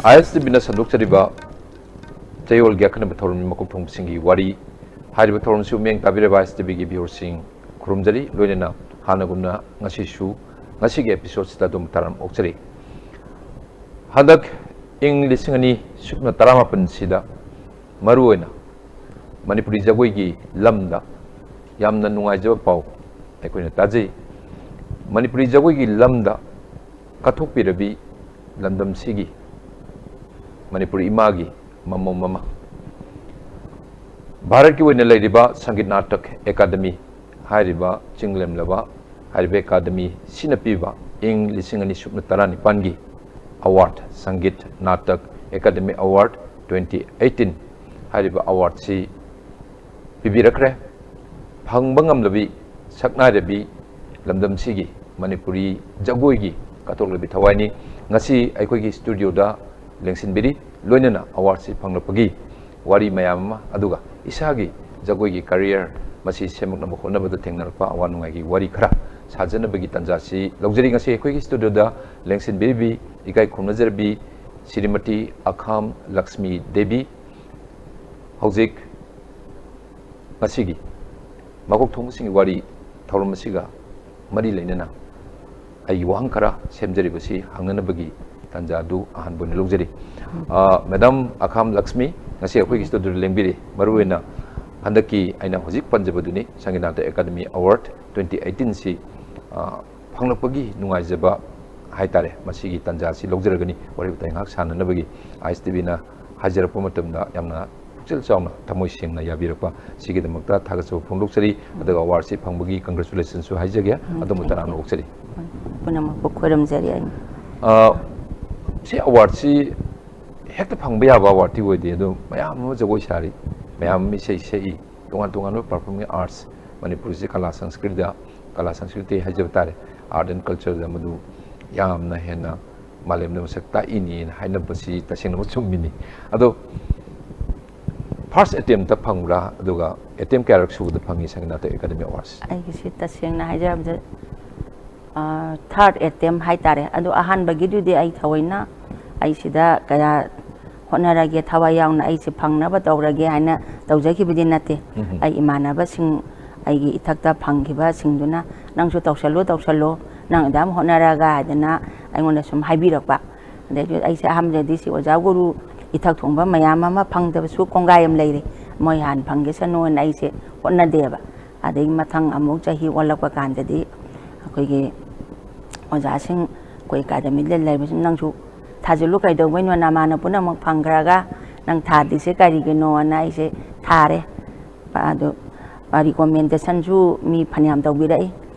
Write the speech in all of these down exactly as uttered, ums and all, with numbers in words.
ꯑꯥꯏ ꯑꯦꯁ T ꯚꯤꯅ ꯁꯟꯗꯣꯛꯆꯔꯤꯕ ꯆꯌꯣꯜꯒꯤ ꯑꯈꯟꯅꯕ ꯊꯧꯔꯝꯒꯤ ꯃꯀꯣꯛ ꯊꯣꯡꯕꯁꯤꯡꯒꯤ ꯋꯥꯔꯤ ꯍꯥꯏꯔꯤꯕ ꯊꯧꯔꯝꯁꯤꯕꯨ ꯃꯤꯠꯌꯦꯡ ꯇꯥꯕꯤꯔꯕ ꯑꯥꯏ ꯑꯦꯁ ꯇꯤ ꯚꯤꯒꯤ ꯚ꯭ꯌꯨꯋꯔꯁꯤꯡ ꯈꯨꯔꯨꯝꯖꯔꯤ꯫ ꯂꯣꯏꯅꯅ ꯍꯥꯟꯅꯒꯨꯝꯅ ꯉꯁꯤꯁꯨ, ꯉꯁꯤꯒꯤ ꯑꯦꯄꯤꯁꯣꯗꯁꯤꯗ ꯑꯗꯣꯝ ꯇꯔꯥꯝ ꯑꯣꯛꯆꯔꯤ꯫ ꯍꯟꯗꯛ ꯏꯪ ꯂꯤꯁꯤꯡ ꯑꯅꯤ ꯁꯨꯞꯅ ꯇꯔꯥꯃꯥꯄꯟꯁꯤꯗ ꯃꯔꯨꯑꯣꯏꯅ ꯃꯅꯤꯄꯨꯔꯤ ꯖꯒꯣꯏꯒꯤ ꯂꯝꯗ ꯌꯥꯝꯅ ꯅꯨꯡꯉꯥꯏꯖꯕ ꯄꯥꯎ ꯑꯩꯈꯣꯏꯅ ꯇꯥꯖꯩ꯫ ꯃꯅꯤꯄꯨꯔꯤ ꯖꯒꯣꯏꯒꯤ ꯂꯝꯗ ꯀꯠꯊꯣꯛꯄꯤꯔꯕꯤ ꯂꯝꯗꯝꯁꯤꯒꯤ ꯃꯅꯤꯄꯨꯔꯤ ꯏꯃꯥꯒꯤ ꯃꯃꯧ ꯃꯃꯥ, ꯚꯥꯔꯠꯀꯤ ꯑꯣꯏꯅ ꯂꯩꯔꯤꯕ ꯁꯪꯒꯤꯠ ꯅꯥꯇꯛ ꯑꯦꯀꯥꯗꯃꯤ ꯍꯥꯏꯔꯤꯕ ꯆꯤꯡꯂꯦꯝꯂꯕ ꯍꯥꯏꯔꯤꯕ ꯑꯦꯀꯥꯗꯃꯤꯁꯤꯅ ꯄꯤꯕ ꯏꯪ ꯂꯤꯁꯤꯡ ꯑꯅꯤ ꯁꯨꯞꯅ ꯇꯔꯥꯅꯤꯄꯥꯟꯒꯤ award, Sangeet Natak academy award twenty eighteen ꯍꯥꯏꯔꯤꯕ ꯑꯦꯋꯥꯔꯗꯁꯤ ꯄꯤꯕꯤꯔꯛꯈ꯭ꯔꯦ꯫ ꯐꯪꯕ ꯉꯝꯂꯕꯤ ꯁꯛꯅꯥꯏꯔꯕꯤ ꯂꯝꯗꯝꯁꯤꯒꯤ ꯃꯅꯤꯄꯨꯔꯤ ꯖꯒꯣꯏꯒꯤ ꯀꯠꯊꯣꯛꯂꯕꯤ ꯊꯋꯥꯏꯅꯤ꯫ ꯉꯁꯤ ꯑꯩꯈꯣꯏꯒꯤ ꯁ꯭ꯇꯨꯗꯤꯑꯣꯗ ꯂꯦꯡꯁꯤꯟꯕꯤꯔꯤ꯫ ꯂꯣꯏꯅꯅ ꯑꯦꯋꯥꯔꯗꯁꯤ ꯐꯪꯂꯛꯄꯒꯤ ꯋꯥꯔꯤ ꯃꯌꯥꯝ ꯑꯃ, ꯑꯗꯨꯒ ꯏꯁꯥꯒꯤ ꯖꯒꯣꯏꯒꯤ ꯀꯦꯔꯤꯌꯔ ꯃꯁꯤ ꯁꯦꯝꯃꯛꯅꯕ ꯍꯣꯠꯅꯕꯗ ꯊꯦꯡꯅꯔꯛꯄ ꯑꯋꯥ ꯅꯨꯡꯉꯥꯏꯒꯤ ꯋꯥꯔꯤ ꯈꯔ ꯁꯥꯖꯅꯕꯒꯤ ꯇꯥꯟꯖꯥꯁꯤ ꯂꯧꯖꯔꯤ꯫ ꯉꯁꯤ ꯑꯩꯈꯣꯏꯒꯤ ꯁ꯭ꯇꯨꯗꯤꯑꯣꯗ ꯂꯦꯡꯁꯤꯟꯕꯤꯔꯤꯕꯤ, ꯏꯀꯥꯏ ꯈꯨꯝꯅꯖꯔꯕꯤ ꯁ꯭ꯔꯤꯃꯇꯤ ꯑꯈꯥꯝ ꯂꯛꯁꯃꯤ ꯗꯦꯕꯤ, ꯍꯧꯖꯤꯛ ꯉꯁꯤꯒꯤ ꯃꯀꯣꯛ ꯊꯣꯡꯕꯁꯤꯡꯒꯤ ꯋꯥꯔꯤ ꯊꯧꯔꯝ ꯑꯁꯤꯒ ꯃꯔꯤ ꯂꯩꯅꯅ ꯑꯩꯒꯤ ꯋꯥꯍꯪ ꯈꯔ ꯁꯦꯝꯖꯔꯤꯕꯁꯤ ꯍꯪꯅꯅꯕꯒꯤ ꯇꯥꯟꯖꯥ ꯑꯗꯨ ꯑꯍꯥꯟꯕ ꯑꯣꯏꯅ ꯂꯧꯖꯔꯤ꯫ ꯑ, ꯃꯦꯗꯥꯝ ꯑꯈꯥꯝ ꯂꯛꯁꯃꯤ, ꯉꯁꯤ ꯑꯩꯈꯣꯏꯒꯤ ꯁ꯭ꯇꯨꯗꯤꯑꯣꯗ ꯂꯦꯡꯕꯤꯔꯤ꯫ ꯃꯔꯨꯑꯣꯏꯅ ꯍꯟꯗꯛꯀꯤ ꯑꯩꯅ ꯍꯧꯖꯤꯛ ꯄꯟꯖꯕꯗꯨꯅꯤ, Sangeet Natak academy award twenty eighteen ꯁꯤ, ꯑ, ꯐꯪꯂꯛꯄꯒꯤ ꯅꯨꯡꯉꯥꯏꯖꯕ ꯍꯥꯏꯇꯥꯔꯦ, ꯃꯁꯤꯒꯤ ꯇꯥꯟꯖꯥ ꯑꯁꯤ ꯂꯧꯖꯔꯒꯅꯤ ꯋꯥꯔꯤ ꯋꯥꯇꯥꯏ ꯉꯥꯏꯍꯥꯛ ꯁꯥꯟꯅꯅꯕꯒꯤ꯫ ꯑꯥꯏ ꯑꯦꯁ ꯇꯤ ꯚꯤꯅ ꯍꯥꯏꯖꯔꯛꯄ ꯃꯇꯝꯗ ꯌꯥꯝꯅ ꯄꯨꯛꯆꯦꯜ ꯆꯥꯎꯅ, ꯊꯃꯣꯏ ꯁꯦꯡꯅ ꯌꯥꯕꯤꯔꯛꯄ, ꯁꯤꯒꯤꯗꯃꯛꯇ ꯊꯥꯒꯠꯆꯕ ꯐꯣꯡꯗꯣꯛꯆꯔꯤ꯫ ꯑꯗꯨꯒ ꯑꯦꯋꯥꯔꯗꯁꯤ ꯐꯪꯕꯒꯤ congratulations ꯁꯨ ꯍꯥꯏꯖꯒꯦ꯫ ꯎꯝ, ꯑꯗꯣꯝꯕꯨ thank you꯫ ꯇꯔꯥꯝꯅ ꯑꯣꯛꯆꯔꯤ꯫ ꯍꯣꯏ, ꯄꯨꯝꯅꯃꯛꯄꯨ ꯈꯣꯏꯔꯝꯖꯔꯤ ꯑꯩꯅ꯫ ꯑ, ꯁꯤ ꯑꯦꯋꯥꯔꯗꯁꯤ ꯍꯦꯛꯇ ꯐꯪꯕ ꯌꯥꯕ ꯑꯦꯋꯥꯔꯗꯇꯤ ꯑꯣꯏꯗꯦ, ꯑꯗꯣ ꯃꯌꯥꯝ ꯑꯃ ꯖꯒꯣꯏ ꯁꯥꯔꯤ, ꯃꯌꯥꯝ ꯑꯃ ꯏꯁꯩ ꯁꯛꯏ, ꯇꯣꯉꯥꯟ ꯇꯣꯉꯥꯟꯕ performing arts, ꯃꯅꯤꯄꯨꯔꯁꯤ ꯀꯂꯥ ꯁꯪꯁꯀ꯭ꯔꯤꯇꯤꯗ, ꯀꯂꯥ ꯁꯪꯁꯀ꯭ꯔꯤꯇꯤ ꯍꯥꯏꯖꯕ ꯇꯥꯔꯦ, art and culture ꯗ ꯃꯗꯨ ꯌꯥꯝꯅ ꯍꯦꯟꯅ ꯃꯥꯂꯦꯝꯗ ꯃꯁꯛ ꯇꯥꯛꯏꯅꯦꯅ ꯍꯥꯏꯅꯕꯁꯤ ꯇꯁꯦꯡꯅꯃꯛ ꯆꯨꯝꯃꯤꯅꯤ꯫ ꯑꯗꯣ first attempt ꯇ ꯐꯪꯕ꯭ꯔꯥ, ꯑꯗꯨꯒ attempt ꯀꯌꯥꯔꯛ ꯁꯨꯕꯗ ꯐꯪꯉꯤ ꯁꯪꯒꯤꯠ ꯅꯥꯇꯛ ꯑꯦꯀꯥꯗꯃꯤ ꯑꯦꯋꯥꯔꯗꯁꯦ? ꯑꯩꯒꯤꯁꯤ ꯇꯁꯦꯡꯅ ꯍꯥꯏꯖꯔꯕꯗ, ꯑ, third attempt ꯍꯥꯏꯇꯥꯔꯦ꯫ ꯑꯗꯣ ꯑꯍꯥꯟꯕꯒꯤꯗꯨꯗꯤ ꯑꯩ ꯊꯑꯣꯏꯅ ꯑꯩ ꯁꯤꯗ ꯀꯌꯥ ꯍꯣꯠꯅꯔꯒꯦ, ꯊꯋꯥꯏ ꯌꯥꯎꯅ ꯑꯩꯁꯦ ꯐꯪꯅꯕ ꯇꯧꯔꯒꯦ ꯍꯥꯏꯅ ꯇꯧꯖꯈꯤꯕꯗꯤ ꯅꯠꯇꯦ꯫ ꯑꯩ ꯏꯃꯥꯟꯅꯕꯁꯤꯡ, ꯑꯩꯒꯤ ꯏꯊꯛꯇ ꯐꯪꯈꯤꯕꯁꯤꯡꯗꯨꯅ, "ꯅꯪꯁꯨ ꯇꯧꯁꯜꯂꯨ, ꯇꯧꯁꯜꯂꯨ, ꯅꯪ ꯑꯗꯨꯝ ꯍꯣꯠꯅꯔꯒ" ꯍꯥꯏꯗꯅ ꯑꯩꯉꯣꯟꯗ ꯁꯨꯝ ꯍꯥꯏꯕꯤꯔꯛꯄ꯫ ꯑꯗꯩꯗꯤ ꯑꯩꯁꯦ ꯑꯍꯥꯟꯕꯗꯗꯤ ꯁꯤ ꯑꯣꯖꯥ ꯒꯨꯔꯨ ꯏꯊꯛ ꯊꯣꯡꯕ ꯃꯌꯥꯝ ꯑꯃ ꯐꯪꯗꯕꯁꯨ ꯀꯣꯡꯒꯥꯏ ꯑꯃ ꯂꯩꯔꯦ꯫ ꯃꯣꯏ ꯍꯥꯟꯅ ꯐꯪꯈꯤꯁꯅꯨꯅ ꯑꯩꯁꯦ ꯍꯣꯠꯅꯗꯦꯕ꯫ ꯑꯗꯒꯤ ꯃꯊꯪ ꯑꯃꯨꯛ ꯆꯍꯤ ꯑꯣꯜꯂꯛꯄ ꯀꯥꯟꯗꯗꯤ ꯑꯩꯈꯣꯏꯒꯤ ꯑꯣꯖꯥꯁꯤꯡ, ꯑꯩꯈꯣꯏ ꯑꯦꯀꯥꯗꯃꯤꯗ ꯂꯩꯕꯁꯤꯡ, "ꯅꯪꯁꯨ ꯊꯥꯖꯤꯜꯂꯨ, ꯀꯩꯗꯧꯕꯩꯅꯣ, ꯅꯃꯥꯟꯅꯕ ꯄꯨꯝꯅꯃꯛ ꯐꯪꯈ꯭ꯔꯒ ꯅꯪ ꯊꯥꯗ꯭ꯔꯤꯁꯦ ꯀꯔꯤꯒꯤꯅꯣꯅ?" ꯑꯩꯁꯦ ꯊꯥꯔꯦ꯫ ꯑꯗꯨ ꯔꯤꯀꯣꯃꯦꯟꯗꯦꯁꯟꯁꯨ ꯃꯤ ꯐꯅꯌꯥꯝ ꯇꯧꯕꯤꯔꯛꯏ꯫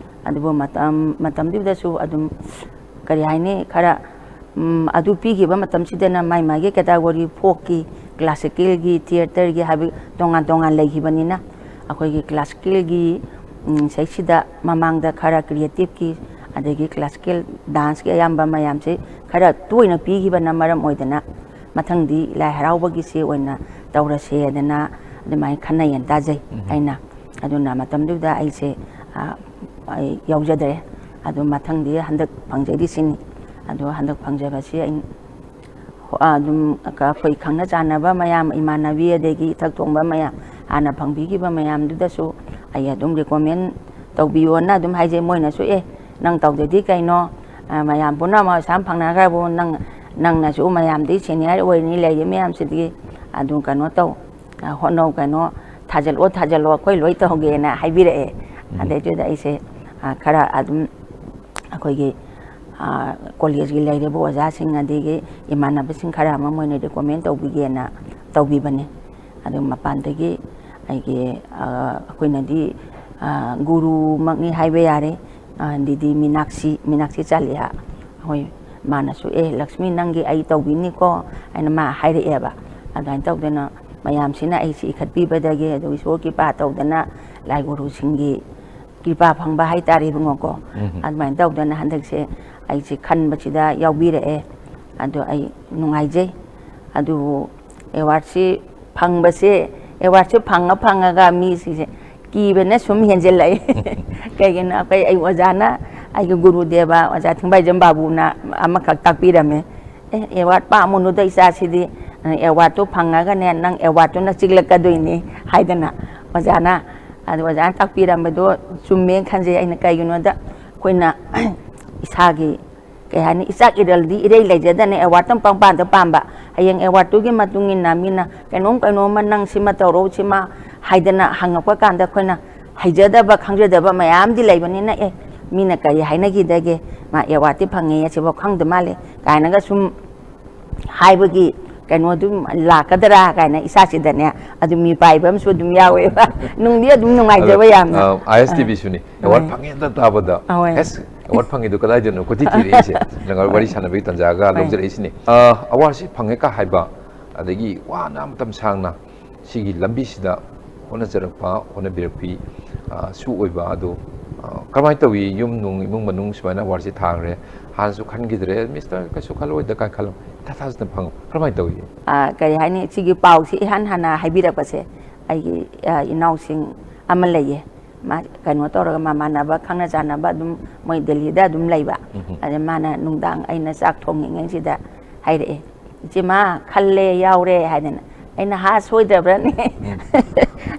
ꯑꯗꯨꯕꯨ ꯃꯇꯝ, ꯃꯇꯝꯗꯨꯗꯁꯨ ꯑꯗꯨꯝ, ꯀꯔꯤ ꯍꯥꯏꯅꯤ, ꯈꯔ, ꯎꯝ, ꯑꯗꯨ ꯄꯤꯈꯤꯕ ꯃꯇꯝꯁꯤꯗꯅ ꯃꯥꯏ ꯃꯥꯒꯤ ꯀꯦꯇꯥꯒꯣꯔꯤ, ꯐꯣꯛꯀꯤ, ꯀ꯭ꯂꯥꯁꯤꯀꯦꯜꯒꯤ, ꯊꯤꯌꯦꯇꯔꯒꯤ ꯍꯥꯏꯕ ꯇꯣꯉꯥꯟ ꯇꯣꯉꯥꯟ ꯂꯩꯈꯤꯕꯅꯤꯅ, ꯑꯩꯈꯣꯏꯒꯤ ꯀ꯭ꯂꯥꯁꯤꯀꯦꯜꯒꯤ, ꯎꯝ, ꯁꯩꯁꯤꯗ ꯃꯃꯥꯡꯗ ꯈꯔ ꯀ꯭ꯔꯤꯌꯦꯇꯤꯞꯀꯤ, ꯑꯗꯒꯤ ꯀ꯭ꯂꯥꯁꯤꯀꯦꯜ ꯗꯥꯟꯁꯀꯤ ꯑꯌꯥꯝꯕ ꯃꯌꯥꯝꯁꯦ ꯈꯔ ꯇꯣꯏꯅ ꯄꯤꯈꯤꯕꯅ ꯃꯔꯝ ꯑꯣꯏꯗꯅ, ꯃꯊꯪꯗꯤ ꯂꯥꯏ ꯍꯔꯥꯎꯕꯒꯤꯁꯦ ꯑꯣꯏꯅ ꯇꯧꯔꯁꯦꯗꯅ ꯑꯗꯨꯃꯥꯏꯅ ꯈꯟꯅꯩꯌꯦꯅ ꯇꯥꯖꯩ ꯑꯩꯅ꯫ ꯑꯗꯨꯅ ꯃꯇꯝꯗꯨꯗ ꯑꯩꯁꯦ, ꯑ, ꯑꯩ ꯌꯥꯎꯖꯗ꯭ꯔꯦ꯫ ꯑꯗꯨ ꯃꯊꯪꯗꯤ ꯍꯟꯗꯛ ꯐꯪꯖꯔꯤꯁꯤꯅꯤ꯫ ꯑꯗꯣ ꯍꯟꯗꯛ ꯐꯪꯖꯕꯁꯤ ꯑꯩ ꯍꯣ-, ꯑꯗꯨꯝ ꯑꯩꯈꯣꯏ ꯈꯪꯅ ꯆꯥꯟꯅꯕ ꯃꯌꯥꯝ, ꯏꯃꯥꯟꯅꯕꯤ ꯑꯗꯒꯤ ꯏꯊꯛ ꯊꯣꯡꯕ ꯃꯌꯥꯝ, ꯍꯥꯟꯅ ꯐꯪꯕꯤꯈꯤꯕ ꯃꯌꯥꯝꯗꯨꯗꯁꯨ ꯑꯩ ꯑꯗꯨꯝ ꯔꯤꯀꯣꯃꯦꯟ ꯇꯧꯕꯤꯌꯣꯅ ꯑꯗꯨꯝ ꯍꯥꯏꯖꯩ꯫ ꯃꯣꯏꯅꯁꯨ, "ꯑꯦ, ꯅꯪ ꯇꯧꯗꯗꯤ ꯀꯩꯅꯣ? ꯑ, ꯃꯌꯥꯝ ꯄꯨꯝꯅꯃꯛ ꯑꯁꯥꯝ ꯐꯪꯅꯈ꯭ꯔꯕꯨ ꯅꯪ, ꯅꯪꯅꯁꯨ ꯃꯌꯥꯝꯗꯤ ꯁꯦꯅꯤꯌꯔ ꯑꯣꯏꯔꯤꯅꯤ, ꯂꯩꯔꯤ ꯃꯌꯥꯝꯁꯤꯗꯤ ꯑꯗꯨꯝ ꯀꯩꯅꯣ ꯇꯧ, ꯑ, ꯍꯣꯠꯅꯧ, ꯀꯩꯅꯣ ꯊꯥꯖꯤꯜꯂꯣ, ꯊꯥꯖꯤꯜꯂꯣ, ꯑꯩꯈꯣꯏ ꯂꯣꯏ ꯇꯧꯒꯦꯅ" ꯍꯥꯏꯕꯤꯔꯛꯑꯦ꯫ ꯑꯗꯩꯗꯨꯗ ꯑꯩꯁꯦ, ꯑ, ꯈꯔ ꯑꯗꯨꯝ ꯑꯩꯈꯣꯏꯒꯤ, ꯑ, ꯀꯣꯂꯦꯖꯀꯤ ꯂꯩꯔꯤꯕ ꯑꯣꯖꯥꯁꯤꯡ ꯑꯗꯒꯤ ꯏꯃꯥꯟꯅꯕꯁꯤꯡ ꯈꯔ ꯑꯃ ꯃꯣꯏꯅ ꯔꯤꯀꯣꯃꯦꯟ ꯇꯧꯕꯤꯒꯦꯅ ꯇꯧꯕꯤꯕꯅꯤ꯫ ꯑꯗꯨ ꯃꯄꯥꯟꯗꯒꯤ ꯑꯩꯒꯤ, ꯑ, ꯑꯩꯈꯣꯏꯅꯗꯤ, ꯑ, ꯒꯨꯔꯨꯃꯛꯅꯤ ꯍꯥꯏꯕ ꯌꯥꯔꯦ, ꯑ, ꯗꯤꯗꯤ ꯃꯤꯅꯥꯛꯁꯤ, ꯃꯤꯅꯥꯛꯁꯤ ꯆꯥꯂꯤꯌꯥ꯫ ꯍꯣꯏ, ꯃꯥꯅꯁꯨ, "ꯑꯦ, ꯂꯛꯁꯃꯤ, ꯅꯪꯒꯤ ꯑꯩ ꯇꯧꯕꯤꯅꯤꯀꯣ" ꯍꯥꯏꯅ ꯃꯥ ꯍꯥꯏꯔꯛꯑꯦꯕ꯫ ꯑꯗꯨꯃꯥꯏꯅ ꯇꯧꯗꯅ ꯃꯌꯥꯝꯁꯤꯅ ꯑꯩꯁꯤ ꯏꯈꯠꯄꯤꯕꯗꯒꯤ, ꯑꯗꯨꯒ ꯏꯁꯣꯔ ꯀ꯭ꯔꯤꯄꯥ ꯇꯧꯗꯅ ꯂꯥꯏ ꯒꯨꯔꯨꯁꯤꯡꯒꯤ ꯀ꯭ꯔꯤꯄꯥ ꯐꯪꯕ ꯍꯥꯏꯇꯥꯔꯦ, ꯏꯕꯨꯡꯉꯣꯀꯣ꯫ ꯑꯗꯨꯃꯥꯏꯅ ꯇꯧꯗꯅ ꯍꯟꯗꯛꯁꯦ ꯑꯩꯁꯦ ꯈꯟꯕꯁꯤꯗ ꯌꯥꯎꯕꯤꯔꯛꯑꯦ꯫ ꯑꯗꯣ ꯑꯩ ꯅꯨꯡꯉꯥꯏꯖꯩ꯫ ꯑꯗꯨꯕꯨ ꯑꯦꯋꯥꯔꯗꯁꯤ ꯐꯪꯕꯁꯦ, ꯑꯦꯋꯥꯔꯗꯁꯦ ꯐꯪꯉ ꯐꯪꯉꯒ ꯃꯤꯁꯤꯡꯁꯦ ꯀꯤꯕꯅ ꯁꯨꯝ ꯍꯦꯟꯖꯜꯂꯛꯑꯦ꯫ ꯀꯩꯒꯤꯅꯣ, ꯑꯩꯈꯣꯏ, ꯑꯩ ꯑꯣꯖꯥꯅ, ꯑꯩꯒꯤ ꯒꯨꯔꯨꯗꯦꯕ ꯑꯣꯖꯥ ꯊꯤꯡꯕꯥꯏꯖꯝ ꯕꯥꯕꯨꯅ ꯑꯃꯈꯛ ꯇꯥꯛꯄꯤꯔꯝꯃꯦ꯫ "ꯑꯦ, ꯑꯦꯋꯥꯔꯗ ꯄꯥꯝꯃꯨꯅꯨꯗ ꯏꯆꯥꯁꯤꯗꯤ, ꯑꯦꯋꯥꯔꯗꯇꯨ ꯐꯪꯉꯒꯅꯦ ꯅꯪ ꯑꯦꯋꯥꯔꯗꯇꯨꯅ ꯆꯤꯛꯂꯛꯀꯗꯣꯏꯅꯤ" ꯍꯥꯏꯗꯅ ꯑꯣꯖꯥꯅ, ꯑꯗꯨ ꯑꯣꯖꯥꯅ ꯇꯥꯛꯄꯤꯔꯝꯕꯗꯣ ꯆꯨꯝꯃꯦꯅ ꯈꯟꯖꯩ꯫ ꯑꯩꯅ ꯀꯩꯒꯤꯅꯣꯗ ꯑꯩꯈꯣꯏꯅ ꯏꯁꯥꯒꯤ ꯀꯩ ꯍꯥꯏꯅꯤ, ꯏꯆꯥꯛ ꯏꯔꯜꯗꯤ ꯏꯔꯩ ꯂꯩꯖꯗꯅ ꯑꯦꯋꯥꯔꯗꯇꯪ ꯄꯪꯄꯥꯝꯗ ꯄꯥꯝꯕ꯫ ꯍꯌꯦꯡ ꯑꯦꯋꯥꯔꯗꯇꯨꯒꯤ ꯃꯇꯨꯡ ꯏꯟꯅ ꯃꯤꯅ ꯀꯩꯅꯣꯝ ꯀꯩꯅꯣꯝꯃ ꯅꯪ ꯁꯤꯃ ꯇꯧꯔꯣ, ꯁꯤꯃ ꯍꯥꯏꯗꯅ ꯍꯪꯉꯛꯄ ꯀꯥꯟꯗ ꯑꯩꯈꯣꯏꯅ ꯍꯩꯖꯗꯕ ꯈꯪꯖꯗꯕ ꯃꯌꯥꯝꯗꯤ ꯂꯩꯕꯅꯤꯅ, "ꯑꯦ, ꯃꯤꯅ ꯀꯔꯤ ꯍꯥꯏꯅꯈꯤꯗꯒꯦ, ꯃꯥ ꯑꯦꯋꯥꯔꯗꯇꯤ ꯐꯪꯉꯦ, ꯑꯁꯤꯐꯥꯎ ꯈꯪꯗ ꯃꯥꯜꯂꯦ" ꯀꯥꯏꯅꯒ ꯁꯨꯝ ꯍꯥꯏꯕꯒꯤ ꯀꯩꯅꯣꯗꯨꯝ ꯂꯥꯛꯀꯗ꯭ꯔꯥ ꯀꯥꯏꯅ ꯏꯁꯥꯁꯤꯗꯅꯦ ꯑꯗꯨꯝ ꯃꯤꯄꯥꯏꯕ ꯑꯃꯁꯨ ꯑꯗꯨꯝ ꯌꯥꯎꯋꯦꯕ꯫ ꯅꯨꯡꯗꯤ ꯑꯗꯨꯝ ꯅꯨꯡꯉꯥꯏꯖꯕ ꯌꯥꯝꯅ꯫ ꯑꯥꯏ ꯑꯦꯁ ꯇꯤ ꯚꯤꯁꯨꯅꯤ, ꯑꯦꯋꯥꯔꯗ ꯐꯪꯉꯦ ꯍꯦꯛꯇ ꯇꯥꯕꯗ, ꯑꯍꯣꯏ꯫ "ꯑꯦꯁ, ꯑꯦꯋꯥꯔꯗ ꯐꯪꯉꯤꯗꯣ ꯀꯗꯥꯏꯗꯅꯣ?" ꯀꯣꯏꯊꯤ ꯊꯤꯔꯛꯏꯁꯦ꯫ ꯅꯪꯒ ꯋꯥꯔꯤ ꯁꯥꯟꯅꯕꯒꯤ ꯇꯥꯟꯖꯥꯒ ꯍꯣꯏ꯫ ꯂꯧꯖꯔꯛꯏꯁꯤꯅꯤ꯫ ꯑ, ꯑꯦꯋꯥꯔꯗꯁꯤ ꯐꯪꯉꯦ ꯀ ꯍꯥꯏꯕ, ꯑꯗꯒꯤ ꯋꯥꯅ ꯃꯇꯝ ꯁꯥꯡꯅ ꯁꯤꯒꯤ ꯂꯝꯕꯤꯁꯤꯗ ꯍꯣꯠꯅꯖꯔꯛꯄ, ꯍꯣꯠꯅꯕꯤꯔꯛꯄꯤ, ꯑ, ꯁꯨ ꯑꯣꯏꯕ ꯑꯗꯨ, ꯑ, ꯀꯔꯝꯍꯥꯏꯅ ꯇꯧꯏ? ꯌꯨꯝ ꯅꯨꯡ, ꯏꯃꯨꯡ ꯃꯅꯨꯡ ꯁꯨꯃꯥꯏꯅ ꯑꯦꯋꯥꯔꯗꯁꯤ ꯊꯥꯈ꯭ꯔꯦ, ꯍꯥꯟꯅꯁꯨ ꯈꯟꯈꯤꯗ꯭ꯔꯦ, "ꯃꯤꯁꯇꯔ ꯀꯩꯁꯨ ꯈꯜꯂꯣꯏꯗ" ꯀꯥꯏꯅ ꯈꯜꯂꯣ, ꯏꯊꯥ ꯊꯥꯖꯗꯅ ꯐꯪꯉꯣ, ꯀꯔꯝꯍꯥꯏꯅ ꯇꯧꯏ? ꯑ, ꯀꯔꯤ ꯍꯥꯏꯅꯤ, ꯁꯤꯒꯤ ꯄꯥꯎꯁꯤ ꯏꯍꯥꯟ ꯍꯥꯟꯅ ꯍꯥꯏꯕꯤꯔꯛꯄꯁꯦ ꯑꯩꯒꯤ, ꯑ, ꯏꯅꯥꯎꯁꯤꯡ ꯑꯃ ꯂꯩꯌꯦ꯫ ꯃꯥ ꯀꯩꯅꯣ ꯇꯧꯔꯒ, ꯃꯃꯥꯟꯅꯕ ꯈꯪꯅ ꯆꯥꯟꯅꯕ ꯑꯗꯨꯝ ꯃꯣꯏ ꯗꯦꯜꯂꯤꯗ ꯑꯗꯨꯝ ꯂꯩꯕ꯫ ꯎꯝ꯫ ꯑꯗ ꯃꯥꯅ ꯅꯨꯡꯗꯥꯡ ꯑꯩꯅ ꯆꯥꯛ ꯊꯣꯡꯉꯤꯉꯩꯁꯤꯗ ꯍꯥꯏꯔꯛꯑꯦ, "ꯏꯆꯦꯃ, ꯈꯜꯂꯦ, ꯌꯥꯎꯔꯦ" ꯍꯥꯏꯗꯅ꯫ ꯑꯩꯅ, "ꯍꯥ, ꯁꯣꯏꯗ꯭ꯔꯕ꯭ꯔꯅꯦ? ꯎꯝ꯫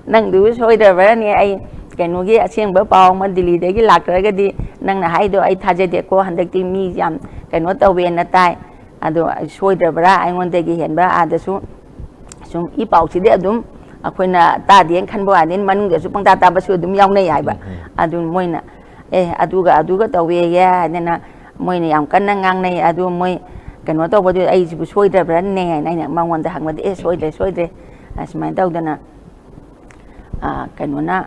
ꯅꯪꯗꯨꯕꯨ ꯁꯣꯏꯗ꯭ꯔꯕ꯭ꯔꯅꯦ? ꯑꯩ ꯀꯩꯅꯣꯒꯤ ꯑꯁꯦꯡꯕ ꯄꯥꯎ ꯑꯃ ꯗꯤꯜꯂꯤꯗꯒꯤ ꯂꯥꯛꯇ꯭ꯔꯒꯗꯤ ꯅꯪꯅ ꯍꯥꯏꯗꯣ ꯑꯩ ꯊꯥꯖꯗꯦꯀꯣ, ꯍꯟꯗꯛꯇꯤ ꯃꯤ ꯌꯥꯝ ꯀꯩꯅꯣ ꯇꯧꯋꯦꯅ ꯇꯥꯏ, ꯑꯗꯣ ꯑꯩ ꯁꯣꯏꯗ꯭ꯔꯕ꯭ꯔꯥ? ꯑꯩꯉꯣꯟꯗꯒꯤ ꯍꯦꯟꯕ ꯑꯥꯗꯁꯨ ꯁꯨꯝ ꯏ ꯄꯥꯎꯁꯤꯗꯤ ꯑꯗꯨꯝ ꯑꯩꯈꯣꯏꯅ ꯇꯥꯗꯦꯅ ꯈꯟꯕ ꯋꯥꯅꯤ, ꯃꯅꯨꯡꯗꯁꯨ ꯄꯪꯇꯥ ꯇꯥꯕꯁꯨ ꯑꯗꯨꯝ ꯌꯥꯎꯅꯩ" ꯍꯥꯏꯕ꯫ ꯎꯝ, ꯎꯝ꯫ ꯑꯗꯨ ꯃꯣꯏꯅ, "ꯑꯦ, ꯑꯗꯨꯒ ꯑꯗꯨꯒ ꯇꯧꯋꯦꯌꯦ" ꯍꯥꯏꯗꯅ ꯃꯣꯏꯅ ꯌꯥꯝ ꯀꯟꯅ ꯉꯥꯡꯅꯩ꯫ ꯑꯗꯨ ꯃꯣꯏ ꯀꯩꯅꯣ ꯇꯧꯕꯗꯨ ꯑꯩꯁꯤꯕꯨ ꯁꯣꯏꯗ꯭ꯔꯕ꯭ꯔꯅꯦ ꯍꯥꯏꯅ ꯑꯩꯅ ꯃꯉꯣꯟꯗ ꯍꯪꯕꯗ, "ꯑꯦ, ꯁꯣꯏꯗ꯭ꯔꯦ, ꯁꯣꯏꯗ꯭ꯔꯦ, ꯑꯁꯨꯃꯥꯏꯅ ꯇꯧꯗꯅ, ꯑ, ꯀꯩꯅꯣꯅ,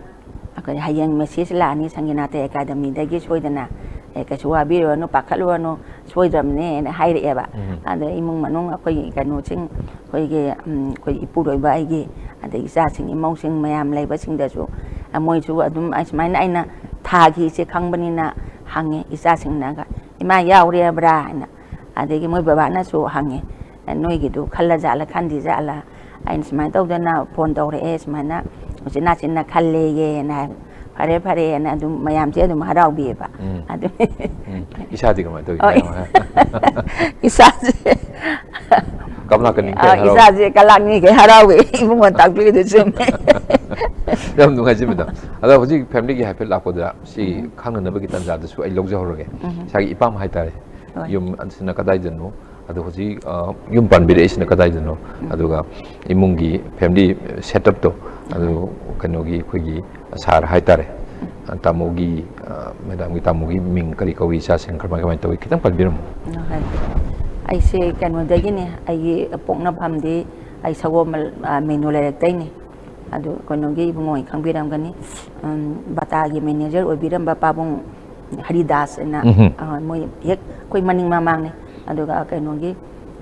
ꯑꯩꯈꯣꯏ ꯍꯌꯦꯡ ꯃꯦꯁꯦꯖ ꯂꯥꯛꯑꯅꯤ ꯁꯪꯒꯤꯅꯥꯇꯩ ꯑꯦꯀꯥꯗꯃꯤꯗꯒꯤ ꯁꯣꯏꯗꯅ, ꯑꯦ, ꯀꯩꯁꯨ ꯋꯥꯕꯤꯔꯨꯔꯅꯨ, ꯄꯥꯈꯠꯂꯨꯔꯅꯨ, ꯁꯣꯏꯗ꯭ꯔꯕꯅꯦꯅ" ꯍꯥꯏꯔꯛꯑꯦꯕ꯫ ꯎꯝ꯫ ꯑꯗ ꯏꯃꯨꯡ ꯃꯅꯨꯡ ꯑꯩꯈꯣꯏꯒꯤ ꯀꯩꯅꯣꯁꯤꯡ, ꯑꯩꯈꯣꯏꯒꯤ, ꯎꯝ, ꯑꯩꯈꯣꯏ ꯏꯄꯨꯔꯣꯏꯕ ꯑꯩꯒꯤ, ꯑꯗꯩ ꯏꯆꯥꯁꯤꯡ, ꯏꯃꯧꯁꯤꯡ ꯃꯌꯥꯝ ꯂꯩꯕꯁꯤꯡꯗꯁꯨ, ꯑ, ꯃꯣꯏꯁꯨ ꯑꯗꯨꯝ ꯑꯁꯨꯃꯥꯏꯅ ꯑꯩꯅ ꯊꯥꯈꯤꯁꯦ ꯈꯪꯕꯅꯤꯅ ꯍꯪꯉꯦ ꯏꯆꯥꯁꯤꯡꯅꯒ, "ꯏꯃꯥ ꯌꯥꯎꯔꯦꯕ꯭ꯔꯥ?" ꯍꯥꯏꯅ꯫ ꯑꯗꯒꯤ ꯃꯣꯏ ꯕꯕꯥꯅꯁꯨ ꯍꯪꯉꯦ, "ꯅꯣꯏꯒꯤꯗꯨ ꯈꯜꯂ ꯖꯥꯠꯂ, ꯈꯟꯗꯤ ꯖꯥꯠꯂ?" ꯑꯩꯅ ꯁꯨꯃꯥꯏꯅ ꯇꯧꯗꯅ ꯐꯣꯟ ꯇꯧꯔꯛꯑꯦ, ꯁꯨꯃꯥꯏꯅ ꯎꯆꯤꯟ ꯅꯥꯆꯤꯟꯅ ꯈꯜꯂꯦꯌꯦꯅ ꯍꯥꯏꯕ꯫ ꯐꯔꯦ ꯐꯔꯦꯅ ꯑꯗꯨꯝ ꯃꯌꯥꯝꯁꯦ ꯑꯗꯨꯝ ꯍꯔꯥꯎꯕꯤꯌꯦꯕ꯫ ꯎꯝ꯫ ꯑꯗꯨ ꯎꯝ꯫ ꯏꯁꯥꯗꯤ ꯀꯃꯥꯏꯅ ꯇꯧꯒꯦ? ꯍꯣꯏ꯫ ꯃꯌꯥꯝ ꯍꯥꯏ-, ꯏꯁꯥꯁꯦ ꯀꯃꯂꯥ ꯀꯅꯤꯡ ꯑ, ꯀꯩ ꯍꯔꯥꯎ-, ꯏꯁꯥꯁꯦ ꯀꯂꯥꯛꯅꯤ ꯀꯩ ꯍꯔꯥꯎꯋꯦ꯫ ꯏꯕꯨꯡꯉꯣ ꯇꯥꯛꯄꯤꯔꯤꯗꯣ ꯆꯨꯝꯃꯦ꯫ ꯌꯥꯝ ꯅꯨꯡꯉꯥꯏꯖꯩ ꯃꯦꯗꯥꯝ꯫ ꯑꯗꯣ ꯍꯧꯖꯤꯛ ꯐꯦꯃꯤꯂꯤꯒꯤ ꯍꯥꯏꯐꯦꯠ ꯂꯥꯛꯄꯗ ꯁꯤ ꯈꯪꯅꯅꯕꯒꯤ ꯇꯥꯟꯖꯥꯗꯁꯨ ꯑꯩ ꯂꯧꯖꯍꯧꯔꯒꯦ꯫ ꯎꯝ꯫ ꯏꯁꯥꯒꯤ ꯏꯄꯥꯝ ꯍꯥꯏꯇꯥꯔꯦ꯫ ꯍꯣꯏ꯫ ꯌꯨꯝ ꯑꯁꯤꯅ ꯀꯗꯥꯏꯗꯅꯣ? ꯑꯗꯣ ꯍꯧꯖꯤꯛ, ꯑ, ꯌꯨꯝ ꯄꯥꯟꯕꯤꯔꯛꯏꯁꯤꯅ ꯀꯗꯥꯏꯗꯅꯣ? ꯑꯗꯨꯒ ꯏꯃꯨꯡꯒꯤ ꯐꯦꯃꯤꯂꯤ ꯁꯦꯠꯑꯞꯇꯣ, ꯑꯗꯨ ꯀꯩꯅꯣꯒꯤ ꯑꯩꯈꯣꯏꯒꯤ ꯁꯥꯔ ꯍꯥꯏꯇꯥꯔꯦ, ꯇꯥꯃꯣꯒꯤ, ꯑ, ꯃꯦꯗꯥꯝꯒꯤ ꯇꯥꯃꯣꯒꯤ ꯃꯤꯡ ꯀꯔꯤ ꯀꯧꯏ, ꯏꯆꯥꯁꯤꯡ ꯀꯃꯥꯏ ꯀꯃꯥꯏꯅ ꯇꯧꯏ, ꯈꯤꯇꯪ ꯄꯟꯕꯤꯔꯝꯃꯨ꯫ ꯍꯣꯏ꯫ ꯑꯩꯁꯦ ꯀꯩꯅꯣꯗꯒꯤꯅꯦ, ꯑꯩꯒꯤ ꯄꯣꯛꯅꯐꯝꯗꯤ ꯑꯩ ꯁꯒꯣꯜꯕꯟ, ꯑ, ꯃꯦꯅꯨ ꯂꯩꯔꯛꯇꯩꯅꯦ꯫ ꯑꯗꯨ ꯀꯩꯅꯣꯒꯤ ꯏꯕꯨꯡꯉꯣ ꯍꯣꯏ ꯈꯪꯕꯤꯔꯝꯒꯅꯤ, ꯎꯝ, ꯕꯇꯥꯒꯤ ꯃꯦꯅꯦꯖꯔ ꯑꯣꯏꯕꯤꯔꯝꯕ ꯄꯥꯕꯨꯡ ꯍꯔꯤꯗꯥꯁ ꯑꯅ, ꯎꯝꯍꯨꯝ꯫ ꯑ, ꯃꯣꯏ ꯍꯦꯛ ꯑꯩꯈꯣꯏ ꯃꯅꯤꯡ ꯃꯃꯥꯡꯅꯦ꯫ ꯑꯗꯨꯒ ꯀꯩꯅꯣꯒꯤ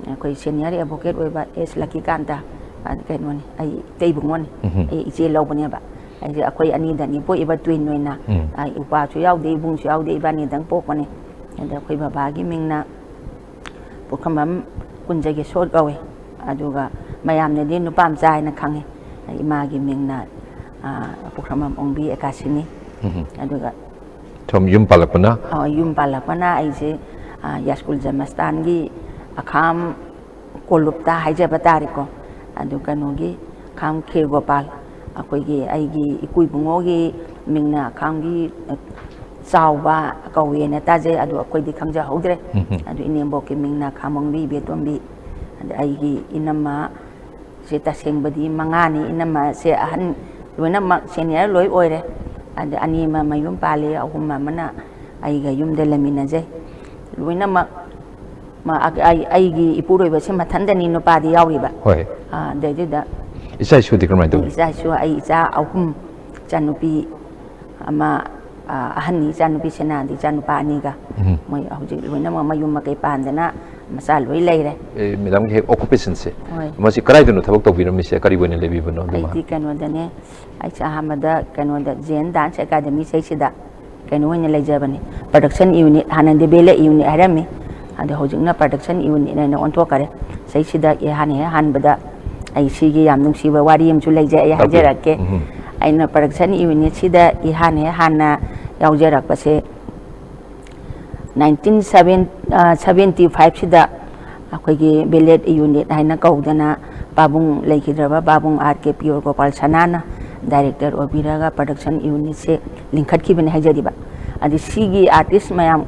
ꯑꯩꯈꯣꯏ ꯁꯦꯅꯤꯌꯔ ꯑꯦꯗꯚꯣꯀꯦꯠ ꯑꯣꯏꯕ ꯑꯦꯁ ꯂꯀꯤꯀꯥꯟꯇ, ꯑ, ꯀꯩꯅꯣꯅꯤ, ꯑꯩ ꯏꯇꯩ ꯏꯕꯨꯡꯉꯣꯅꯤ꯫ ꯎꯝꯍꯨꯝ꯫ ꯑꯩ ꯏꯆꯦ ꯂꯧꯕꯅꯦꯕ꯫ ꯑꯩꯁꯦ ꯑꯩꯈꯣꯏ ꯑꯅꯤꯗꯅꯤ ꯄꯣꯛꯏꯕ ꯇ꯭ꯋꯤꯟ ꯑꯣꯏꯅ꯫ ꯎꯝ꯫ ꯑ, ꯏꯄꯥꯁꯨ ꯌꯥꯎꯗꯦ, ꯏꯕꯨꯡꯁꯨ ꯌꯥꯎꯗꯦ, ꯏꯕꯥꯅꯤꯗꯪ ꯄꯣꯛꯄꯅꯦ꯫ ꯑꯗ ꯑꯩꯈꯣꯏ ꯕꯕꯥꯒꯤ ꯃꯤꯡꯅ ꯄꯨꯈ꯭ꯔꯝꯕꯝ ꯀꯨꯟꯖꯒꯦꯁꯣꯔ ꯀꯧꯋꯦ꯫ ꯑꯗꯨꯒ ꯃꯌꯥꯝꯅꯗꯤ ꯅꯨꯄꯥ ꯃꯆꯥ ꯍꯥꯏꯅ ꯈꯪꯉꯤ꯫ ꯏꯃꯥꯒꯤ ꯃꯤꯡꯅ, ꯑ, ꯄꯨꯈ꯭ꯔꯝꯕꯝ ꯑꯣꯡꯕꯤ ꯑꯦꯀꯥꯁꯤꯅꯤ꯫ ꯎꯝ꯫ ꯑꯗꯨꯒ ꯁꯣꯝ ꯌꯨꯝ ꯄꯥꯜꯂꯛꯄꯅ? ꯑ, ꯌꯨꯝ ꯄꯥꯜꯂꯛꯄꯅ ꯑꯩꯁꯦ, ꯑ, ꯌꯥꯁꯀꯨꯜ ꯖꯃꯁꯇꯥꯟꯒꯤ ꯑꯈꯥꯝ ꯀꯣꯂꯨꯞꯇ ꯍꯥꯏꯖꯕ ꯇꯥꯔꯦꯀꯣ꯫ ꯑꯗꯨ ꯀꯩꯅꯣꯒꯤ ꯈꯥꯝ ꯈꯤꯔꯒꯣꯄꯥꯜ, ꯑꯩꯈꯣꯏꯒꯤ ꯑꯩꯒꯤ ꯏꯄꯨ ꯏꯕꯨꯡꯉꯣꯒꯤ ꯃꯤꯡꯅ ꯈꯥꯝꯒꯤ, ꯑ, ꯆꯥꯎꯕ ꯀꯧꯋꯦꯅ ꯇꯥꯖꯩ, ꯑꯗꯨ ꯑꯩꯈꯣꯏꯗꯤ ꯈꯪꯖꯍꯧꯗ꯭ꯔꯦ꯫ ꯎꯝ ꯍꯝ꯫ ꯑꯗꯨ ꯏꯅꯦꯝꯕꯣꯛꯀꯤ ꯃꯤꯡꯅ ꯈꯥꯃꯣꯡꯕꯤ ꯏꯕꯦꯇꯣꯝꯕꯤ, ꯑꯗ ꯑꯩꯒꯤ ꯏꯅꯝꯃ ꯁꯦ ꯇꯁꯦꯡꯕꯗꯤ ꯃꯉꯥꯅꯤ, ꯏꯅꯝꯃꯁꯦ ꯑꯍꯟ ꯂꯣꯏꯅꯃꯛ ꯁꯦꯅꯤꯌꯔ ꯂꯣꯏ ꯑꯣꯏꯔꯦ꯫ ꯑꯗ ꯑꯅꯤ ꯑꯃ ꯃꯌꯨꯝ ꯄꯥꯜꯂꯤ, ꯑꯍꯨꯝ ꯑꯃꯅ ꯑꯩꯒ ꯌꯨꯝꯗ ꯂꯩꯃꯤꯟꯅꯖꯩ꯫ ꯂꯣꯏꯅꯃꯛ ꯃ-, ꯑ-, ꯑꯩ-, ꯑꯩꯒꯤ ꯏꯄꯨꯔꯣꯏꯕꯁꯦ ꯃꯊꯟꯗꯅꯤ ꯅꯨꯄꯥꯗꯤ ꯌꯥꯎꯔꯤꯕ꯫ ꯍꯣꯏ꯫ ꯑ, ꯑꯗꯩꯗꯨꯗ ꯏꯆꯥ ꯏꯁꯨꯗꯤ ꯀꯔꯝꯍꯥꯏꯅ ꯇꯧꯏ? ꯏꯆꯥ ꯏꯁꯨ, ꯑꯩ ꯏꯆꯥ ꯑꯍꯨꯝ, ꯏꯆꯥꯅꯨꯄꯤ ꯑꯃ, ꯑ, ꯑꯍꯟꯅꯤ ꯏꯆꯥꯅꯨꯄꯤ ꯁꯦꯅꯥꯗꯤ, ꯏꯆꯥꯅꯨꯄꯥ ꯑꯅꯤꯒ꯫ ꯎꯝ꯫ ꯃꯣꯏ ꯍꯧꯖꯤꯛ ꯂꯣꯏꯅꯃꯛ ꯃꯌꯨꯝ ꯃꯀꯩ ꯄꯥꯟꯗꯅ ꯃꯆꯥ ꯂꯣꯏ ꯂꯩꯔꯦ꯫ ꯑꯦ, ꯃꯦꯗꯥꯝꯒꯤ ꯍꯦꯛ ꯑꯣꯀꯨꯄꯦꯁꯟꯁꯦ, ꯍꯣꯏ꯫ ꯃꯁꯤ ꯀꯗꯥꯏꯗꯅꯣ ꯊꯕꯛ ꯇꯧꯕꯤꯔꯝꯃꯤꯁꯦ? ꯀꯔꯤ ꯑꯣꯏꯅ ꯂꯩꯕꯤꯕꯅꯣ? ꯑꯗꯨꯃ꯫ ꯑꯩꯗꯤ ꯀꯩꯅꯣꯗꯅꯦ, ꯑꯩꯁꯦ ꯑꯍꯥꯟꯕꯗ ꯀꯩꯅꯣꯗ ꯖꯦꯟ ꯗꯥꯟꯁ ꯑꯦꯀꯥꯗꯃꯤ ꯁꯩꯁꯤꯗ ꯀꯩꯅꯣ ꯑꯣꯏꯅ ꯂꯩꯖꯕꯅꯦ, ꯄ꯭ꯔꯗꯛꯁꯟ ꯌꯨꯅꯤꯠ, ꯍꯥꯟꯅꯗꯤ ꯕꯦꯂꯦ ꯌꯨꯅꯤꯠ ꯍꯥꯏꯔꯝꯃꯤ, ꯑꯗꯣ ꯍꯧꯖꯤꯛꯅ ꯄ꯭ꯔꯗꯛꯁꯟ ꯌꯨꯅꯤꯠ ꯍꯥꯏꯅ ꯑꯣꯟꯊꯣꯛꯈꯔꯦ꯫ ꯁꯩꯁꯤꯗ ꯑꯩ ꯍꯥꯟꯅ ꯍꯦꯛ ꯍꯥꯟꯕꯗ ꯑꯩ ꯁꯤꯒꯤ ꯌꯥꯝ ꯅꯨꯡꯁꯤꯕ ꯋꯥꯔꯤ ꯑꯃꯁꯨ ꯂꯩꯖꯩ, ꯑꯩ ꯇꯥꯛꯄꯤꯌꯨ꯫ ꯍꯥꯏꯖꯔꯛꯀꯦ꯫ ꯎꯝ꯫ ꯑꯩꯅ production unit ꯁꯤꯗ ꯏꯍꯥꯟ ꯍꯦꯛ ꯍꯥꯟꯅ ꯌꯥꯎꯖꯔꯛꯄꯁꯦ nineteen seventy five ꯁꯤꯗ ꯑꯩꯈꯣꯏꯒꯤ ballet unit ꯍꯥꯏꯅ ꯀꯧꯗꯅ ꯄꯥꯕꯨꯡ, ꯂꯩꯈꯤꯗ꯭ꯔꯕ ꯄꯥꯕꯨꯡ ꯑꯥꯔ ꯀꯦ ꯄꯤꯌꯣꯔ ꯒꯣꯄꯥꯜ ꯁꯅꯥꯅ director ꯑꯣꯏꯕꯤꯔꯒ production unit ꯁꯦ ꯂꯤꯡꯈꯠꯈꯤꯕꯅꯤ ꯍꯥꯏꯖꯔꯤꯕ꯫ ꯑꯗꯨ ꯁꯤꯒꯤ artist ꯃꯌꯥꯝ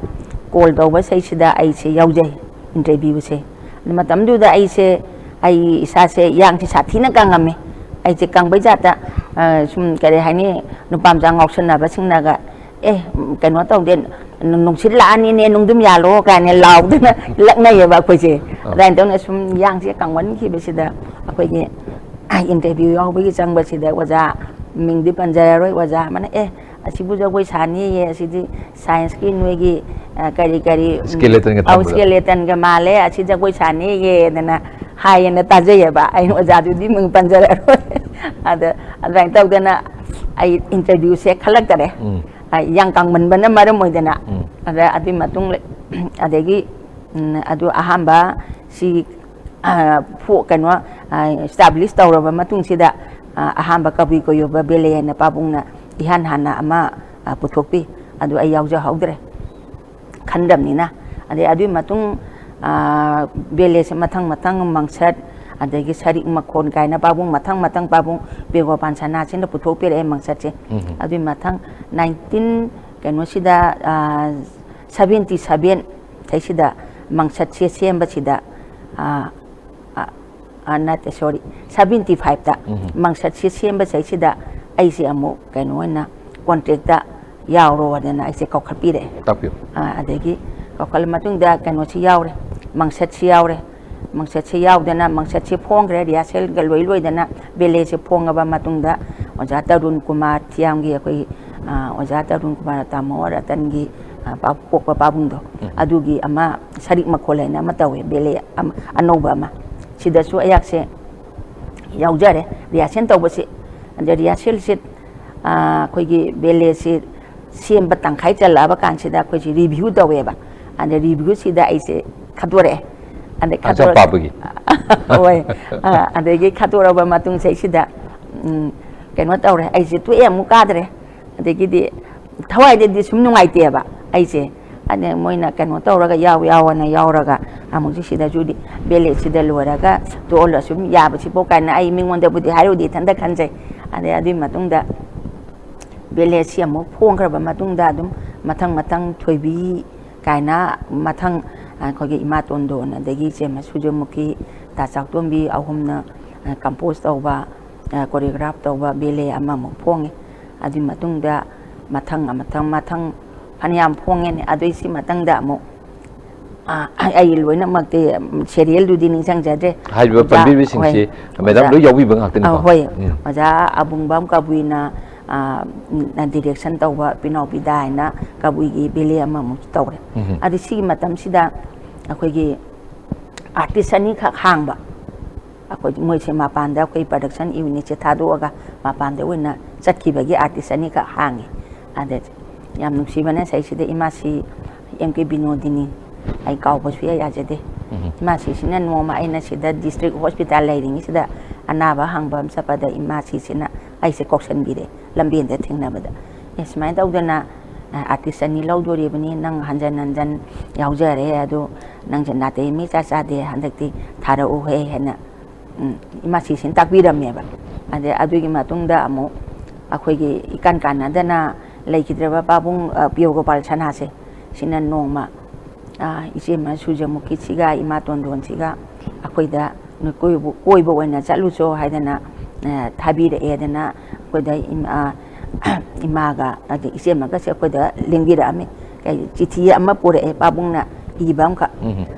call ꯇꯧꯕꯁꯤꯗꯩꯁꯤꯗ ꯑꯩꯁꯦ ꯌꯥꯎꯖꯩ interview ꯁꯦ꯫ ꯑꯗꯨ ꯃꯇꯝꯗꯨꯗ ꯑꯩꯁꯦ, ꯑꯩ ꯏꯁꯥꯁꯦ ꯏꯌꯥꯡꯁꯦ ꯁꯥꯊꯤꯅ ꯀꯪꯉꯝꯃꯦ꯫ ꯑꯩꯁꯦ ꯀꯪꯕꯩ ꯖꯥꯠꯇ, ꯑ, ꯁꯨꯝ ꯀꯔꯤ ꯍꯥꯏꯅꯤ, ꯅꯨꯄꯥ ꯃꯆꯥ ꯉꯥꯎꯁꯟꯅꯕꯁꯤꯡꯅꯒ, "ꯑꯦ, ꯀꯩꯅꯣ ꯇꯧꯗꯦ, ꯅꯨꯡꯁꯤꯠ ꯂꯥꯛꯑꯅꯤꯅꯦ, ꯅꯨꯡꯗꯨꯝ ꯌꯥꯜꯂꯣ" ꯀꯥꯏꯅ ꯂꯥꯎꯗꯅ ꯂꯛꯅꯩꯌꯦꯕ ꯑꯩꯈꯣꯏꯁꯦ꯫ ꯑꯥ꯫ ꯑꯗꯨꯃꯥꯏꯅ ꯇꯧꯅ ꯁꯨꯝ ꯏꯌꯥꯡꯁꯦ ꯀꯪꯃꯟꯈꯤꯕꯁꯤꯗ ꯑꯩꯈꯣꯏꯒꯤ interview ꯌꯥꯎꯕꯒꯤ ꯆꯪꯕꯁꯤꯗ ꯑꯣꯖꯥ, ꯃꯤꯡꯗꯤ ꯄꯟꯖꯔꯔꯣꯏ, ꯑꯣꯖꯥ ꯑꯃꯅ, "ꯑꯦ, ꯑꯁꯤꯕꯨ ꯖꯒꯣꯏ ꯁꯥꯅꯤꯌꯦ, ꯑꯁꯤꯗꯤ science ꯀꯤ ꯅꯣꯏꯒꯤ, ꯑ, ꯀꯔꯤ ꯀꯔꯤ, ꯎꯝ, skeleton ꯒ ꯑꯧ, ꯊꯝꯕꯗꯣ꯫ Skeleton ꯒ ꯃꯥꯜꯂꯦ, ꯑꯁꯤ ꯖꯒꯣꯏ ꯁꯥꯅꯤꯌꯦ" ꯑꯗꯅ ꯍꯥꯏꯌꯦꯅ ꯇꯥꯖꯩꯌꯦꯕ꯫ ꯑꯩꯅ ꯑꯣꯖꯥꯗꯨꯗꯤ ꯃꯤꯡ ꯄꯟꯖꯔꯔꯣꯏ꯫ ꯑꯗ ꯑꯗꯨꯃꯥꯏꯅ ꯇꯧꯗꯅ ꯑꯩ interview ꯁꯦ ꯈꯜꯂꯛꯇꯔꯦ꯫ ꯎꯝ꯫ ꯑ, ꯌꯥꯡ ꯀꯪꯃꯟꯕꯅ ꯃꯔꯝ ꯑꯣꯏꯗꯅ꯫ ꯎꯝ꯫ ꯑꯗ ꯑꯗꯨꯒꯤ ꯃꯇꯨꯡ, ꯑꯗꯒꯤ, ꯎꯝ, ꯑꯗꯨ ꯑꯍꯥꯟꯕ ꯁꯤ, ꯑ, ꯐꯣ-, ꯀꯩꯅꯣ, ꯑ, establish ꯇꯧꯔꯕ ꯃꯇꯨꯡꯁꯤꯗ, ꯑ, ꯑꯍꯥꯟꯕ ꯀꯕꯨꯏ ꯀꯣꯌꯣꯕ ballet ꯍꯥꯏꯅ ꯄꯥꯕꯨꯡꯅ ꯏꯍꯥꯟ ꯍꯥꯟꯅ ꯑꯃ, ꯑ, ꯄꯨꯊꯣꯛꯄꯤ꯫ ꯑꯗꯨ ꯑꯩ ꯌꯥꯎꯖꯍꯧꯗ꯭ꯔꯦ꯫ ꯈꯟꯗꯕꯅꯤꯅ꯫ ꯑꯗꯩ ꯑꯗꯨꯒꯤ ꯃꯇꯨꯡ, ꯑ, ballet ꯁꯦ ꯃꯊꯪ ꯃꯊꯪ ꯃꯪꯁꯠ, ꯑꯗꯒꯤ ꯁꯔꯤꯛ ꯃꯈꯣꯟ ꯀꯥꯏꯅ ꯄꯥꯕꯨꯡ ꯃꯊꯪ ꯃꯊꯪ ꯄꯥꯕꯨꯡ ꯄꯤꯌꯣꯔ ꯒꯣꯄꯥꯜ ꯁꯅꯥꯁꯤꯅ ꯄꯨꯊꯣꯛꯄꯤꯔꯛꯑꯦ ꯃꯪꯁꯠꯁꯦ꯫ ꯎꯝ꯫ ꯑꯗꯨꯒꯤ ꯃꯊꯪ nineteen ꯀꯩꯅꯣꯁꯤꯗ, ꯑ, seventy seven ꯁꯤꯗꯩꯁꯤꯗ ꯃꯪꯁꯠꯁꯦ ꯁꯦꯝꯕꯁꯤꯗ, ꯑ, ꯑ, ꯑ, ꯅꯠꯇꯦ, sorry, seventy five ꯇ ꯎꯝ꯫ ꯃꯪꯁꯠꯁꯦ ꯁꯦꯝꯕꯁꯤꯗꯩꯁꯤꯗ ꯑꯩꯁꯦ ꯑꯃꯨꯛ ꯀꯩꯅꯣ ꯑꯣꯏꯅ contract ꯇ ꯌꯥꯎꯔꯣꯗꯅ ꯑꯩꯁꯦ ꯀꯧꯈꯠꯄꯤꯔꯛꯑꯦ꯫ ꯇꯥꯛꯄꯤꯌꯨ꯫ ꯑ, ꯑꯗꯒꯤ ꯀꯧꯈꯠꯂ ꯃꯇꯨꯡꯗ ꯀꯩꯅꯣꯁꯤ ꯌꯥꯎꯔꯦ, ꯃꯪꯁꯠꯁꯤ ꯌꯥꯎꯔꯦ꯫ ꯃꯪꯁꯠꯁꯤ ꯌꯥꯎꯗꯅ, ꯃꯪꯁꯠꯁꯤ ꯐꯣꯡꯈ꯭ꯔꯦ, rehearsal ꯒ ꯂꯣꯏ ꯂꯣꯏꯗꯅ ballet ꯁꯤ ꯐꯣꯡꯉꯕ ꯃꯇꯨꯡꯗ ꯑꯣꯖꯥ ꯇꯔꯨꯟ ꯀꯨꯃꯥꯔ ꯊꯤꯌꯥꯝꯒꯤ, ꯑꯩꯈꯣꯏ, ꯑ, ꯑꯣꯖꯥ ꯇꯔꯨꯟ ꯀꯨꯃꯥꯔ ꯇꯥꯃꯣ ꯔꯇꯟꯒꯤ, ꯑ, ꯄꯥ-, ꯄꯣꯛꯄ ꯄꯥꯕꯨꯡꯗꯣ, ꯎꯝ꯫ ꯑꯗꯨꯒꯤ ꯑꯃ ꯁꯔꯤꯛ ꯃꯈꯣꯜ ꯍꯥꯏꯅ ꯑꯃ ꯇꯧꯋꯦ, ballet ꯑꯃ, ꯑꯅꯧꯕ ꯑꯃ꯫ ꯁꯤꯗꯁꯨ ꯑꯩꯍꯥꯛꯁꯦ ꯌꯥꯎꯖꯔꯦ rehearsal ꯇꯧꯕꯁꯤ꯫ ꯑꯗ rehearsal ꯁꯤ, ꯑ, ꯑꯩꯈꯣꯏꯒꯤ ballet ꯁꯤ ꯁꯦꯝꯕ ꯇꯪꯈꯥꯏ ꯆꯜꯂꯛꯑꯕ ꯀꯥꯟꯁꯤꯗ ꯑꯩꯈꯣꯏꯁꯤ review ꯇꯧꯋꯦꯕ꯫ ꯑꯗ review ꯁꯤꯗ ꯑꯩꯁꯦ ꯈꯟꯗꯣꯔꯛꯑꯦ꯫ ꯑꯗ ꯍꯛꯆꯥꯡ ꯈꯟꯗꯣꯔꯛ-, ꯄꯥꯕꯒꯤ꯫ ꯍꯣꯏ꯫ ꯑ, ꯑꯗꯒꯤ ꯈꯟꯗꯣꯔꯛꯑꯕ ꯃꯇꯨꯡꯁꯤꯗꯩꯁꯤꯗ, ꯎꯝ, ꯀꯩꯅꯣ ꯇꯧꯔꯦ, ꯑꯩꯁꯦ ꯇꯣꯛꯑꯦ, ꯑꯃꯨꯛ ꯀꯥꯗ꯭ꯔꯦ꯫ ꯑꯗꯒꯤꯗꯤ ꯊꯋꯥꯏꯗꯗꯤ ꯁꯨꯝ ꯅꯨꯡꯉꯥꯏꯇꯦꯕ ꯑꯩꯁꯦ꯫ ꯑꯗ ꯃꯣꯏꯅ ꯀꯩꯅꯣ ꯇꯧꯔꯒ, ꯌꯥꯎ ꯌꯥꯎꯑꯅ ꯌꯥꯎꯔꯒ, ꯑꯃꯨꯛꯁꯨ ꯁꯤꯗꯁꯨꯗꯤ ꯕꯦꯂꯦꯁꯤꯗ ꯂꯣꯏꯔꯒ ꯇꯣꯛꯍꯜꯂ ꯁꯨꯝ ꯌꯥꯕꯁꯤꯕꯣ ꯀꯥꯏꯅ ꯑꯩ ꯃꯤꯉꯣꯟꯗꯕꯨꯗꯤ ꯍꯥꯏꯔꯨꯗꯦ, ꯏꯊꯟꯇ ꯈꯟꯖꯩ꯫ ꯑꯗꯩ ꯑꯗꯨꯒꯤ ꯃꯇꯨꯡꯗ ꯕꯦꯂꯦꯁꯤ ꯑꯃꯨꯛ ꯐꯣꯡꯈ꯭ꯔꯕ ꯃꯇꯨꯡꯗ ꯑꯗꯨꯝ ꯃꯊꯪ ꯃꯊꯪ ꯊꯣꯏꯕꯤ ꯀꯥꯏꯅ ꯃꯊꯪ ꯑꯩꯈꯣꯏꯒꯤ ꯏꯃꯥ ꯇꯣꯟꯗꯣꯟ, ꯑꯗꯒꯤ ꯏꯆꯦꯃ ꯁꯨꯔꯖꯃꯨꯈꯤ, ꯇꯥ ꯆꯥꯎꯇꯣꯝꯕꯤ ꯑꯍꯨꯝꯅ ꯀꯝꯄꯣꯁ ꯇꯧꯕ, ꯀꯣꯔꯤꯌꯣꯒ꯭ꯔꯥꯐ ꯇꯧꯕ ꯕꯦꯂꯦ ꯑꯃꯃꯨꯛ ꯐꯣꯡꯉꯤ꯫ ꯑꯗꯨꯒꯤ ꯃꯇꯨꯡꯗ ꯃꯊꯪ ꯃꯊꯪ ꯃꯊꯪ ꯐꯅꯌꯥꯝ ꯐꯣꯡꯉꯦꯅꯦ꯫ ꯑꯗꯨꯏ ꯁꯤ ꯃꯇꯪꯗ ꯑꯃꯨꯛ ꯑꯩ ꯂꯣꯏꯅꯃꯛꯇꯤ ꯁꯦꯔꯤꯌꯦꯜꯗꯨꯗꯤ ꯅꯤꯡꯁꯤꯡꯖꯗ꯭ꯔꯦ꯫ ꯍꯥꯏꯔꯤꯕ ꯄꯟꯕꯤꯔꯤꯕꯁꯤꯡꯁꯤ ꯃꯦꯗꯥꯝ ꯂꯣꯏ ꯌꯥꯎꯕꯤꯕ ꯉꯥꯛꯇꯅꯤꯀꯣ? ꯍꯣꯏ꯫ ꯑꯣꯖꯥ ꯑꯕꯨꯡꯕꯝ ꯀꯕꯨꯏꯅ ꯗꯤꯔꯦꯛꯁꯟ ꯇꯧꯕ ꯄꯤꯅꯥꯎ ꯄꯤꯗꯥ ꯍꯥꯏꯅ ꯀꯕꯨꯏꯒꯤ ꯕꯦꯂꯦ ꯑꯃꯃꯨꯛ ꯇꯧꯔꯦ꯫ ꯑꯗꯨ ꯁꯤꯒꯤ ꯃꯇꯝꯁꯤꯗ ꯑꯩꯈꯣꯏꯒꯤ ꯑꯥꯔꯇꯤꯁ ꯑꯅꯤꯈꯛ ꯍꯥꯡꯕ꯫ ꯑꯩꯈꯣꯏ ꯃꯣꯏꯁꯦ ꯃꯄꯥꯟꯗ ꯑꯩꯈꯣꯏ ꯄ꯭ꯔꯗꯛꯁꯟ ꯌꯨꯅꯤꯠꯁꯦ ꯊꯥꯗꯣꯛꯑꯒ ꯃꯄꯥꯟꯗ ꯑꯣꯏꯅ ꯆꯠꯈꯤꯕꯒꯤ ꯑꯥꯔꯇꯤꯁ ꯑꯅꯤꯈꯛ ꯍꯥꯡꯉꯤ꯫ ꯑꯗ ꯌꯥꯝ ꯅꯨꯡꯁꯤꯕꯅ ꯁꯩꯁꯤꯗ ꯏꯃꯥꯁꯤ ꯑꯦꯝ ꯀꯦ ꯕꯤꯅꯣꯗꯤꯅꯤ, ꯑꯩ ꯀꯥꯎꯕꯁꯨ ꯏꯌꯥ ꯌꯥꯖꯗꯦ꯫ ꯏꯃꯥꯁꯤꯁꯤꯅ ꯅꯣꯡꯃ ꯑꯩꯅ ꯁꯤꯗ ꯗꯤꯁꯇ꯭ꯔꯤꯛ ꯍꯣꯁꯄꯤꯇꯥꯜ ꯂꯩꯔꯤꯉꯩꯁꯤꯗ ꯑꯅꯥꯕ ꯍꯪꯕ ꯑꯃ ꯆꯠꯄꯗ ꯏꯃꯥꯁꯤꯁꯤꯅ ꯑꯩꯁꯦ ꯀꯧꯁꯟꯕꯤꯔꯦ ꯂꯝꯕꯦꯟꯗ ꯊꯦꯡꯅꯕꯗ꯫ "ꯑꯦ, ꯁꯨꯃꯥꯏꯅ ꯇꯧꯗꯅ ꯑꯥꯔꯇꯤꯁ ꯑꯅꯤ ꯂꯧꯗꯣꯔꯤꯕꯅꯤ, ꯅꯪ ꯍꯟꯖꯟ ꯍꯟꯖꯟ ꯌꯥꯎꯖꯔꯦ, ꯑꯗꯨ ꯅꯪꯁꯦ ꯅꯥꯇꯩ ꯃꯤ ꯏꯆꯥ ꯆꯥꯗꯦ, ꯍꯟꯗꯛꯇꯤ ꯊꯥꯔꯛꯎꯍꯦ" ꯍꯥꯏꯅ ꯏꯃꯥꯁꯤꯁꯤꯅ ꯇꯥꯛꯄꯤꯔꯝꯃꯦꯕ꯫ ꯑꯗꯩ ꯑꯗꯨꯒꯤ ꯃꯇꯨꯡꯗ ꯑꯃꯨꯛ ꯑꯩꯈꯣꯏꯒꯤ ꯏꯀꯥꯟ ꯀꯥꯟꯅꯗꯅ ꯂꯩꯈꯤꯗ꯭ꯔꯕ ꯄꯥꯕꯨꯡ ꯄꯤꯌꯣ ꯒꯣꯄꯥꯜ ꯁꯅꯥꯁꯦ, ꯁꯤꯅ ꯅꯣꯡꯃ ꯏꯆꯦꯃ ꯁꯨꯔꯖꯃꯨꯈꯤꯁꯤꯒ ꯏꯃꯥ ꯇꯣꯟꯗꯣꯟꯁꯤꯒ ꯑꯩꯈꯣꯏꯗ ꯀꯣꯏꯕ ꯑꯣꯏꯅ ꯆꯠꯂꯨꯆꯣ ꯍꯥꯏꯗꯅ ꯊꯥꯕꯤꯔꯛꯑꯦꯗꯅ ꯑꯩꯈꯣꯏꯗ ꯏꯃꯥꯒ ꯑꯗꯩ ꯏꯆꯦꯃꯒꯁꯦ ꯑꯩꯈꯣꯏꯗ ꯂꯦꯡꯕꯤꯔꯛꯑꯝꯃꯤ꯫ ꯆꯤꯊꯤ ꯑꯃ ꯄꯨꯔꯛꯑꯦ, ꯄꯥꯕꯨꯡꯅ ꯏꯕ ꯑꯃꯈꯛ꯫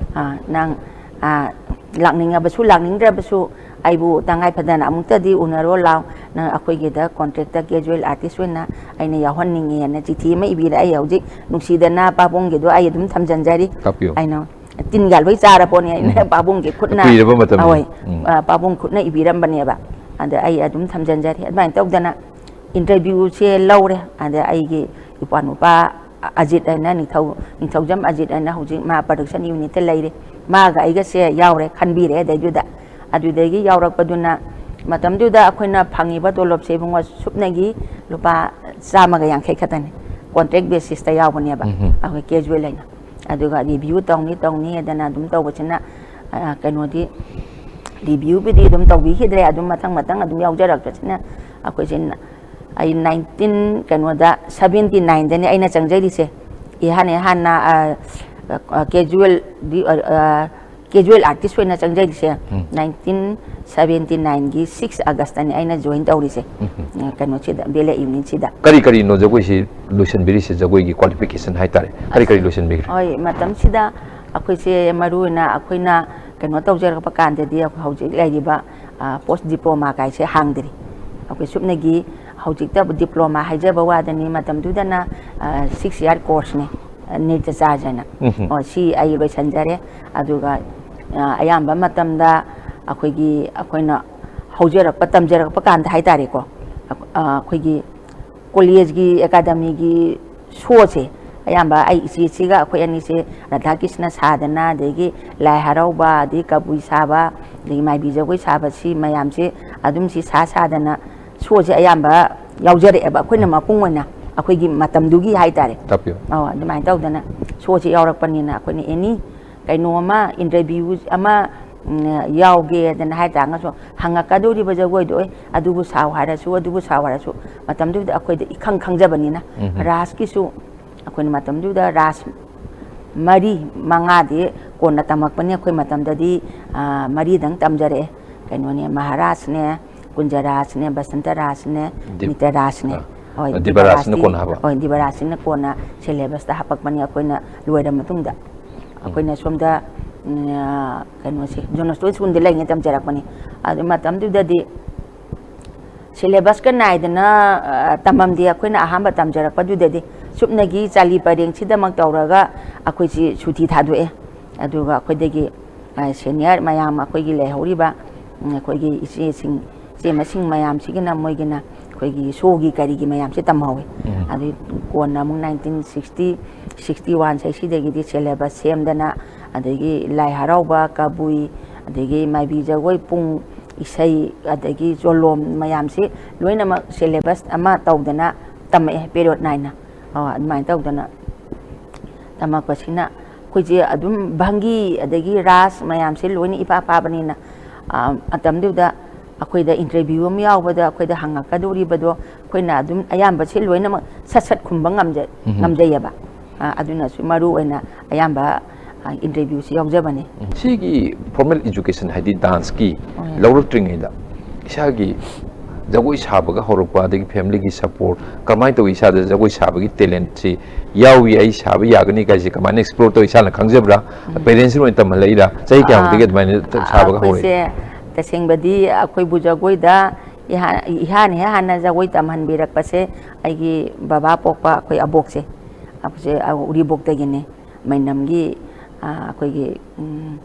"ꯅꯪ ꯂꯥꯛꯅꯤꯡꯉꯕꯁꯨ ꯂꯥꯛꯅꯤꯡꯗ꯭ꯔꯕꯁꯨ ꯑꯩꯕꯨ ꯇꯉꯥꯏ ꯐꯗꯅ ꯑꯃꯨꯛꯇꯗꯤ ꯎꯅꯔꯣ ꯂꯥꯎ, ꯅꯪ ꯑꯩꯈꯣꯏꯒꯤꯗ ꯀꯣꯟꯇ꯭ꯔꯦꯛꯇ ꯀꯦꯖꯨꯋꯦꯜ ꯑꯥꯔꯇꯤꯁ ꯑꯣꯏꯅ ꯑꯩꯅ ꯌꯥꯎꯍꯟꯅꯤꯡꯉꯦꯅ" ꯆꯤꯊꯤ ꯑꯃ ꯏꯕꯤꯔꯛꯑꯦ꯫ ꯍꯧꯖꯤꯛ ꯅꯨꯡꯁꯤꯗꯅ ꯄꯥꯕꯨꯡꯒꯤꯗꯣ ꯑꯩ ꯑꯗꯨꯝ ꯊꯝꯖꯟꯖꯔꯤ꯫ ꯇꯥꯛꯄꯤꯌꯨ꯫ ꯑꯩꯅ ꯇꯤꯟ ꯌꯥꯜꯕꯩ ꯆꯥꯔ ꯄꯣꯠꯅꯤ, ꯑꯩꯅ ꯄꯥꯕꯨꯡꯒꯤ ꯈꯨꯠꯅ, ꯀꯨꯏꯔꯕ ꯃꯇꯝꯅꯤ꯫ ꯑꯍꯣꯏ, ꯄꯥꯕꯨꯡ ꯈꯨꯠꯅ ꯏꯕꯤꯔꯝꯕꯅꯦꯕ꯫ ꯑꯗ ꯑꯩ ꯑꯗꯨꯝ ꯊꯝꯖꯟꯖꯔꯤ꯫ ꯑꯗꯨꯃꯥꯏꯅ ꯇꯧꯗꯅ ꯏꯟꯇꯔꯚ꯭ꯌꯨꯁꯦ ꯂꯧꯔꯦ꯫ ꯑꯗ ꯑꯩꯒꯤ ꯏꯄ꯭ꯋꯥ ꯅꯨꯄꯥ ꯑꯖꯤꯠ ꯍꯥꯏꯅ, ꯅꯤꯡꯊꯧ, ꯅꯤꯡꯊꯧꯖꯝ ꯑꯖꯤꯠ ꯍꯥꯏꯅ ꯍꯧꯖꯤꯛ ꯃꯥ ꯄ꯭ꯔꯗꯛꯁꯟ ꯌꯨꯅꯤꯠꯇ ꯂꯩꯔꯦ꯫ ꯃꯥꯒ ꯑꯩꯒꯁꯦ ꯌꯥꯎꯔꯦ, ꯈꯟꯕꯤꯔꯦ꯫ ꯑꯗꯩꯗꯨꯗ, ꯑꯗꯨꯗꯒꯤ ꯌꯥꯎꯔꯛꯄꯗꯨꯅ ꯃꯇꯝꯗꯨꯗ ꯑꯩꯈꯣꯏꯅ ꯐꯪꯉꯤꯕ ꯇꯣꯂꯣꯞꯁꯦ ꯏꯕꯨꯡꯉꯣ ꯁꯨꯞꯅꯒꯤ ꯂꯨꯄꯥ ꯆꯥꯝꯃꯒ ꯌꯥꯡꯈꯩ ꯈꯛꯇꯅꯤ꯫ ꯀꯣꯟꯇ꯭ꯔꯦꯛ ꯕꯦꯁꯤꯁꯇ ꯌꯥꯎꯕꯅꯦꯕ꯫ ꯎꯝ꯫ ꯑꯩꯈꯣꯏ ꯀꯦꯖꯨꯋꯦꯜ ꯍꯥꯏꯅ꯫ ꯑꯗꯨꯒ ꯔꯤꯚ꯭ꯌꯨ ꯇꯧꯅꯤ ꯇꯧꯅꯤ ꯍꯥꯏꯗꯅ ꯑꯗꯨꯝ ꯇꯧꯕꯁꯤꯅ, ꯑ, ꯀꯩꯅꯣꯗꯤ, ꯔꯤꯚ꯭ꯌꯨꯕꯨꯗꯤ ꯑꯗꯨꯝ ꯇꯧꯕꯤꯈꯤꯗ꯭ꯔꯦ꯫ ꯑꯗꯨꯝ ꯃꯊꯪ ꯃꯊꯪ ꯑꯗꯨꯝ ꯌꯥꯎꯖꯔꯛꯄꯁꯤꯅ ꯑꯩꯈꯣꯏꯁꯦ, ꯑꯩ ꯅꯥꯏꯟꯇꯤꯟ, ꯀꯩꯅꯣꯗ, ꯁꯚꯦꯟꯇꯤ ꯅꯥꯏꯟꯗꯅꯤ ꯑꯩꯅ ꯆꯪꯖꯔꯤꯁꯦ꯫ ꯏꯍꯥꯟ ꯏꯍꯥꯟꯅ, ꯑ, ꯑ, ꯀꯦꯖꯨꯋꯦꯜꯗꯤ, ꯑ, ꯑ, ꯀꯦꯖꯨꯋꯦꯜ ꯑꯥꯔꯇꯤꯁ ꯑꯣꯏꯅ ꯆꯪꯖꯔꯤꯁꯦ ꯎꯝ꯫ ꯅꯥꯏꯟꯇꯤꯟ ꯁꯚꯦꯟꯇꯤ ꯅꯥꯏꯟꯒꯤ ꯁꯤꯛꯁ ꯑꯥꯒꯁꯇꯅꯤ ꯑꯩꯅ ꯖꯣꯏꯟ ꯇꯧꯔꯤꯁꯦ꯫ ꯎꯝ꯫ ꯑ, ꯀꯩꯅꯣꯁꯤꯗ, ꯕꯦꯂꯦ ꯌꯨꯅꯤꯌꯟꯁꯤꯗ꯫ ꯀꯔꯤ ꯀꯔꯤꯅꯣ ꯖꯒꯣꯏꯁꯤ ꯂꯣꯏꯁꯤꯟꯕꯤꯔꯤꯁꯦ? ꯖꯒꯣꯏꯒꯤ ꯀ꯭ꯋꯥꯂꯤꯐꯤꯀꯦꯁꯟ ꯍꯥꯏꯇꯥꯔꯦ, ꯀꯔꯤ ꯀꯔꯤ ꯂꯣꯏꯁꯤꯟꯕꯤꯈ꯭ꯔꯦ? ꯍꯣꯏ, ꯃꯇꯝꯁꯤꯗ ꯑꯩꯈꯣꯏꯁꯦ ꯃꯔꯨ ꯑꯣꯏꯅ ꯑꯩꯈꯣꯏꯅ ꯀꯩꯅꯣ ꯇꯧꯖꯔꯛꯄ ꯀꯥꯟꯗꯗꯤ ꯑꯩꯈꯣꯏ ꯍꯧꯖꯤꯛ ꯂꯩꯔꯤꯕ, ꯑ, ꯄꯣꯁ ꯗꯤꯄ꯭ꯂꯣꯃꯥ ꯀꯥꯏꯁꯦ ꯍꯥꯡꯗ꯭ꯔꯤ꯫ ꯑꯩꯈꯣꯏ ꯁꯨꯞꯅꯒꯤ ꯍꯧꯖꯤꯛꯇ ꯗꯤꯄ꯭ꯂꯣꯃꯥ ꯍꯥꯏꯖꯕ ꯋꯥꯗꯅꯤ, ꯃꯇꯝꯗꯨꯗꯅ, ꯑ, ꯁꯤꯛꯁ ꯏꯌꯥꯔ ꯀꯣꯔꯁꯅꯦ, ꯑ, ꯅ꯭ꯔꯤꯇ꯭ꯌ ꯆꯥꯔꯖ ꯍꯥꯏꯅ꯫ ꯎꯝ ꯍꯝ꯫ ꯑꯣ, ꯁꯤ ꯑꯩ ꯂꯣꯏꯁꯤꯟꯖꯔꯦ꯫ ꯑꯗꯨꯒ, ꯑ, ꯑꯌꯥꯝꯕ ꯃꯇꯝꯗ ꯑꯩꯈꯣꯏꯒꯤ, ꯑꯩꯈꯣꯏꯅ ꯍꯧꯖꯔꯛꯄ, ꯇꯝꯖꯔꯛꯄ ꯀꯥꯟꯗ ꯍꯥꯏꯇꯥꯔꯦꯀꯣ, ꯑ, ꯑꯩꯈꯣꯏꯒꯤ ꯀꯣꯂꯦꯖꯀꯤ ꯑꯦꯀꯥꯗꯃꯤꯒꯤ ꯁꯣꯁꯦ ꯑꯌꯥꯝꯕ ꯑꯩ ꯏꯆꯦꯁꯤꯒ ꯑꯩꯈꯣꯏ ꯑꯅꯤꯁꯦ ꯔꯥꯙꯥ ꯀ꯭ꯔꯤꯁꯅ ꯁꯥꯗꯅ, ꯑꯗꯒꯤ ꯂꯥꯏ ꯍꯔꯥꯎꯕ, ꯑꯗꯒꯤ ꯀꯕꯨꯏ ꯁꯥꯕ, ꯑꯗꯒꯤ ꯃꯥꯏꯕꯤ ꯖꯒꯣꯏ ꯁꯥꯕ, ꯁꯤ ꯃꯌꯥꯝꯁꯦ ꯑꯗꯨꯝ ꯁꯤ ꯁꯥ ꯁꯥꯗꯅ ꯁꯣꯁꯦ ꯑꯌꯥꯝꯕ ꯌꯥꯎꯖꯔꯛꯑꯦꯕ ꯑꯩꯈꯣꯏꯅ ꯃꯄꯨꯡ ꯑꯣꯏꯅ ꯑꯩꯈꯣꯏꯒꯤ ꯃꯇꯝꯗꯨꯒꯤ ꯍꯥꯏꯇꯥꯔꯦ꯫ ꯇꯥꯛꯄꯤꯌꯨ꯫ ꯑꯧ, ꯑꯗꯨꯃꯥꯏꯅ ꯇꯧꯗꯅ ꯁꯣꯁꯦ ꯌꯥꯎꯔꯛꯄꯅꯤꯅ ꯑꯩꯈꯣꯏꯅ ꯑꯦꯅꯤ ꯀꯩꯅꯣ ꯑꯃ, ꯏꯟꯇꯔꯚ꯭ꯌꯨ ꯑꯃ, ꯎꯝ, ꯌꯥꯎꯒꯦꯗꯅ ꯍꯥꯏ ꯇꯥꯔꯒꯁꯨ, ꯍꯪꯉꯛꯀꯗꯧꯔꯤꯕ ꯖꯒꯣꯏꯗꯣ, "ꯑꯦ, ꯑꯗꯨꯕꯨ ꯁꯥꯎ ꯍꯥꯏꯔꯁꯨ, ꯑꯗꯨꯕꯨ ꯁꯥꯎ ꯍꯥꯏꯔꯁꯨ", ꯃꯇꯝꯗꯨꯗ ꯑꯩꯈꯣꯏꯗ ꯏꯈꯪ ꯈꯪꯖꯕꯅꯤꯅ꯫ ꯎꯝ꯫ ꯔꯥꯁꯀꯤꯁꯨ ꯑꯩꯈꯣꯏꯅ ꯃꯇꯝꯗꯨꯗ ꯔꯥꯁ ꯃꯔꯤ ꯃꯉꯥꯗꯤ ꯀꯣꯟꯅ ꯇꯝꯃꯛꯄꯅꯤ꯫ ꯑꯩꯈꯣꯏ ꯃꯇꯝꯗꯗꯤ, ꯑ, ꯃꯔꯤꯗꯪ ꯇꯝꯖꯔꯛꯑꯦ꯫ ꯀꯩꯅꯣꯅꯦ, ꯃꯍꯥꯔꯥꯁꯅꯦ, ꯀꯨꯟꯖ ꯔꯥꯁꯅꯦ, ꯕꯁꯟꯇ ꯔꯥꯁꯅꯦ, ꯗꯤꯞ-, ꯅꯤꯇ꯭ꯌ ꯔꯥꯁꯅꯦ꯫ ꯑ, ꯍꯣꯏ, ꯗꯤꯕ ꯗꯤꯕ ꯔꯥꯁꯅ ꯔꯥꯁꯇꯤ-, ꯀꯣꯟꯅ ꯍꯥꯞꯄ? ꯍꯣꯏ, ꯗꯤꯕ ꯔꯥꯁꯁꯤꯅ ꯀꯣꯟꯅ ꯁꯤꯂꯦꯕꯁꯇ ꯍꯥꯞꯄꯛꯄꯅꯤ꯫ ꯑꯩꯈꯣꯏꯅ ꯂꯣꯏꯔ ꯃꯇꯨꯡꯗ, ꯎꯝ꯫ ꯑꯩꯈꯣꯏꯅ ꯁꯣꯝꯗ, ꯎꯝ, ꯑ, ꯀꯩꯅꯣꯁꯦ, ꯖꯣꯟ ꯕꯣꯁꯀꯣ ꯁ꯭ꯀꯨꯜꯗ ꯂꯩꯔꯤꯉꯩ ꯇꯝꯖꯔꯛꯄꯅꯤ꯫ ꯑꯗꯨ ꯃꯇꯝꯗꯨꯗꯗꯤ ꯁꯤꯂꯦꯕꯁꯀ ꯅꯥꯏꯗꯅ, ꯑ, ꯇꯝꯃꯝꯗꯦ꯫ ꯑꯩꯈꯣꯏꯅ ꯑꯍꯥꯟꯕ ꯇꯝꯖꯔꯛꯄꯗꯨꯗꯗꯤ ꯆꯨꯞꯅꯒꯤ ꯆꯥꯂꯤ ꯄꯔꯦꯡꯁꯤꯗꯃꯛ ꯇꯧꯔꯒ ꯑꯩꯈꯣꯏꯁꯤ ꯁꯨꯇꯤ ꯊꯥꯗꯣꯛꯑꯦ꯫ ꯑꯗꯨꯒ ꯑꯩꯈꯣꯏꯗꯒꯤ, ꯑ, ꯁꯦꯅꯤꯌꯔ ꯃꯌꯥꯝ, ꯑꯩꯈꯣꯏꯒꯤ ꯂꯩꯍꯧꯔꯤꯕ, ꯎꯝ, ꯑꯩꯈꯣꯏꯒꯤ ꯏꯆꯦꯁꯤꯡ, ꯏꯆꯦ ꯃꯁꯤꯡ ꯃꯌꯥꯝꯁꯤꯒꯤꯅ ꯃꯣꯏꯒꯤꯅ ꯑꯩꯈꯣꯏꯒꯤ ꯁꯣꯒꯤ ꯀꯔꯤꯒꯤ ꯃꯌꯥꯝꯁꯦ ꯇꯝꯍꯧꯋꯤ꯫ ꯎꯝ꯫ ꯑꯗꯨ ꯀꯣꯟꯅ ꯑꯃꯨꯛ ꯅꯥꯏꯟꯇꯤꯟ ꯁꯤꯛꯁꯇꯤ, ꯁꯤꯛꯁꯇꯤ ꯋꯥꯟ ꯁꯤꯗꯒꯤꯗꯤ ꯁꯤꯂꯦꯕꯁ ꯁꯦꯝꯗꯅ, ꯑꯗꯒꯤ ꯂꯥꯏ ꯍꯔꯥꯎꯕ, ꯀꯕꯨꯏ, ꯑꯗꯒꯤ ꯃꯥꯏꯕꯤ ꯖꯒꯣꯏ ꯄꯨꯡ, ꯏꯁꯩ, ꯑꯗꯒꯤ ꯆꯣꯂꯣꯝ ꯃꯌꯥꯝꯁꯤ ꯂꯣꯏꯅꯃꯛ syllabus ꯑꯃ ꯇꯧꯗꯅ ꯇꯝꯃꯛꯑꯦ, period ꯅꯥꯏꯅ꯫ ꯑꯣ, ꯑꯗꯨꯃꯥꯏꯅ ꯇꯧꯗꯅ ꯇꯝꯃꯛꯄꯁꯤꯅ ꯑꯩꯈꯣꯏꯁꯦ ꯑꯗꯨꯝ ꯚꯪꯒꯤ ꯑꯗꯒꯤ ꯔꯥꯁ ꯃꯌꯥꯝꯁꯦ ꯂꯣꯏꯅ ꯏꯄꯥ ꯄꯥꯕꯅꯤꯅ, ꯑ, ꯃꯇꯝꯗꯨꯗ ꯑꯩꯈꯣꯏꯗ interview ꯑꯃ ꯌꯥꯎꯕꯗ ꯑꯩꯈꯣꯏꯗ ꯍꯪꯉꯛꯀꯗꯧꯔꯤꯕꯗꯣ ꯑꯩꯈꯣꯏꯅ ꯑꯗꯨꯝ ꯑꯌꯥꯝꯕꯁꯦ ꯂꯣꯏꯅꯃꯛ ꯁꯠ ꯁꯠ ꯈꯨꯝꯕ ꯉꯝꯖ-, ꯎꯝ꯫ ꯉꯝꯖꯩꯌꯦꯕ꯫ ꯑ, ꯑꯗꯨꯅꯁꯨ ꯃꯔꯨ ꯑꯣꯏꯅ ꯑꯌꯥꯝꯕ, ꯑ, interview ꯁꯤ ꯌꯥꯎꯖꯕꯅꯤ꯫ ꯁꯤꯒꯤ formal education, ꯍꯥꯏꯗꯤ dance ꯀꯤ ꯍꯣꯏ꯫ ꯂꯧꯔꯛꯇ꯭ꯔꯤꯉꯩꯗ ꯏꯁꯥꯒꯤ ꯖꯒꯣꯏ ꯁꯥꯕꯒ ꯍꯧꯔꯛꯄ, ꯑꯗꯒꯤ family ꯒꯤ support, ꯀꯃꯥꯏꯅ ꯇꯧꯋꯤ ꯏꯁꯥꯗ ꯖꯒꯣꯏ ꯁꯥꯕꯒꯤ talent ꯁꯤ ꯌꯥꯎꯏ, ꯑꯩ ꯁꯥꯕ ꯌꯥꯒꯅꯤ ꯀꯥꯏꯁꯦ ꯀꯃꯥꯏꯅ explore ꯇꯧꯋꯤ ꯏꯁꯥꯅ ꯈꯪꯖꯕ꯭ꯔꯥ? ꯎꯝ꯫ Parents ꯁꯤꯅ ꯑꯣꯏꯅ ꯇꯝꯍꯜꯂꯛꯏꯔꯥ? ꯆꯍꯤ ꯀꯌꯥꯃꯨꯛꯇꯒꯤ ꯑꯥ, ꯑꯗꯨꯃꯥꯏꯅ ꯁꯥꯕꯒ ꯍꯧꯔꯛꯏ? ꯑꯩꯈꯣꯏꯁꯦ ꯇꯁꯦꯡꯕꯗꯤ ꯑꯩꯈꯣꯏꯕꯨ ꯖꯒꯣꯏꯗ ꯏꯍꯥ-, ꯏꯍꯥꯟ ꯍꯦꯛ ꯍꯥꯟꯅ ꯖꯒꯣꯏ ꯇꯝꯍꯟꯕꯤꯔꯛꯄꯁꯦ ꯑꯩꯒꯤ ꯕꯕꯥ ꯄꯣꯛꯄ ꯑꯩꯈꯣꯏ ꯑꯕꯣꯛꯁꯦ, ꯑꯩꯈꯣꯏꯁꯦ, ꯑ, ꯎꯔꯤꯕꯣꯛꯇꯒꯤꯅꯦ, ꯃꯩꯅꯝꯒꯤ, ꯑ, ꯑꯩꯈꯣꯏꯒꯤ, ꯎꯝ,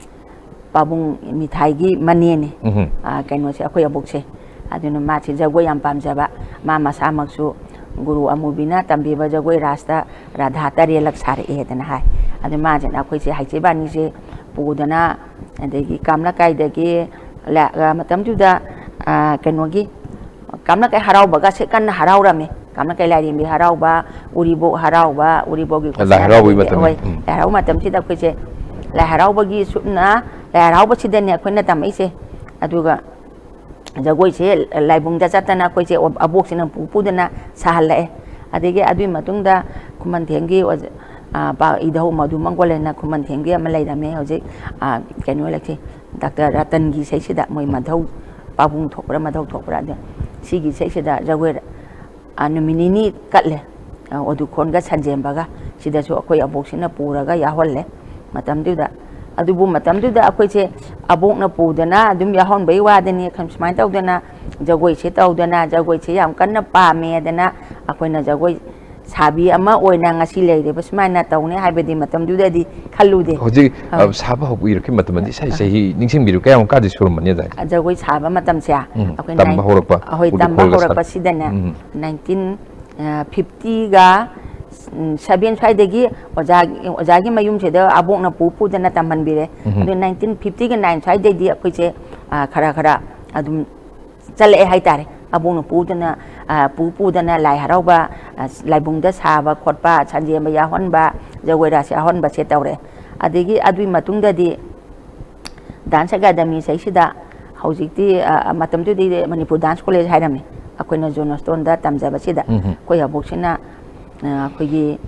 ꯄꯥꯕꯨꯡ ꯃꯤꯊꯥꯏꯒꯤ ꯃꯅꯦꯅꯦ꯫ ꯎꯝꯍꯨꯝ꯫ ꯑ, ꯀꯩꯅꯣꯁꯦ, ꯑꯩꯈꯣꯏ ꯑꯕꯣꯛꯁꯦ꯫ ꯑꯗꯨꯅ ꯃꯥꯁꯦ ꯖꯒꯣꯏ ꯌꯥꯝ ꯄꯥꯝꯖꯕ, ꯃꯥ ꯃꯁꯥꯃꯛꯁꯨ ꯒꯨꯔꯨ ꯑꯃꯨꯕꯤꯅ ꯇꯝꯕꯤꯕ ꯖꯒꯣꯏ ꯔꯥꯁꯇ ꯔꯥꯙꯥ ꯇꯔꯦꯠꯂꯛ ꯁꯥꯔꯛꯑꯦꯗꯅ ꯍꯥꯏ꯫ ꯑꯗꯨ ꯃꯥꯁꯤꯅ ꯑꯩꯈꯣꯏꯁꯦ ꯍꯩꯆꯦ ꯕꯥꯅꯤꯁꯦ ꯄꯨꯗꯅ, ꯑꯗꯒꯤ ꯀꯥꯝꯂꯀꯥꯏꯗꯒꯤ ꯂ-, ꯑ, ꯃꯇꯝꯗꯨꯗ, ꯑ, ꯀꯩꯅꯣꯒꯤ ꯀꯥꯝꯂꯀꯥꯏ ꯍꯔꯥꯎꯕꯒꯁꯦ ꯀꯟꯅ ꯍꯔꯥꯎꯔꯝꯃꯤ꯫ ꯀꯥꯝꯂꯀꯥꯏ ꯂꯥꯏꯔꯦꯝꯕꯤ ꯍꯔꯥꯎꯕ, ꯎꯔꯤꯕꯣꯛ ꯍꯔꯥꯎꯕ, ꯎꯔꯤꯕꯣꯛꯀꯤ ꯂꯥꯏ ꯍꯔꯥꯎꯕꯒꯤ ꯈꯨꯠꯁꯥ-, ꯃꯇꯝꯅꯤ꯫ ꯍꯣꯏ, ꯎꯝ꯫ ꯂꯥꯏ ꯍꯔꯥꯎꯕ ꯃꯇꯝꯁꯤꯗ ꯑꯩꯈꯣꯏꯁꯦ ꯂꯥꯏ ꯍꯔꯥꯎꯕꯒꯤ ꯁꯨꯞꯅ ꯂꯥꯏ ꯍꯔꯥꯎꯕꯁꯤꯗꯅꯦ ꯑꯩꯈꯣꯏꯅ ꯇꯝꯃꯛꯏꯁꯦ꯫ ꯑꯗꯨꯒ ꯖꯒꯣꯏꯁꯦ ꯂꯥꯏꯕꯨꯡꯗ ꯆꯠꯇꯅ ꯑꯩꯈꯣꯏꯁꯦ ꯑꯕꯣꯛꯁꯤꯅ ꯄꯨ ꯄꯨꯗꯅ ꯁꯥꯍꯜꯂꯛꯑꯦ꯫ ꯑꯗꯒꯤ ꯑꯗꯨꯒꯤ ꯃꯇꯨꯡꯗ ꯈꯨꯃꯟꯊꯦꯝꯒꯤ ꯑꯣꯖꯥ, ꯑ, ꯄꯥ-, ꯏꯙꯧ ꯃꯙꯨ ꯃꯪꯒꯣꯜ ꯍꯥꯏꯅ ꯈꯨꯃꯟꯊꯦꯝꯒꯤ ꯑꯃ ꯂꯩꯔꯝꯃꯦ ꯍꯧꯖꯤꯛ, ꯑ, ꯀꯩꯅꯣ ꯂꯩꯇꯦ, ꯗꯥꯛꯇꯔ ꯔꯇꯟꯒꯤ ꯏꯁꯩꯁꯤꯗ ꯃꯣꯏ ꯃꯙꯧ ꯄꯥꯕꯨꯡ ꯊꯣꯛꯄ꯭ꯔꯥ ꯃꯙꯧ ꯊꯣꯛꯄ꯭ꯔꯥ, ꯑꯗ ꯁꯤꯒꯤ ꯏꯁꯩꯁꯤꯗ ꯖꯒꯣꯏ, ꯑ, ꯅꯨꯃꯤꯠ ꯅꯤꯅꯤ ꯀꯠꯂꯦ꯫ ꯑ, ꯑꯣꯗꯨꯈꯣꯟꯒ ꯁꯟꯖꯦꯝꯕꯒ ꯁꯤꯗꯁꯨ ꯑꯩꯈꯣꯏ ꯑꯕꯣꯛꯁꯤꯅ ꯄꯨꯔꯒ ꯌꯥꯎꯍꯜꯂꯦ ꯃꯇꯝꯗꯨꯗ꯫ ꯑꯗꯨꯕꯨ ꯃꯇꯝꯗꯨꯗ ꯑꯩꯈꯣꯏꯁꯦ ꯑꯕꯣꯛꯅ ꯄꯨꯗꯅ ꯑꯗꯨꯝ ꯌꯥꯎꯍꯟꯕꯩ ꯋꯥꯗꯅꯤ, ꯁꯨꯃꯥꯏꯅ ꯇꯧꯗꯅ ꯖꯒꯣꯏꯁꯦ ꯇꯧꯗꯅ, ꯖꯒꯣꯏꯁꯦ ꯌꯥꯝ ꯀꯟꯅ ꯄꯥꯝꯃꯦꯗꯅ ꯑꯩꯈꯣꯏꯅ ꯖꯒꯣꯏ ꯁꯥꯕꯤ ꯑꯃ ꯑꯣꯏꯅ ꯉꯁꯤ ꯂꯩꯔꯤꯕ ꯁꯨꯃꯥꯏꯅ ꯇꯧꯅꯤ ꯍꯥꯏꯕꯗꯤ ꯃꯇꯝꯗꯨꯗꯗꯤ ꯈꯜꯂꯨꯗꯦ꯫ ꯍꯧꯖꯤꯛ, ꯑ, ꯑ, ꯁꯥꯕ ꯍꯧꯕꯤꯔꯛꯈꯤ ꯃꯇꯝꯗꯤ ꯏꯁꯩ ꯑ꯫ ꯆꯍꯤ ꯅꯤꯡꯁꯤꯡꯕꯤꯔꯨ, ꯀꯌꯥꯃꯨꯛꯀꯗꯤ ꯁꯨꯔꯝꯃꯅꯤ ꯑꯗꯥꯏ? ꯖꯒꯣꯏ ꯁꯥꯕ ꯃꯇꯝꯁꯦ ꯎꯝ, ꯑꯩꯈꯣꯏ ꯇꯝꯕ ꯅꯥꯏꯟ-, ꯍꯧꯔꯛꯄ, ꯑꯩꯈꯣꯏ ꯎꯔꯤꯈꯣꯜꯒ ꯇꯝꯕ ꯁꯥ-, ꯍꯧꯔꯛꯄꯁꯤꯗꯅꯦ, ꯎꯝ꯫ ꯅꯥꯏꯟꯇꯤꯟ, ꯑ, ꯐꯤꯐꯇꯤꯒ, ꯎꯝ, ꯁꯚꯦꯟ ꯁ꯭ꯋꯥꯏꯗꯒꯤ ꯑꯣꯖꯥ, ꯑꯣꯖꯥꯒꯤ ꯃꯌꯨꯝꯁꯤꯗ ꯑꯕꯣꯛꯅ ꯄꯨ ꯄꯨꯗꯅ ꯇꯝꯍꯟꯕꯤꯔꯦ꯫ ꯎꯝ꯫ ꯑꯗꯨ ꯅꯥꯏꯟꯇꯤꯟ ꯐꯤꯐꯇꯤꯒ ꯅꯥꯏꯟ ꯁ꯭ꯋꯥꯏꯗꯩꯗꯤ ꯑꯩꯈꯣꯏꯁꯦ, ꯑ, ꯈꯔ ꯈꯔ ꯑꯗꯨꯝ ꯆꯠꯂꯛꯑꯦ ꯍꯥꯏꯇꯥꯔꯦ꯫ ꯑꯕꯣꯛꯅ ꯄꯨꯗꯅ, ꯑ, ꯄꯨ ꯄꯨꯗꯅ ꯂꯥꯏ ꯍꯔꯥꯎꯕ, ꯑ, ꯂꯥꯏꯕꯨꯡꯗ ꯁꯥꯕ ꯈꯣꯠꯄ, ꯁꯟꯖꯦꯟꯕ ꯌꯥꯎꯍꯟꯕ, ꯖꯒꯣꯏ ꯔꯥꯁ ꯌꯥꯎꯍꯟꯕꯁꯦ ꯇꯧꯔꯦ꯫ ꯑꯗꯒꯤ ꯑꯗꯨꯒꯤ ꯃꯇꯨꯡꯗꯗꯤ dance academy ꯁꯩꯁꯤꯗ ꯍꯧꯖꯤꯛꯇꯤ, ꯑ, ꯃꯇꯝꯗꯨꯗꯤ ꯃꯅꯤꯄꯨꯔ dance college ꯍꯥꯏꯔꯝꯃꯤ꯫ ꯑꯩꯈꯣꯏꯅ ꯖꯣꯟ ꯁ꯭ꯇꯣꯟꯗ ꯇꯝꯖꯕꯁꯤꯗ ꯎꯝ ꯍꯝ꯫ ꯑꯩꯈꯣꯏ ꯑꯕꯣꯛꯁꯤꯅ, ꯑ, ꯑꯩꯈꯣꯏꯒꯤ,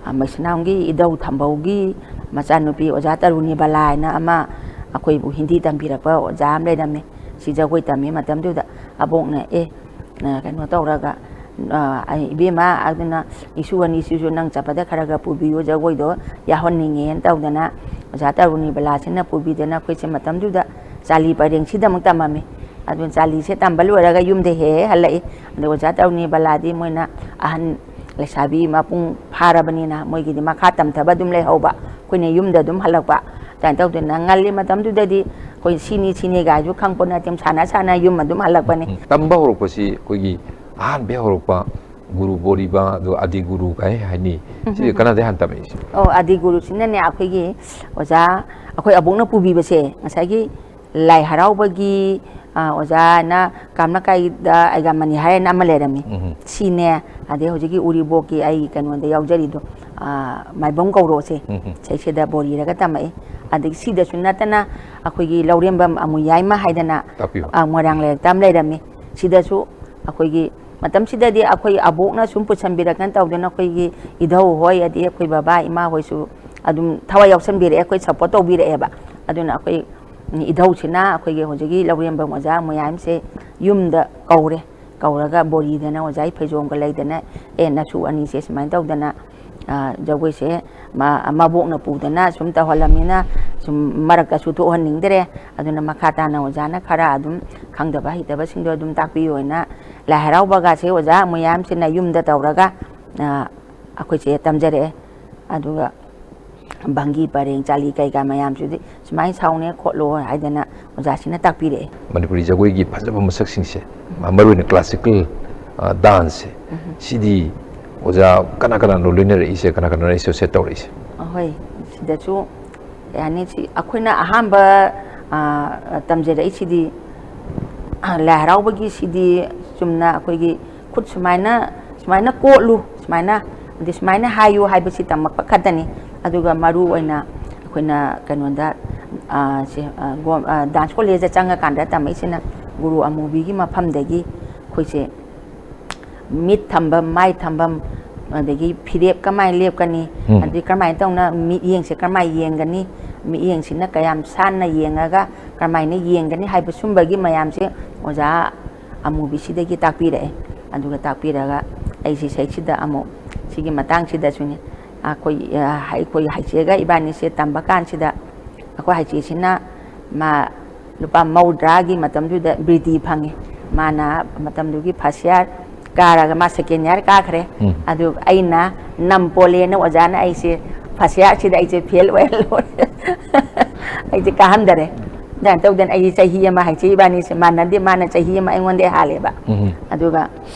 ꯑ, ꯃꯩꯁꯅꯥꯝꯒꯤ ꯏꯙꯧ ꯊꯝꯕꯧꯒꯤ ꯃꯆꯥꯅꯨꯄꯤ ꯑꯣꯖꯥ ꯇꯔꯨꯅꯤ ꯕꯂꯥ ꯍꯥꯏꯅ ꯑꯃ ꯑꯩꯈꯣꯏꯕꯨ ꯍꯤꯟꯗꯤ ꯇꯝꯕꯤꯔꯛꯄ ꯑꯣꯖꯥ ꯑꯃ ꯂꯩꯔꯝꯃꯤ꯫ ꯁꯤ ꯖꯒꯣꯏ ꯇꯝꯃꯤ ꯃꯇꯝꯗꯨꯗ ꯑꯕꯣꯛꯅ, "ꯑꯦ, ꯑ, ꯀꯩꯅꯣ ꯇꯧꯔꯒ, ꯑ, ꯑꯩ, ꯏꯕꯦꯝꯃ, ꯑꯗꯨꯅ ꯏꯁꯨ ꯑꯅꯤꯁꯤꯁꯨ ꯅꯪ ꯆꯠꯄꯗ ꯈꯔ ꯈꯔ ꯄꯨꯕꯤꯌꯨ, ꯖꯒꯣꯏꯗꯣ ꯌꯥꯎꯍꯟꯅꯤꯡꯉꯦꯅ" ꯇꯧꯗꯅ ꯑꯣꯖꯥ ꯇꯔꯨꯅꯤ ꯕꯂꯥꯁꯤꯅ ꯄꯨꯕꯤꯗꯅ ꯑꯩꯈꯣꯏꯁꯦ ꯃꯇꯝꯗꯨꯗ ꯆꯥꯂꯤ ꯄꯔꯦꯡꯁꯤꯗ ꯑꯃꯨꯛ ꯇꯝꯃꯝꯃꯤ꯫ ꯑꯗꯨꯅ ꯆꯥꯂꯤꯁꯦ ꯇꯝꯕ ꯂꯣꯏꯔꯒ ꯌꯨꯝꯗ ꯍꯦꯛ ꯍꯦꯛ ꯍꯜꯂꯛꯏ꯫ ꯑꯗꯣ ꯑꯣꯖꯥ ꯇꯔꯨꯅꯤ ꯕꯂꯥꯗꯤ ꯃꯣꯏꯅ ꯑꯍꯟ ꯂꯩꯁꯥꯕꯤ ꯃꯄꯨꯡ ꯐꯥꯔꯕꯅꯤꯅ ꯃꯣꯏꯒꯤꯗꯤ ꯃꯈꯥ ꯇꯝꯊꯕ ꯑꯗꯨꯝ ꯂꯩꯍꯧꯕ, ꯑꯩꯈꯣꯏꯅ ꯌꯨꯝꯗ ꯑꯗꯨꯝ ꯍꯜꯂꯛꯄ꯫ ꯑꯗꯨꯃꯥꯏꯅ ꯇꯧꯗꯅ ꯉꯜꯂꯤ ꯃꯇꯝꯗꯨꯗꯗꯤ ꯑꯩꯈꯣꯏ ꯁꯤꯅꯤ ꯁꯤꯅꯤ ꯒꯥꯏꯁꯨ ꯈꯪꯄꯣ ꯅꯠꯇꯦ, ꯁꯥꯟꯅ ꯁꯥꯟꯅ ꯌꯨꯝ ꯑꯗꯨꯝ ꯍꯜꯂꯛꯄꯅꯤ꯫ ꯎꯝ, ꯇꯝꯕ ꯍꯧꯔꯛꯄꯁꯤ ꯑꯩꯈꯣꯏꯒꯤ ꯑꯍꯥꯟꯕ ꯍꯧꯔꯛꯄ ꯒꯨꯔꯨ ꯕꯣꯔꯤꯕꯥ, ꯑꯗꯨ ꯑꯥꯗꯤ ꯒꯨꯔꯨ ꯀꯥꯏ ꯍꯥꯏꯅꯤ꯫ ꯁꯤꯁꯦ ꯎꯝ꯫ ꯀꯅꯥꯗꯩ ꯍꯥꯟꯅ ꯇꯝꯃꯛꯏꯁꯦ? ꯑꯣ, ꯑꯥꯗꯤ ꯒꯨꯔꯨꯁꯤꯅꯅꯦ, ꯑꯩꯈꯣꯏꯒꯤ ꯑꯣꯖꯥ, ꯑꯩꯈꯣꯏ ꯑꯕꯣꯛꯅ ꯄꯨꯕꯤꯕꯁꯦ, ꯉꯁꯥꯏꯒꯤ ꯂꯥꯏ ꯍꯔꯥꯎꯕꯒꯤ, ꯑ, ꯑꯣꯖꯥꯅ ꯀꯥꯝꯅꯀꯥꯏꯗ ꯑꯩꯒꯥꯃꯅꯤ ꯍꯥꯏꯅ ꯑꯃ ꯂꯩꯔꯝꯃꯤ꯫ ꯎꯝ꯫ ꯁꯤꯅꯦ, ꯑꯗꯩ ꯍꯧꯖꯤꯛꯀꯤ ꯎꯔꯤꯕꯣꯛꯀꯤ ꯑꯩ ꯀꯩꯅꯣꯗ ꯌꯥꯎꯖꯔꯤꯗꯣ, ꯑ, ꯃꯥꯏꯕꯝ ꯀꯧꯔꯣꯁꯦ, ꯎꯝ꯫ ꯁꯤꯗꯩꯁꯤꯗ ꯕꯣꯔꯤꯔꯒ ꯇꯝꯃꯛꯏ꯫ ꯑꯗꯒꯤ ꯁꯤꯗꯁꯨ ꯅꯠꯇꯅ ꯑꯩꯈꯣꯏꯒꯤ ꯂꯧꯔꯦꯝꯕꯝ ꯑꯃꯨꯌꯥꯏꯃ ꯍꯥꯏꯗꯅ, ꯇꯥꯛꯄꯤꯕ꯫ ꯑ, ꯃꯣꯏꯔꯥꯡ ꯂꯥꯏꯔꯛꯇ ꯑꯃ ꯂꯩꯔꯝꯃꯤ꯫ ꯁꯤꯗꯁꯨ ꯑꯩꯈꯣꯏꯒꯤ ꯃꯇꯝꯁꯤꯗꯗꯤ ꯑꯩꯈꯣꯏ ꯑꯕꯣꯛꯅ ꯁꯨꯝ ꯄꯨꯁꯟꯕꯤꯔꯛꯇꯅ ꯇꯧꯗꯅ ꯑꯩꯈꯣꯏꯒꯤ ꯏꯙꯧ ꯍꯣꯏ, ꯑꯗꯩ ꯑꯩꯈꯣꯏ ꯕꯕꯥ ꯏꯃꯥ ꯍꯣꯏꯁꯨ ꯑꯗꯨꯝ ꯊꯋꯥꯏ ꯌꯥꯎꯁꯟꯕꯤꯔꯛꯑꯦ, ꯑꯩꯈꯣꯏ support ꯇꯧꯕꯤꯔꯛꯑꯦꯕ꯫ ꯑꯗꯨꯅ ꯑꯩꯈꯣꯏ ꯏꯙꯧꯁꯤꯅ ꯑꯩꯈꯣꯏꯒꯤ ꯍꯧꯖꯤꯛꯀꯤ ꯂꯧꯔꯦꯝꯕꯝ ꯑꯣꯖꯥ ꯃꯣꯌꯥꯏꯝꯁꯦ ꯌꯨꯝꯗ ꯀꯧꯔꯦ, ꯀꯧꯔꯒ ꯕꯣꯔꯤꯗꯅ ꯑꯣꯖꯥꯒꯤ ꯐꯩꯖꯣꯝꯒ ꯂꯩꯗꯅ, "ꯑꯦ, ꯅꯁꯨ ꯑꯅꯤꯁꯦ ꯁꯨꯃꯥꯏꯅ ꯇꯧꯗꯅ, ꯑ, ꯖꯒꯣꯏꯁꯦ ꯃ-, ꯃꯕꯣꯛꯅ ꯄꯨꯗꯅ ꯁꯨꯝ ꯇꯧꯍꯜꯂꯝꯅꯤꯅ ꯁꯨꯝ ꯃꯔꯛꯇꯁꯨ ꯊꯣꯛꯍꯟꯅꯤꯡꯗ꯭ꯔꯦ꯫ ꯑꯗꯨꯅ ꯃꯈꯥ ꯇꯥꯅ ꯑꯣꯖꯥꯅ ꯈꯔ ꯑꯗꯨꯝ ꯈꯪꯗꯕ ꯍꯩꯇꯕꯁꯤꯡꯗꯣ ꯑꯗꯨꯝ ꯇꯥꯛꯄꯤꯌꯣꯅ" ꯂꯥꯏ ꯍꯔꯥꯎꯕꯒꯁꯦ ꯑꯣꯖꯥ ꯃꯣꯌꯥꯝꯁꯤꯅ ꯌꯨꯝꯗ ꯇꯧꯔꯒ, ꯑ, ꯑꯩꯈꯣꯏꯁꯦ ꯇꯝꯖꯔꯛꯑꯦ꯫ ꯑꯗꯨꯒ ꯚꯪꯒꯤ ꯄꯔꯦꯡ, ꯆꯥꯂꯤ ꯀꯩꯀꯥ ꯃꯌꯥꯝꯁꯤꯗꯤ ꯁꯨꯃꯥꯏꯅ ꯁꯥꯎꯅꯦ ꯈꯣꯠꯂꯣ ꯍꯥꯏꯗꯅ ꯑꯣꯖꯥꯁꯤꯅ ꯇꯥꯛꯄꯤꯔꯛꯑꯦ꯫ ꯃꯅꯤꯄꯨꯔꯤ ꯖꯒꯣꯏꯒꯤ ꯐꯖꯕ ꯃꯁꯛꯁꯤꯡꯁꯦ, ꯃꯔꯨꯑꯣꯏꯅ classical, ꯑ, dance ꯁꯦ, ꯎꯝ꯫ ꯁꯤꯗꯤ ꯑꯣꯖꯥ ꯀꯅꯥ ꯀꯅꯥꯅꯣ ꯂꯣꯏꯅꯔꯛꯏꯁꯦ, ꯀꯅꯥ ꯀꯅꯥꯅꯣ associate ꯇꯧꯔꯛꯏꯁꯦ? ꯑꯍꯣꯏ, ꯁꯤꯗꯁꯨ ꯀꯩ ꯍꯥꯏꯅꯤ, ꯁꯤ ꯑꯩꯈꯣꯏꯅ ꯑꯍꯥꯟꯕ, ꯑ, ꯇꯝꯖꯔꯛꯏꯁꯤꯗꯤ ꯂꯥꯏ ꯍꯔꯥꯎꯕꯒꯤ ꯁꯤꯗꯤ ꯆꯨꯝꯅ ꯑꯩꯈꯣꯏꯒꯤ ꯈꯨꯠ ꯁꯨꯃꯥꯏꯅ, ꯁꯨꯃꯥꯏꯅ ꯀꯣꯠꯂꯨ, ꯁꯨꯃꯥꯏꯅ, ꯑꯗꯩ ꯁꯨꯃꯥꯏꯅ ꯍꯥꯏꯌꯨ ꯍꯥꯏꯕꯁꯤ ꯇꯝꯃꯛꯄ ꯈꯛꯇꯅꯤ꯫ ꯑꯗꯨꯒ ꯃꯔꯨ ꯑꯣꯏꯅ ꯑꯩꯈꯣꯏꯅ ꯀꯩꯅꯣꯗ, ꯑ, ꯁꯤ, ꯑ, ꯒꯣ-, ꯑ, ꯗꯥꯟꯁ ꯀꯣꯂꯦꯖꯇ ꯆꯪꯉꯀꯥꯟꯗ ꯇꯝꯃꯛꯏꯁꯤꯅ ꯒꯨꯔꯨ ꯑꯃꯨꯕꯤꯒꯤ ꯃꯐꯝꯗꯒꯤ ꯑꯩꯈꯣꯏꯁꯦ ꯃꯤꯠ ꯊꯝꯐꯝ, ꯃꯥꯏ ꯊꯝꯐꯝ, ꯑꯗꯒꯤ ꯐꯤꯔꯦꯞ ꯀꯃꯥꯏꯅ ꯂꯦꯞꯀꯅꯤ, ꯎꯝ꯫ ꯑꯗꯒꯤ ꯀꯔꯝꯍꯥꯏꯅ ꯇꯧꯅ ꯃꯤꯠꯌꯦꯡꯁꯦ ꯀꯔꯝꯍꯥꯏꯅ ꯌꯦꯡꯒꯅꯤ, ꯃꯤꯠꯌꯦꯡꯁꯤꯅ ꯀꯌꯥꯝ ꯁꯥꯟꯅ ꯌꯦꯡꯉꯒ ꯀꯔꯝꯍꯥꯏꯅ ꯌꯦꯡꯒꯅꯤ ꯍꯥꯏꯕ ꯁꯨꯝꯕꯒꯤ ꯃꯌꯥꯝꯁꯦ ꯑꯣꯖꯥ ꯑꯃꯨꯕꯤꯁꯤꯗꯒꯤ ꯇꯥꯛꯄꯤꯔꯛꯑꯦ꯫ ꯑꯗꯨꯒ ꯇꯥꯛꯄꯤꯔꯒ ꯑꯩꯁꯤ ꯁꯩꯁꯤꯗ ꯑꯃꯨꯛ ꯁꯤꯒꯤ ꯃꯇꯥꯡꯁꯤꯗꯁꯨꯅꯦ, ꯑꯩꯈꯣꯏ, ꯑ, ꯑꯩꯈꯣꯏ ꯍꯩꯆꯦꯒ ꯏꯕꯥꯅꯤꯁꯦ ꯇꯝꯕ ꯀꯥꯟꯁꯤꯗ ꯑꯩꯈꯣꯏ ꯍꯩꯆꯦꯁꯤꯅ ꯃꯥ ꯂꯨꯄꯥ ꯃꯧꯗ꯭ꯔꯥꯒꯤ ꯃꯇꯝꯗꯨꯗ ꯕ꯭ꯔꯤꯗꯤ ꯐꯪꯉꯤ꯫ ꯃꯥꯅ ꯃꯇꯝꯗꯨꯒꯤ ꯐꯥꯔꯁ ꯏꯌꯥꯔ ꯀꯥꯔꯒ ꯃꯥ ꯁꯦꯀꯦꯟ ꯏꯌꯥꯔ ꯀꯥꯈ꯭ꯔꯦ꯫ ꯎꯝ꯫ ꯑꯗꯨ ꯑꯩꯅ ꯅꯝ ꯄꯣꯜꯂꯦꯅ ꯑꯣꯖꯥꯅ ꯑꯩꯁꯦ ꯐꯥꯔꯁ ꯏꯌꯥꯔꯁꯤꯗ ꯑꯩꯁꯦ ꯐꯦꯜ ꯑꯣꯏꯍꯜꯂꯣꯏ꯫ ꯑꯩꯁꯦ ꯀꯥꯍꯟꯗꯔꯦ꯫ ꯑꯗꯨꯃꯥꯏꯅ ꯇꯧꯗꯅ ꯑꯩꯁꯦ ꯆꯍꯤ ꯑꯃ ꯍꯩꯆꯦ ꯏꯕꯥꯅꯤꯁꯦ ꯃꯥꯟꯅꯗꯦ, ꯃꯥꯅ ꯆꯍꯤ ꯑꯃ ꯑꯩꯉꯣꯟꯗ ꯍꯥꯜꯂꯦꯕ꯫ ꯎꯝ꯫ ꯑꯗꯨꯒ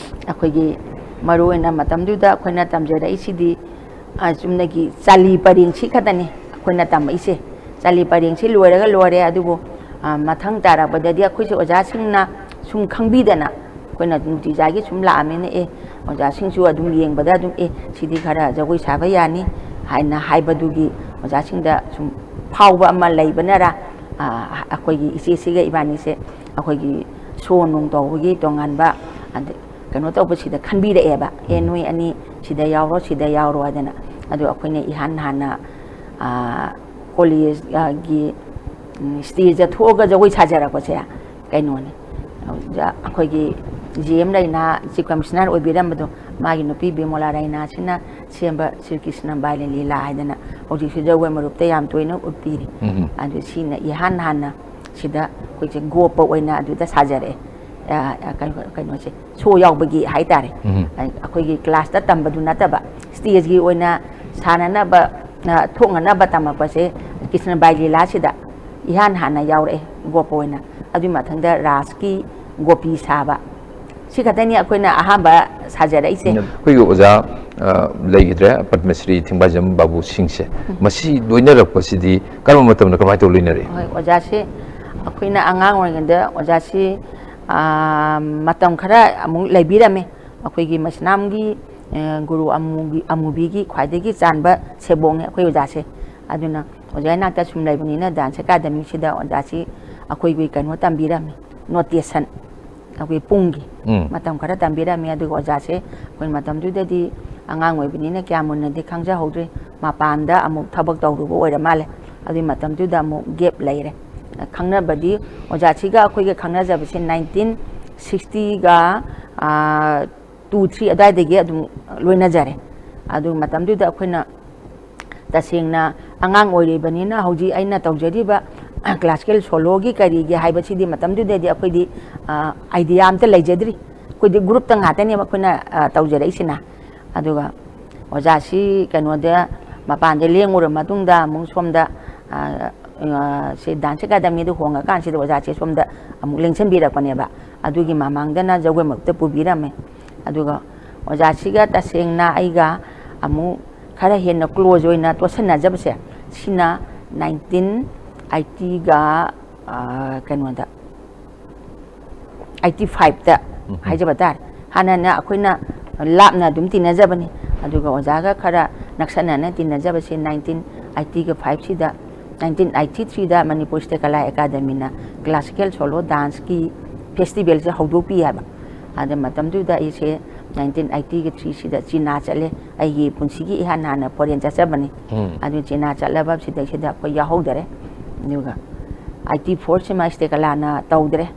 ꯑꯩꯈꯣꯏꯒꯤ ꯃꯔꯨ ꯑꯣꯏꯅ ꯃꯇꯝꯗꯨꯗ ꯑꯩꯈꯣꯏꯅ ꯇꯝꯖꯔꯛꯏꯁꯤꯗꯤ ꯑ, ꯆꯨꯝꯅꯒꯤ ꯆꯥꯂꯤ ꯄꯔꯦꯡꯁꯤ ꯈꯛꯇꯅꯤ ꯑꯩꯈꯣꯏꯅ ꯇꯝꯃꯛꯏꯁꯦ꯫ ꯆꯥꯂꯤ ꯄꯔꯦꯡꯁꯤ ꯂꯣꯏꯔꯒ ꯂꯣꯏꯔꯦ꯫ ꯑꯗꯨꯕꯨ, ꯑ, ꯃꯊꯪ ꯇꯥꯔꯛꯄꯗꯗꯤ ꯑꯩꯈꯣꯏꯁꯨ ꯑꯣꯖꯥꯁꯤꯡꯅ ꯁꯨꯝ ꯈꯪꯕꯤꯗꯅ, ꯑꯩꯈꯣꯏꯅ ꯅꯨꯡꯇꯤꯖꯥꯒꯤ ꯁꯨꯝ ꯂꯥꯛꯑꯃꯤꯅ, ꯑꯦ, ꯑꯣꯖꯥꯁꯤꯡꯁꯨ ꯑꯗꯨꯝ ꯌꯦꯡꯕꯗ ꯑꯗꯨꯝ, "ꯑꯦ, ꯁꯤꯗꯤ ꯈꯔ ꯖꯒꯣꯏ ꯁꯥꯕ ꯌꯥꯅꯤ" ꯍꯥꯏꯅ ꯍꯥꯏꯕꯗꯨꯒꯤ ꯑꯣꯖꯥꯁꯤꯡꯗ ꯁꯨꯝ ꯐꯥꯎꯕ ꯑꯃ ꯂꯩꯕꯅꯔ, ꯑ, ꯑꯩꯈꯣꯏꯒꯤ ꯏꯆꯦꯁꯤꯒ ꯏꯕꯥꯅꯤꯁꯦ ꯑꯩꯈꯣꯏꯒꯤ ꯁꯣ ꯅꯨꯡ ꯇꯧꯕꯒꯤ ꯇꯣꯉꯥꯟꯕ, ꯑꯗ-, ꯀꯩꯅꯣ ꯇꯧꯕꯁꯤꯗ ꯈꯟꯕꯤꯔꯛꯑꯦꯕ, "ꯑꯦ, ꯎꯝ꯫ ꯅꯣꯏ ꯑꯅꯤ ꯁꯤꯗ ꯌꯥꯎꯔꯣ, ꯁꯤꯗ ꯌꯥꯎꯔꯣ" ꯍꯥꯏꯗꯅ꯫ ꯑꯗꯣ ꯑꯩꯈꯣꯏꯅ ꯏꯍꯥꯟ ꯍꯥꯟꯅ, ꯑ, ꯀꯣꯂꯦꯖ, ꯑ, ꯒꯤ, ꯎꯝ, ꯁ꯭ꯇꯦꯖꯇ ꯊꯣꯛꯑꯒ ꯖꯒꯣꯏ ꯁꯥꯖꯔꯛꯄꯁꯦ ꯀꯩꯅꯣꯅꯦ, ꯑ, ꯑꯩꯈꯣꯏꯒꯤ ꯖꯤ ꯑꯦꯝ ꯔꯩꯅꯥ, ꯆꯤꯐ ꯀꯃꯤꯁꯅꯔ ꯑꯣꯏꯕꯤꯔꯝꯕꯗꯣ, ꯃꯥꯒꯤ ꯅꯨꯄꯤ ꯕꯤꯃꯣꯂꯥ ꯔꯩꯅꯥꯁꯤꯅ ꯁꯦꯝꯕ ꯁ꯭ꯔꯤ ꯀ꯭ꯔꯤꯁꯅ ꯕꯥꯂꯤ ꯂꯤꯂꯥ ꯍꯥꯏꯗꯅ ꯍꯧꯖꯤꯛꯁꯨ ꯖꯒꯣꯏ ꯃꯔꯨꯞꯇ ꯌꯥꯝ ꯇꯣꯏꯅ ꯎꯠꯄꯤꯔꯤ꯫ ꯎꯝ꯫ ꯑꯗꯨ ꯁꯤꯅ ꯏꯍꯥꯟ ꯍꯥꯟꯅ ꯁꯤꯗ ꯑꯩꯈꯣꯏꯁꯦ ꯒꯣꯞꯄ ꯑꯣꯏꯅ ꯑꯗꯨꯗ ꯁꯥꯖꯔꯛꯑꯦ꯫ ꯑ, ꯑ, ꯀꯩꯅꯣ, ꯀꯩꯅꯣꯁꯦ, ꯁꯣ ꯌꯥꯎꯕꯒꯤ ꯍꯥꯏꯇꯥꯔꯦ꯫ ꯎꯝ꯫ ꯑ, ꯑꯩꯈꯣꯏꯒꯤ ꯀ꯭ꯂꯥꯁꯇ ꯇꯝꯕꯗꯨ ꯅꯠꯇꯕ, ꯁ꯭ꯇꯦꯖꯀꯤ ꯑꯣꯏꯅ ꯁꯥꯟꯅꯅꯕ, ꯑ, ꯊꯣꯛꯅꯅꯕ ꯇꯝꯃꯛꯄꯁꯦ ꯀ꯭ꯔꯤꯁꯅ ꯕꯥꯏ ꯂꯤꯂꯥꯁꯤꯗ ꯏꯍꯥꯟ ꯍꯥꯟꯅ ꯌꯥꯎꯔꯛꯑꯦ ꯒꯣꯞꯄ ꯑꯣꯏꯅ꯫ ꯑꯗꯨꯒꯤ ꯃꯊꯪꯗ ꯔꯥꯁꯀꯤ ꯒꯣꯄꯤ ꯁꯥꯕ꯫ ꯁꯤ ꯈꯛꯇꯅꯤ ꯑꯩꯈꯣꯏꯅ ꯑꯍꯥꯟꯕ ꯁꯥꯖꯔꯛꯏꯁꯦ꯫ ꯑꯩꯈꯣꯏꯒꯤ ꯑꯣꯖꯥ, ꯑ, ꯂꯩꯈꯤꯗ꯭ꯔꯦ, ꯄꯗꯃꯁ꯭ꯔꯤ ꯊꯦꯡꯕꯥꯖꯝ ꯕꯥꯕꯨ ꯁꯤꯡꯁꯦ꯫ ꯎꯝ꯫ ꯃꯁꯤ ꯂꯣꯏꯅꯔꯛꯄꯁꯤꯗꯤ ꯀꯔꯝꯕ ꯃꯇꯝꯗ ꯀꯃꯥꯏꯅ ꯇꯧꯔ ꯂꯣꯏꯅꯔꯛꯏ? ꯍꯣꯏ, ꯑꯣꯖꯥꯁꯦ ꯑꯩꯈꯣꯏꯅ ꯑꯉꯥꯡ ꯑꯣꯏꯔꯤꯉꯩꯗ ꯑꯣꯖꯥꯁꯤ, ꯑꯥ, ꯃꯇꯝ ꯈꯔ ꯑꯃꯨꯛ ꯂꯩꯕꯤꯔꯝꯃꯦ꯫ ꯑꯩꯈꯣꯏꯒꯤ ꯃꯁꯤꯅꯥꯝꯒꯤ, ꯑ, ꯒꯨꯔꯨ ꯑꯃꯨꯕꯤ-, ꯑꯃꯨꯕꯤꯒꯤ ꯈ꯭ꯋꯥꯏꯗꯒꯤ ꯆꯥꯟꯕ ꯁꯦꯕꯣꯛꯅꯦ ꯑꯩꯈꯣꯏ ꯑꯣꯖꯥꯁꯦ꯫ ꯑꯗꯨꯅ ꯑꯣꯖꯥ ꯏꯅꯥꯛꯇ ꯁꯨꯝ ꯂꯩꯕꯅꯤꯅ dance academyꯁꯤꯗ ꯑꯣꯖꯥꯁꯤ ꯑꯩꯈꯣꯏꯒꯤ ꯀꯩꯅꯣ ꯇꯝꯕꯤꯔꯝꯃꯤ, notation, ꯑꯩꯈꯣꯏ ꯄꯨꯡꯒꯤ ꯎꯝ꯫ ꯃꯇꯝ ꯈꯔ ꯇꯝꯕꯤꯔꯝꯃꯤ꯫ ꯑꯗꯨꯒ ꯑꯣꯖꯥꯁꯦ ꯑꯩꯈꯣꯏ ꯃꯇꯝꯗꯨꯗꯗꯤ ꯑꯉꯥꯡ ꯑꯣꯏꯕꯅꯤꯅ ꯀꯌꯥ ꯃꯨꯟꯅꯗꯤ ꯈꯪꯖꯍꯧꯗ꯭ꯔꯦ꯫ ꯃꯄꯥꯟꯗ ꯑꯃꯨꯛ ꯊꯕꯛ ꯇꯧꯔꯨꯕ ꯑꯣꯏꯔ ꯃꯥꯜꯂꯦ꯫ ꯑꯗꯨꯒꯤ ꯃꯇꯝꯗꯨꯗ ꯑꯃꯨꯛ gap ꯂꯩꯔꯦ꯫ ꯈꯪꯅꯕꯗꯤ ꯑꯣꯖꯥꯁꯤꯒ ꯑꯩꯈꯣꯏꯒ ꯈꯪꯅꯖꯕꯁꯦ nineteen sixtyꯒ, ꯑꯥ, two three ꯑꯗꯨꯋꯥꯏꯗꯒꯤ ꯑꯗꯨꯝ ꯂꯣꯏꯅꯖꯔꯦ꯫ ꯑꯗꯨ ꯃꯇꯝꯗꯨꯗ ꯑꯩꯈꯣꯏꯅ ꯇꯁꯦꯡꯅ ꯑꯉꯥꯡ ꯑꯣꯏꯔꯤꯕꯅꯤꯅ ꯍꯧꯖꯤꯛ ꯑꯩꯅ ꯇꯧꯖꯔꯤꯕ classical soloꯒꯤ ꯀꯔꯤꯒꯤ ꯍꯥꯏꯕꯁꯤꯗꯤ ꯃꯇꯝꯗꯨꯗꯗꯤ ꯑꯩꯈꯣꯏꯗꯤ, ꯑ, idea ꯑꯝꯇ ꯂꯩꯖꯗ꯭ꯔꯤ꯫ ꯑꯩꯈꯣꯏꯗꯤ groupꯇ ꯉꯥꯛꯇꯅꯦꯕ ꯑꯩꯈꯣꯏꯅ, ꯑ, ꯇꯧꯖꯔꯛꯏꯁꯤꯅ꯫ ꯑꯗꯨꯒ ꯑꯣꯖꯥꯁꯤ ꯀꯩꯅꯣꯗ ꯃꯄꯥꯟꯗ ꯂꯦꯡꯉꯨꯔ ꯃꯇꯨꯡꯗ ꯑꯃꯨꯛ ꯁꯣꯝꯗ, ꯑ, ꯑ, ꯁꯤ dance academyꯗ ꯍꯣꯡꯉꯀꯥꯟꯁꯤꯗ ꯑꯣꯖꯥꯁꯦ ꯁꯣꯝꯗ ꯑꯃꯨꯛ ꯂꯦꯡꯁꯤꯟꯕꯤꯔꯛꯄꯅꯦꯕ꯫ ꯑꯗꯨꯒꯤ ꯃꯃꯥꯡꯗꯅ ꯖꯒꯣꯏ ꯃꯔꯨꯞꯇ ꯄꯨꯕꯤꯔꯝꯃꯦ꯫ ꯑꯗꯨꯒ ꯑꯣꯖꯥꯁꯤꯒ ꯇꯁꯦꯡꯅ ꯑꯩꯒ ꯑꯃꯨꯛ ꯈꯔ ꯍꯦꯟꯅ close ꯑꯣꯏꯅ ꯇꯣꯠꯁꯟꯅꯖꯕꯁꯦ, ꯁꯤꯅ nineteen eightyꯒ, ꯑ, ꯀꯩꯅꯣꯗ, eighty fiveꯇ ꯎꯝ꯫ ꯍꯥꯏꯖꯕ ꯇꯥꯔꯦ꯫ ꯍꯥꯟꯅꯅ ꯑꯩꯈꯣꯏꯅ ꯂꯥꯞꯅ ꯑꯗꯨꯝ ꯇꯤꯟꯅꯖꯕꯅꯤ, ꯑꯗꯨꯒ ꯑꯣꯖꯥꯒ ꯈꯔ ꯅꯛꯁꯟꯅꯅ ꯇꯤꯟꯅꯖꯕꯁꯦ nineteen eightyꯒ fiveꯁꯤꯗ, nineteen eighty threeꯗ ꯃꯅꯤꯄꯨꯔ ꯁ꯭ꯇꯦꯠ ꯀꯂꯥ ꯑꯦꯀꯥꯗꯃꯤꯅ classical solo danceꯀꯤ festivalꯁꯦ ꯍꯧꯗꯣꯛꯄꯤ ꯍꯥꯏꯕ꯫ ꯑꯗ ꯃꯇꯝꯗꯨꯗ ꯑꯩꯁꯦ nineteen eightyꯒ threeꯁꯤꯗ ꯆꯤꯅꯥ ꯆꯠꯂꯦ꯫ ꯑꯩꯒꯤ ꯄꯨꯟꯁꯤꯒꯤ ꯏꯍꯥꯟ ꯍꯥꯟꯅ foreign ꯆꯠꯆꯕꯅꯤ꯫ ꯎꯝ꯫ ꯑꯗꯨ ꯆꯤꯅꯥ ꯆꯠꯂꯕ ꯁꯤꯗꯩꯁꯤꯗ ꯑꯩꯈꯣꯏ ꯌꯥꯎꯍꯧꯗꯔꯦ꯫ ꯑꯗꯨꯒ eighty fourꯁꯤꯃ ꯁ꯭ꯇꯦꯠ ꯀꯂꯥꯅ ꯇꯧꯗ꯭ꯔꯦ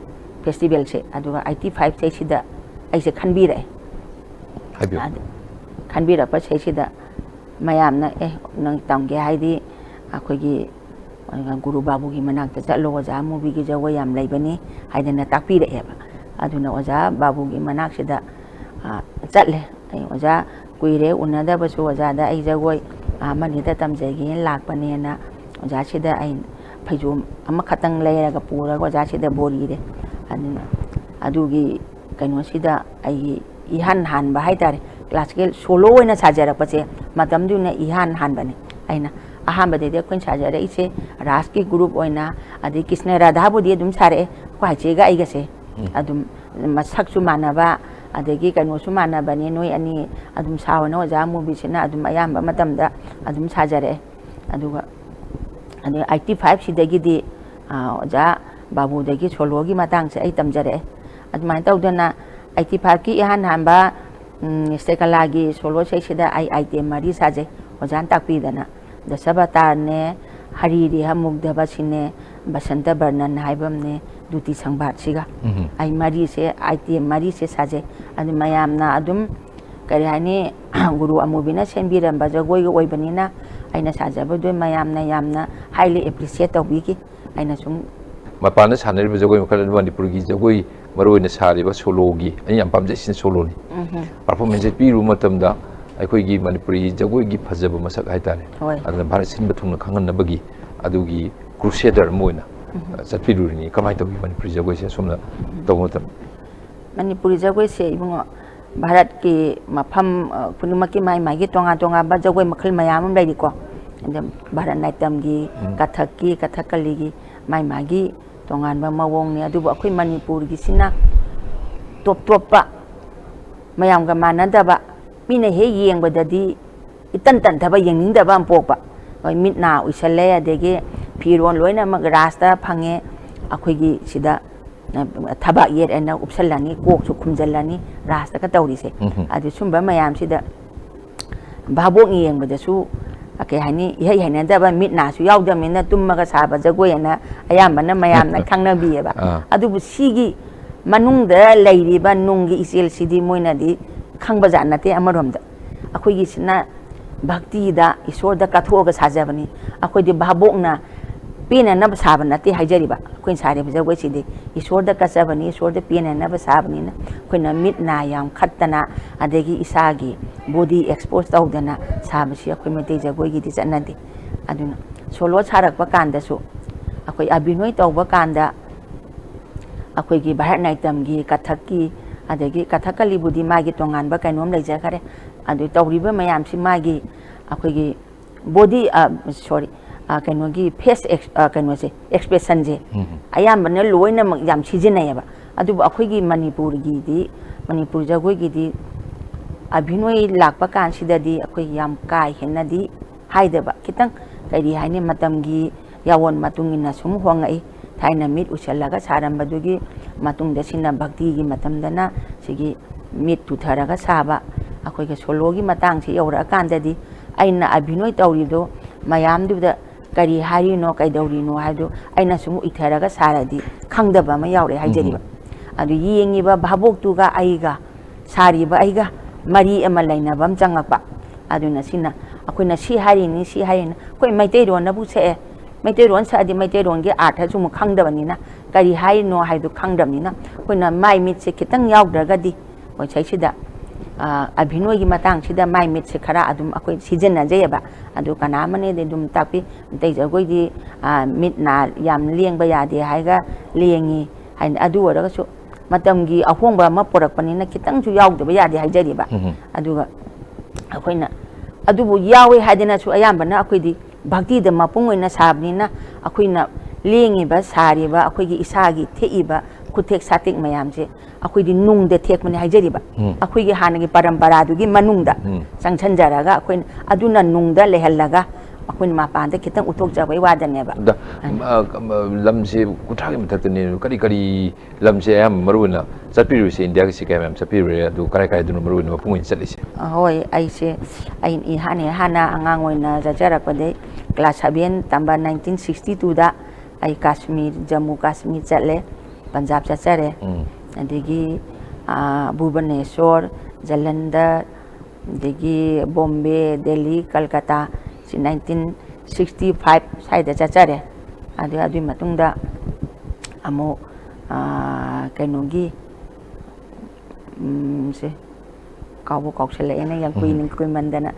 festivalꯁꯦ꯫ ꯑꯗꯨꯒ eighty fiveꯁꯤꯗ ꯑꯩꯁꯦ ꯈꯟꯕꯤꯔꯛꯑꯦ꯫ ꯍꯥꯏꯕꯤꯌꯨ꯫ ꯑꯗ ꯈꯟꯕꯤꯔꯛꯄ ꯁꯤꯗꯩꯁꯤꯗ ꯃꯌꯥꯝꯅ, "ꯑꯦ, ꯅꯪ ꯇꯝꯒꯦ ꯍꯥꯏꯗꯤ ꯑꯩꯈꯣꯏꯒꯤ ꯒꯨꯔꯨ ꯕꯥꯕꯨꯒꯤ ꯃꯅꯥꯛꯇ ꯆꯠꯂꯣ, ꯑꯣꯖꯥ ꯑꯃꯨꯕꯤꯒꯤ ꯖꯒꯣꯏ ꯌꯥꯝ ꯂꯩꯕꯅꯤ" ꯍꯥꯏꯗꯅ ꯇꯥꯛꯄꯤꯔꯛꯑꯦꯕ꯫ ꯑꯗꯨꯅ ꯑꯣꯖꯥ ꯕꯥꯕꯨꯒꯤ ꯃꯅꯥꯛꯁꯤꯗ, ꯑ, ꯆꯠꯂꯦ꯫ ꯑꯩ, "ꯑꯣꯖꯥ, ꯀꯨꯏꯔꯦ ꯎꯅꯗꯕꯁꯨ, ꯑꯣꯖꯥꯗ ꯑꯩ ꯖꯒꯣꯏ, ꯑ, ꯑꯃꯅꯤꯗ ꯇꯝꯖꯒꯦꯅ ꯂꯥꯛꯄꯅꯦꯅ ꯑꯣꯖꯥꯁꯤꯗ ꯑꯩ ꯐꯩꯖꯣꯝ ꯑꯃꯈꯛꯇꯪ ꯂꯩꯔꯒ ꯄꯨꯔꯒ ꯑꯣꯖꯥꯁꯤꯗ ꯕꯣꯔꯤꯔꯦ"꯫ ꯑꯗꯨꯅ ꯑꯗꯨꯒꯤ ꯀꯩꯅꯣꯁꯤꯗ ꯑꯩꯒꯤ ꯏꯍꯥꯟ ꯍꯥꯟꯕ ꯍꯥꯏꯇꯥꯔꯦ, classical solo ꯑꯣꯏꯅ ꯁꯥꯖꯔꯛꯄꯁꯦ ꯃꯇꯝꯗꯨꯅ ꯏꯍꯥꯟ ꯍꯥꯟꯕꯅꯤ꯫ ꯑꯩꯅ ꯑꯍꯥꯟꯕꯗꯗꯤ ꯑꯩꯈꯣꯏꯅ ꯁꯥꯖꯔꯛꯏꯁꯦ ꯔꯥꯁꯀꯤ group ꯑꯣꯏꯅ, ꯑꯗꯩ ꯀ꯭ꯔꯤꯁꯅ ꯔꯥꯙꯥꯕꯨꯗꯤ ꯑꯗꯨꯝ ꯁꯥꯔꯛꯑꯦ ꯑꯩꯈꯣꯏ ꯍꯥꯏꯆꯦꯒ ꯑꯩꯒꯁꯦ꯫ ꯑꯗꯨꯝ ꯃꯁꯛꯁꯨ ꯃꯥꯟꯅꯕ, ꯑꯗꯒꯤ ꯀꯩꯅꯣꯁꯨ ꯃꯥꯟꯅꯕꯅꯤ꯫ ꯅꯣꯏ ꯑꯅꯤ ꯑꯗꯨꯝ ꯁꯥꯎꯅ ꯑꯣꯖꯥ ꯑꯃꯨꯕꯤꯁꯤꯅ ꯑꯗꯨꯝ ꯑꯌꯥꯝꯕ ꯃꯇꯝꯗ ꯑꯗꯨꯝ ꯁꯥꯖꯔꯛꯑꯦ꯫ ꯑꯗꯨꯒ ꯑꯗꯩ ꯑꯥꯏꯠꯇꯤ ꯐꯥꯏꯚꯁꯤꯗꯒꯤꯗꯤ ꯑꯣꯖꯥ ꯕꯥꯕꯨꯗꯒꯤ ꯁꯣꯂꯣꯒꯤ ꯃꯇꯥꯡꯁꯦ ꯑꯩ ꯇꯝꯖꯔꯛꯑꯦ꯫ ꯑꯗꯨꯃꯥꯏꯅ ꯇꯧꯗꯅ ꯑꯥꯏꯠꯇꯤ ꯐꯥꯏꯚꯀꯤ ꯏꯍꯥꯟ ꯍꯥꯟꯕ ꯁ꯭ꯇꯦꯀꯂꯥꯒꯤ ꯁꯣꯂꯣ ꯏꯁꯩꯁꯤꯗ ꯑꯩ ꯑꯥꯏꯇꯦꯝ ꯃꯔꯤ ꯁꯥꯖꯩ, ꯑꯣꯖꯥꯅ ꯇꯥꯛꯄꯤꯗꯅ꯫ ꯗꯁꯕꯇꯥꯔꯅꯦ, ꯍꯔꯤꯔꯤꯍ ꯃꯨꯒꯙꯕꯁꯤꯅꯦ, ꯕꯁꯟꯇ ꯕꯔꯅꯟ ꯍꯥꯏꯕ ꯑꯃꯅꯦ, ꯗꯨꯇꯤ ꯁꯪꯕꯥꯠꯁꯤꯒ꯫ ꯑꯩ ꯃꯔꯤꯁꯦ, ꯑꯥꯏꯇꯦꯝ ꯃꯔꯤꯁꯦ ꯁꯥꯖꯩ꯫ ꯑꯗꯨ ꯃꯌꯥꯝꯅ ꯑꯗꯨꯝ, ꯀꯔꯤ ꯍꯥꯏꯅꯤ, ꯒꯨꯔꯨ ꯑꯃꯨꯕꯤꯅ ꯁꯦꯝꯕꯤꯔꯝꯕ ꯖꯒꯣꯏꯒ ꯑꯣꯏꯕꯅꯤꯅ ꯑꯩꯅ ꯁꯥꯖꯕꯗꯨ ꯃꯌꯥꯝꯅ ꯌꯥꯝꯅ highly appreciate ꯇꯧꯕꯤꯈꯤ꯫ ꯑꯩꯅ ꯁꯨꯝ ꯃꯄꯥꯟꯗ ꯁꯥꯟꯅꯔꯤꯕ ꯖꯒꯣꯏ ꯃꯈꯜ ꯑꯗꯨ ꯃꯅꯤꯄꯨꯔꯒꯤ ꯖꯒꯣꯏ ꯃꯔꯨꯑꯣꯏꯅ ꯁꯥꯔꯤꯕ ꯁꯣꯂꯣꯒꯤ, ꯑꯩꯅ ꯌꯥꯝ ꯄꯥꯝꯖꯩꯁꯤꯅ ꯁꯣꯂꯣꯅꯤ꯫ ꯄꯔꯐꯣꯔꯃꯦꯟꯁꯁꯦ ꯄꯤꯔꯨꯕ ꯃꯇꯝꯗ ꯑꯩꯈꯣꯏꯒꯤ ꯃꯅꯤꯄꯨꯔꯤ ꯖꯒꯣꯏꯒꯤ ꯐꯖꯕ ꯃꯁꯛ ꯍꯥꯏꯇꯥꯔꯦ, ꯍꯣꯏ꯫ ꯑꯗꯨꯅ ꯚꯥꯔꯠ ꯁꯤꯟꯕ ꯊꯨꯡꯅ ꯈꯪꯍꯟꯅꯕꯒꯤ ꯑꯗꯨꯒꯤ crusader ꯑꯃ ꯑꯣꯏꯅ, ꯑ, ꯆꯠꯄꯤꯔꯨꯔꯤꯅꯤ꯫ ꯀꯃꯥꯏꯅ ꯇꯧꯏ ꯃꯅꯤꯄꯨꯔꯤ ꯖꯒꯣꯏꯁꯦ ꯑꯁꯣꯝꯅ ꯇꯧꯕ ꯃꯇꯝꯗ? ꯃꯅꯤꯄꯨꯔꯤ ꯖꯒꯣꯏꯁꯦ ꯏꯕꯨꯡꯉꯣ, ꯚꯥꯔꯠꯀꯤ ꯃꯐꯝ, ꯑ, ꯈꯨꯗꯤꯡꯃꯛꯀꯤ ꯃꯥꯒꯤ ꯃꯥꯒꯤ ꯇꯣꯉꯥꯟ ꯇꯣꯉꯥꯟꯕ ꯖꯒꯣꯏ ꯃꯈꯜ ꯃꯌꯥꯝ ꯑꯃ ꯂꯩꯔꯤꯀꯣ꯫ ꯑꯗꯨꯝ ꯚꯥꯔꯠ ꯅꯥꯏꯇꯝꯒꯤ, ꯎꯝ꯫ ꯀꯊꯛꯀꯤ, ꯀꯊꯛꯀꯂꯤꯒꯤ ꯃꯥꯒꯤ ꯃꯥꯒꯤ ꯇꯣꯉꯥꯟꯕ ꯃꯑꯣꯡꯅꯤ꯫ ꯑꯗꯨꯕꯨ ꯑꯩꯈꯣꯏ ꯃꯅꯤꯄꯨꯔꯒꯤꯁꯤꯅ ꯇꯣꯞ ꯇꯣꯞꯄ, ꯃꯌꯥꯝꯒ ꯃꯥꯟꯅꯗꯕ, ꯃꯤꯅ ꯍꯦꯛ ꯌꯦꯡꯕꯗꯗꯤ ꯏꯇꯟ ꯇꯟꯊꯕ, ꯌꯦꯡꯅꯤꯡꯗꯕ ꯑꯃ ꯄꯣꯛꯄ꯫ ꯍꯣꯏ, ꯃꯤꯠ ꯅꯥ ꯎꯏꯁꯜꯂꯦ, ꯑꯗꯒꯤ ꯐꯤꯔꯣꯜ ꯂꯣꯏꯅꯃꯛ ꯔꯥꯁꯇ ꯐꯪꯉꯦ꯫ ꯑꯩꯈꯣꯏꯒꯤ ꯁꯤꯗ, ꯑ, ꯊꯕꯥꯛ ꯌꯦꯠ ꯑꯅ ꯎꯞꯁꯜꯂꯅꯤ, ꯀꯣꯛꯁꯨ ꯈꯨꯝꯖꯜꯂꯅꯤ, ꯔꯥꯁꯇꯒ ꯇꯧꯔꯤꯁꯦ꯫ ꯎꯝ꯫ ꯑꯗꯨ ꯁꯨꯝꯕ ꯃꯌꯥꯝꯁꯤꯗ ꯚꯥꯕꯣꯛꯅ ꯌꯦꯡꯕꯗꯁꯨ, ꯑ, ꯀꯩ ꯍꯥꯏꯅꯤ, ꯏꯍꯩ ꯍꯩꯅꯗꯕ, ꯃꯤꯠ ꯅꯥꯁꯨ ꯌꯥꯎꯗꯕꯅꯤꯅ ꯇꯨꯝꯃꯒ ꯁꯥꯕ ꯖꯒꯣꯏ ꯑꯅ ꯑꯌꯥꯝꯕꯅ ꯃꯌꯥꯝꯅ ꯈꯪꯅꯕꯤꯌꯦꯕ꯫ ꯑꯥ꯫ ꯑꯗꯨꯕꯨ ꯁꯤꯒꯤ ꯃꯅꯨꯡꯗ ꯂꯩꯔꯤꯕ ꯅꯨꯡꯒꯤ ꯏꯆꯦꯜꯁꯤꯗꯤ ꯃꯣꯏꯅꯗꯤ ꯈꯪꯕꯖꯥꯠ ꯅꯠꯇꯦ꯫ ꯑꯃꯔꯣꯝꯗ ꯑꯩꯈꯣꯏꯒꯤꯁꯤꯅ ꯚꯛꯇꯤꯗ, ꯏꯁꯣꯔꯗ ꯀꯠꯊꯣꯛꯑꯒ ꯁꯥꯖꯕꯅꯤ꯫ ꯑꯩꯈꯣꯏꯗꯤ ꯚꯥꯕꯣꯛꯅ ꯄꯦꯟꯅꯅꯕ ꯁꯥꯕ ꯅꯠꯇꯦ ꯍꯥꯏꯖꯔꯤꯕ꯫ ꯑꯩꯈꯣꯏꯅ ꯁꯥꯔꯤꯕ ꯖꯒꯣꯏꯁꯤꯗꯤ ꯏꯁꯣꯔꯗ ꯀꯠꯆꯕꯅꯤ, ꯏꯁꯣꯔꯗ ꯄꯦꯟꯅꯅꯕ ꯁꯥꯕꯅꯤꯅ ꯑꯩꯈꯣꯏꯅ ꯃꯤꯠ ꯅꯥ ꯌꯥꯝ ꯈꯠꯇꯅ, ꯑꯗꯒꯤ ꯏꯁꯥꯒꯤ body expose ꯇꯧꯗꯅ ꯁꯥꯕꯁꯤ ꯑꯩꯈꯣꯏ ꯃꯩꯇꯩ ꯖꯒꯣꯏꯒꯤꯗꯤ ꯆꯠꯅꯗꯦ꯫ ꯑꯗꯨꯅ ꯁꯣꯂꯣ ꯁꯥꯔꯛꯄ ꯀꯥꯟꯗꯁꯨ, ꯑꯩꯈꯣꯏ ꯑꯕꯤꯅꯣꯏ ꯇꯧꯕ ꯀꯥꯟꯗ, ꯑꯩꯈꯣꯏꯒꯤ ꯚꯥꯔꯠ ꯅꯥꯏꯇꯝꯒꯤ, ꯀꯊꯛꯀꯤ, ꯑꯗꯒꯤ ꯀꯊꯛꯀꯂꯤꯕꯨꯗꯤ ꯃꯥꯒꯤ ꯇꯣꯉꯥꯟꯕ ꯀꯩꯅꯣꯝ ꯂꯩꯖꯈꯔꯦ꯫ ꯑꯗꯨ ꯇꯧꯔꯤꯕ ꯃꯌꯥꯝꯁꯤ ꯃꯥꯒꯤ, ꯑꯩꯈꯣꯏꯒꯤ body, ꯑ, sorry, ꯑ, ꯀꯩꯅꯣꯒꯤ face ex-, ꯑ, ꯀꯩꯅꯣꯁꯦ, expressionꯁꯦ ꯎꯝ꯫ ꯑꯌꯥꯝꯕꯅ ꯂꯣꯏꯅꯃꯛ ꯌꯥꯝ ꯁꯤꯖꯤꯟꯅꯩꯌꯦꯕ꯫ ꯑꯗꯨꯕꯨ ꯑꯩꯈꯣꯏꯒꯤ ꯃꯅꯤꯄꯨꯔꯒꯤꯗꯤ, ꯃꯅꯤꯄꯨꯔ ꯖꯒꯣꯏꯒꯤꯗꯤ ꯑꯚꯤꯅꯣꯏ ꯂꯥꯛꯄ ꯀꯥꯟꯁꯤꯗꯗꯤ ꯑꯩꯈꯣꯏ ꯌꯥꯝ ꯀꯥ ꯍꯦꯟꯅꯗꯤ ꯍꯥꯏꯗꯕ, ꯈꯤꯇꯪ, ꯀꯔꯤ ꯍꯥꯏꯅꯤ, ꯃꯇꯝꯒꯤ ꯌꯥꯑꯣꯟ ꯃꯇꯨꯡ ꯏꯟꯅ ꯁꯨꯝ ꯍꯣꯡꯉꯛꯏ꯫ ꯊꯥꯏꯅ ꯃꯤꯠ ꯎꯏꯁꯜꯂꯒ ꯁꯥꯔꯝꯕꯗꯨꯒꯤ ꯃꯇꯨꯡꯗ ꯁꯤꯅ ꯚꯛꯇꯤꯒꯤ ꯃꯇꯝꯗꯅ ꯁꯤꯒꯤ ꯃꯤꯠ ꯇꯨꯊꯔꯒ ꯁꯥꯕ, ꯑꯩꯈꯣꯏꯒꯤ ꯁꯣꯂꯣꯒꯤ ꯃꯇꯥꯡꯁꯤ ꯌꯧꯔꯛꯑꯀꯥꯟꯗꯗꯤ ꯑꯩꯅ ꯑꯚꯤꯅꯣꯏ ꯇꯧꯔꯤꯗꯣ ꯃꯌꯥꯝꯗꯨꯗ ꯀꯔꯤ ꯍꯥꯏꯔꯤꯅꯣ, ꯀꯩꯗꯧꯔꯤꯅꯣ ꯍꯥꯏꯕꯗꯨ ꯑꯩꯅ ꯁꯨꯝ ꯎꯏꯊꯔꯒ ꯁꯥꯔꯗꯤ ꯈꯪꯗꯕ ꯑꯃ ꯌꯥꯎꯔꯦ ꯍꯥꯏꯖꯔꯤꯕ꯫ ꯑꯗꯨ ꯌꯦꯡꯉꯤꯕ ꯚꯥꯕꯣꯛꯇꯨꯒ ꯑꯩꯒ, ꯁꯥꯔꯤꯕ ꯑꯩꯒ ꯃꯔꯤ ꯑꯃ ꯂꯩꯅꯕ ꯑꯃ ꯆꯪꯉꯛꯄ꯫ ꯑꯗꯨꯅ ꯁꯤꯅ, ꯑꯩꯈꯣꯏꯅ ꯁꯤ ꯍꯥꯏꯔꯤꯅꯤ, ꯁꯤ ꯍꯥꯏꯔꯤꯅꯤ, ꯑꯩꯈꯣꯏ ꯃꯩꯇꯩꯔꯣꯟꯅꯕꯨ ꯁꯛꯑꯦ, ꯃꯩꯇꯩꯔꯣꯟ ꯁꯛꯑꯗꯤ ꯃꯩꯇꯩꯔꯣꯟꯒꯤ ꯑꯥꯔꯊꯁꯨ ꯑꯃꯨꯛ ꯈꯪꯗꯕꯅꯤꯅ, ꯀꯔꯤ ꯍꯥꯏꯔꯤꯅꯣ ꯍꯥꯏꯕꯗꯨ ꯈꯪꯗꯕꯅꯤꯅ, ꯑꯩꯈꯣꯏꯅ ꯃꯥꯏ ꯃꯤꯠꯁꯦ ꯈꯤꯇꯪ ꯌꯥꯎꯗ꯭ꯔꯒꯗꯤ, ꯑꯩꯈꯣꯏ ꯁꯩꯁꯤꯗ, ꯑ, ꯑꯚꯤꯅꯣꯏꯒꯤ ꯃꯇꯥꯡꯁꯤꯗ ꯃꯥꯏ ꯃꯤꯠꯁꯦ ꯈꯔ ꯑꯗꯨꯝ ꯑꯩꯈꯣꯏ ꯁꯤꯖꯤꯟꯅꯖꯩꯑꯕ꯫ ꯑꯗꯨ ꯀꯅꯥ ꯑꯃꯅꯗꯤ ꯑꯗꯨꯝ ꯇꯥꯛꯄꯤ, ꯃꯩꯇꯩ ꯖꯒꯣꯏꯗꯤ, ꯑ, ꯃꯤꯠ ꯅꯥ ꯌꯥꯝ ꯂꯦꯡꯕ ꯌꯥꯗꯦ ꯍꯥꯏꯒ ꯂꯦꯡꯉꯤ ꯍꯥꯏꯅ꯫ ꯑꯗꯨ ꯑꯣꯏꯔꯒꯁꯨ ꯃꯇꯝꯒꯤ ꯑꯍꯣꯡꯕ ꯑꯃ ꯄꯨꯔꯛꯄꯅꯤꯅ ꯈꯤꯇꯪꯁꯨ ꯌꯥꯎꯗꯕ ꯌꯥꯗꯦ ꯍꯥꯏꯖꯔꯤꯕ꯫ ꯎꯝ꯫ ꯑꯗꯨꯒ ꯑꯩꯈꯣꯏꯅ ꯑꯗꯨꯕꯨ ꯌꯥꯎꯋꯦ ꯍꯥꯏꯗꯅꯁꯨ ꯑꯌꯥꯝꯕꯅ ꯑꯩꯈꯣꯏꯗꯤ ꯚꯛꯇꯤꯗ ꯃꯄꯨꯡ ꯑꯣꯏꯅ ꯁꯥꯕꯅꯤꯅ, ꯑꯩꯈꯣꯏꯅ ꯂꯦꯡꯉꯤꯕ, ꯁꯥꯔꯤꯕ, ꯑꯩꯈꯣꯏꯒꯤ ꯏꯁꯥꯒꯤ ꯊꯦꯛꯏꯕ ꯈꯨꯠꯊꯦꯛ ꯁꯥꯇꯦꯛ ꯃꯌꯥꯝꯁꯦ ꯑꯩꯈꯣꯏꯗꯤ ꯅꯨꯡꯗ ꯊꯦꯛꯄꯅꯤ ꯍꯥꯏꯖꯔꯤꯕ꯫ ꯎꯝ꯫ ꯑꯩꯈꯣꯏꯒꯤ ꯍꯥꯟꯅꯒꯤ ꯄꯔꯝꯄꯔꯥꯗꯨꯒꯤ ꯃꯅꯨꯡꯗ ꯎꯝ꯫ ꯆꯪꯁꯤꯟꯖꯔꯒ ꯑꯩꯈꯣꯏꯅ ꯑꯗꯨꯅ ꯅꯨꯡꯗ ꯂꯩꯍꯜꯂꯒ ꯑꯩꯈꯣꯏꯅ ꯃꯄꯥꯟꯗ ꯈꯤꯇꯪ ꯎꯠꯊꯣꯛꯆꯕꯩ ꯋꯥꯗꯅꯦꯕ꯫ ꯑꯗ, ꯑ, ꯂꯝꯁꯦ ꯀꯨꯟꯊ꯭ꯔꯥꯒꯤ ꯃꯊꯛꯇꯅꯦ, ꯀꯔꯤ ꯀꯔꯤ ꯂꯝꯁꯦ ꯑꯌꯥꯝꯕ ꯃꯔꯨ ꯑꯣꯏꯅ ꯆꯠꯄꯤꯔꯨꯔꯤꯁꯦ? ꯏꯟꯗꯤꯌꯥꯒꯤꯁꯦ ꯀꯌꯥꯝ ꯌꯥꯝ ꯆꯠꯄꯤꯔꯨꯔꯦ? ꯑꯗꯨ ꯀꯔꯥꯏ ꯀꯔꯥꯏꯗꯅꯣ ꯃꯔꯨ ꯑꯣꯏꯅ ꯃꯄꯨꯡ ꯑꯣꯏꯅ ꯆꯠꯂꯤꯁꯦ? ꯍꯣꯏ, ꯑꯩꯁꯦ, ꯑꯩ ꯏꯍꯥꯟ ꯍꯦꯛ ꯍꯥꯟꯅ ꯑꯉꯥꯡ ꯑꯣꯏꯅ ꯆꯠꯆꯔꯛꯄꯗꯩ class seven ꯇꯝꯕ nineteen sixty twoꯗ ꯑꯩ ꯀꯥꯁꯃꯤꯔ, ꯖꯝꯃꯨ ꯀꯥꯁꯃꯤꯔ ꯆꯠꯂꯦ, ꯄꯟꯖꯥꯕ ꯆꯠꯆꯔꯦ꯫ ꯎꯝ꯫ ꯑꯗꯒꯤ, ꯑꯥ, ꯚꯨꯕꯅꯦꯁꯣꯔ, ꯖꯂꯟꯙꯔ, ꯑꯗꯒꯤ ꯕꯣꯝꯕꯦ, ꯗꯦꯜꯂꯤ, ꯀꯜꯀꯇꯥ, ꯁꯤ nineteen sixty five ꯁ꯭ꯋꯥꯏꯗ ꯆꯠꯆꯔꯦ꯫ ꯑꯗꯨ, ꯑꯗꯨꯒꯤ ꯃꯇꯨꯡꯗ ꯑꯃꯨꯛ, ꯑꯥ, ꯀꯩꯅꯣꯒꯤ, ꯎꯝ, ꯁꯦ, ꯀꯥꯎꯕꯨ ꯀꯥꯎꯁꯜꯂꯛꯑꯦꯅꯦ, ꯌꯥꯝ ꯀꯨꯏꯅ ꯎꯝ꯫ ꯀꯨꯏꯃꯟꯗꯅ꯫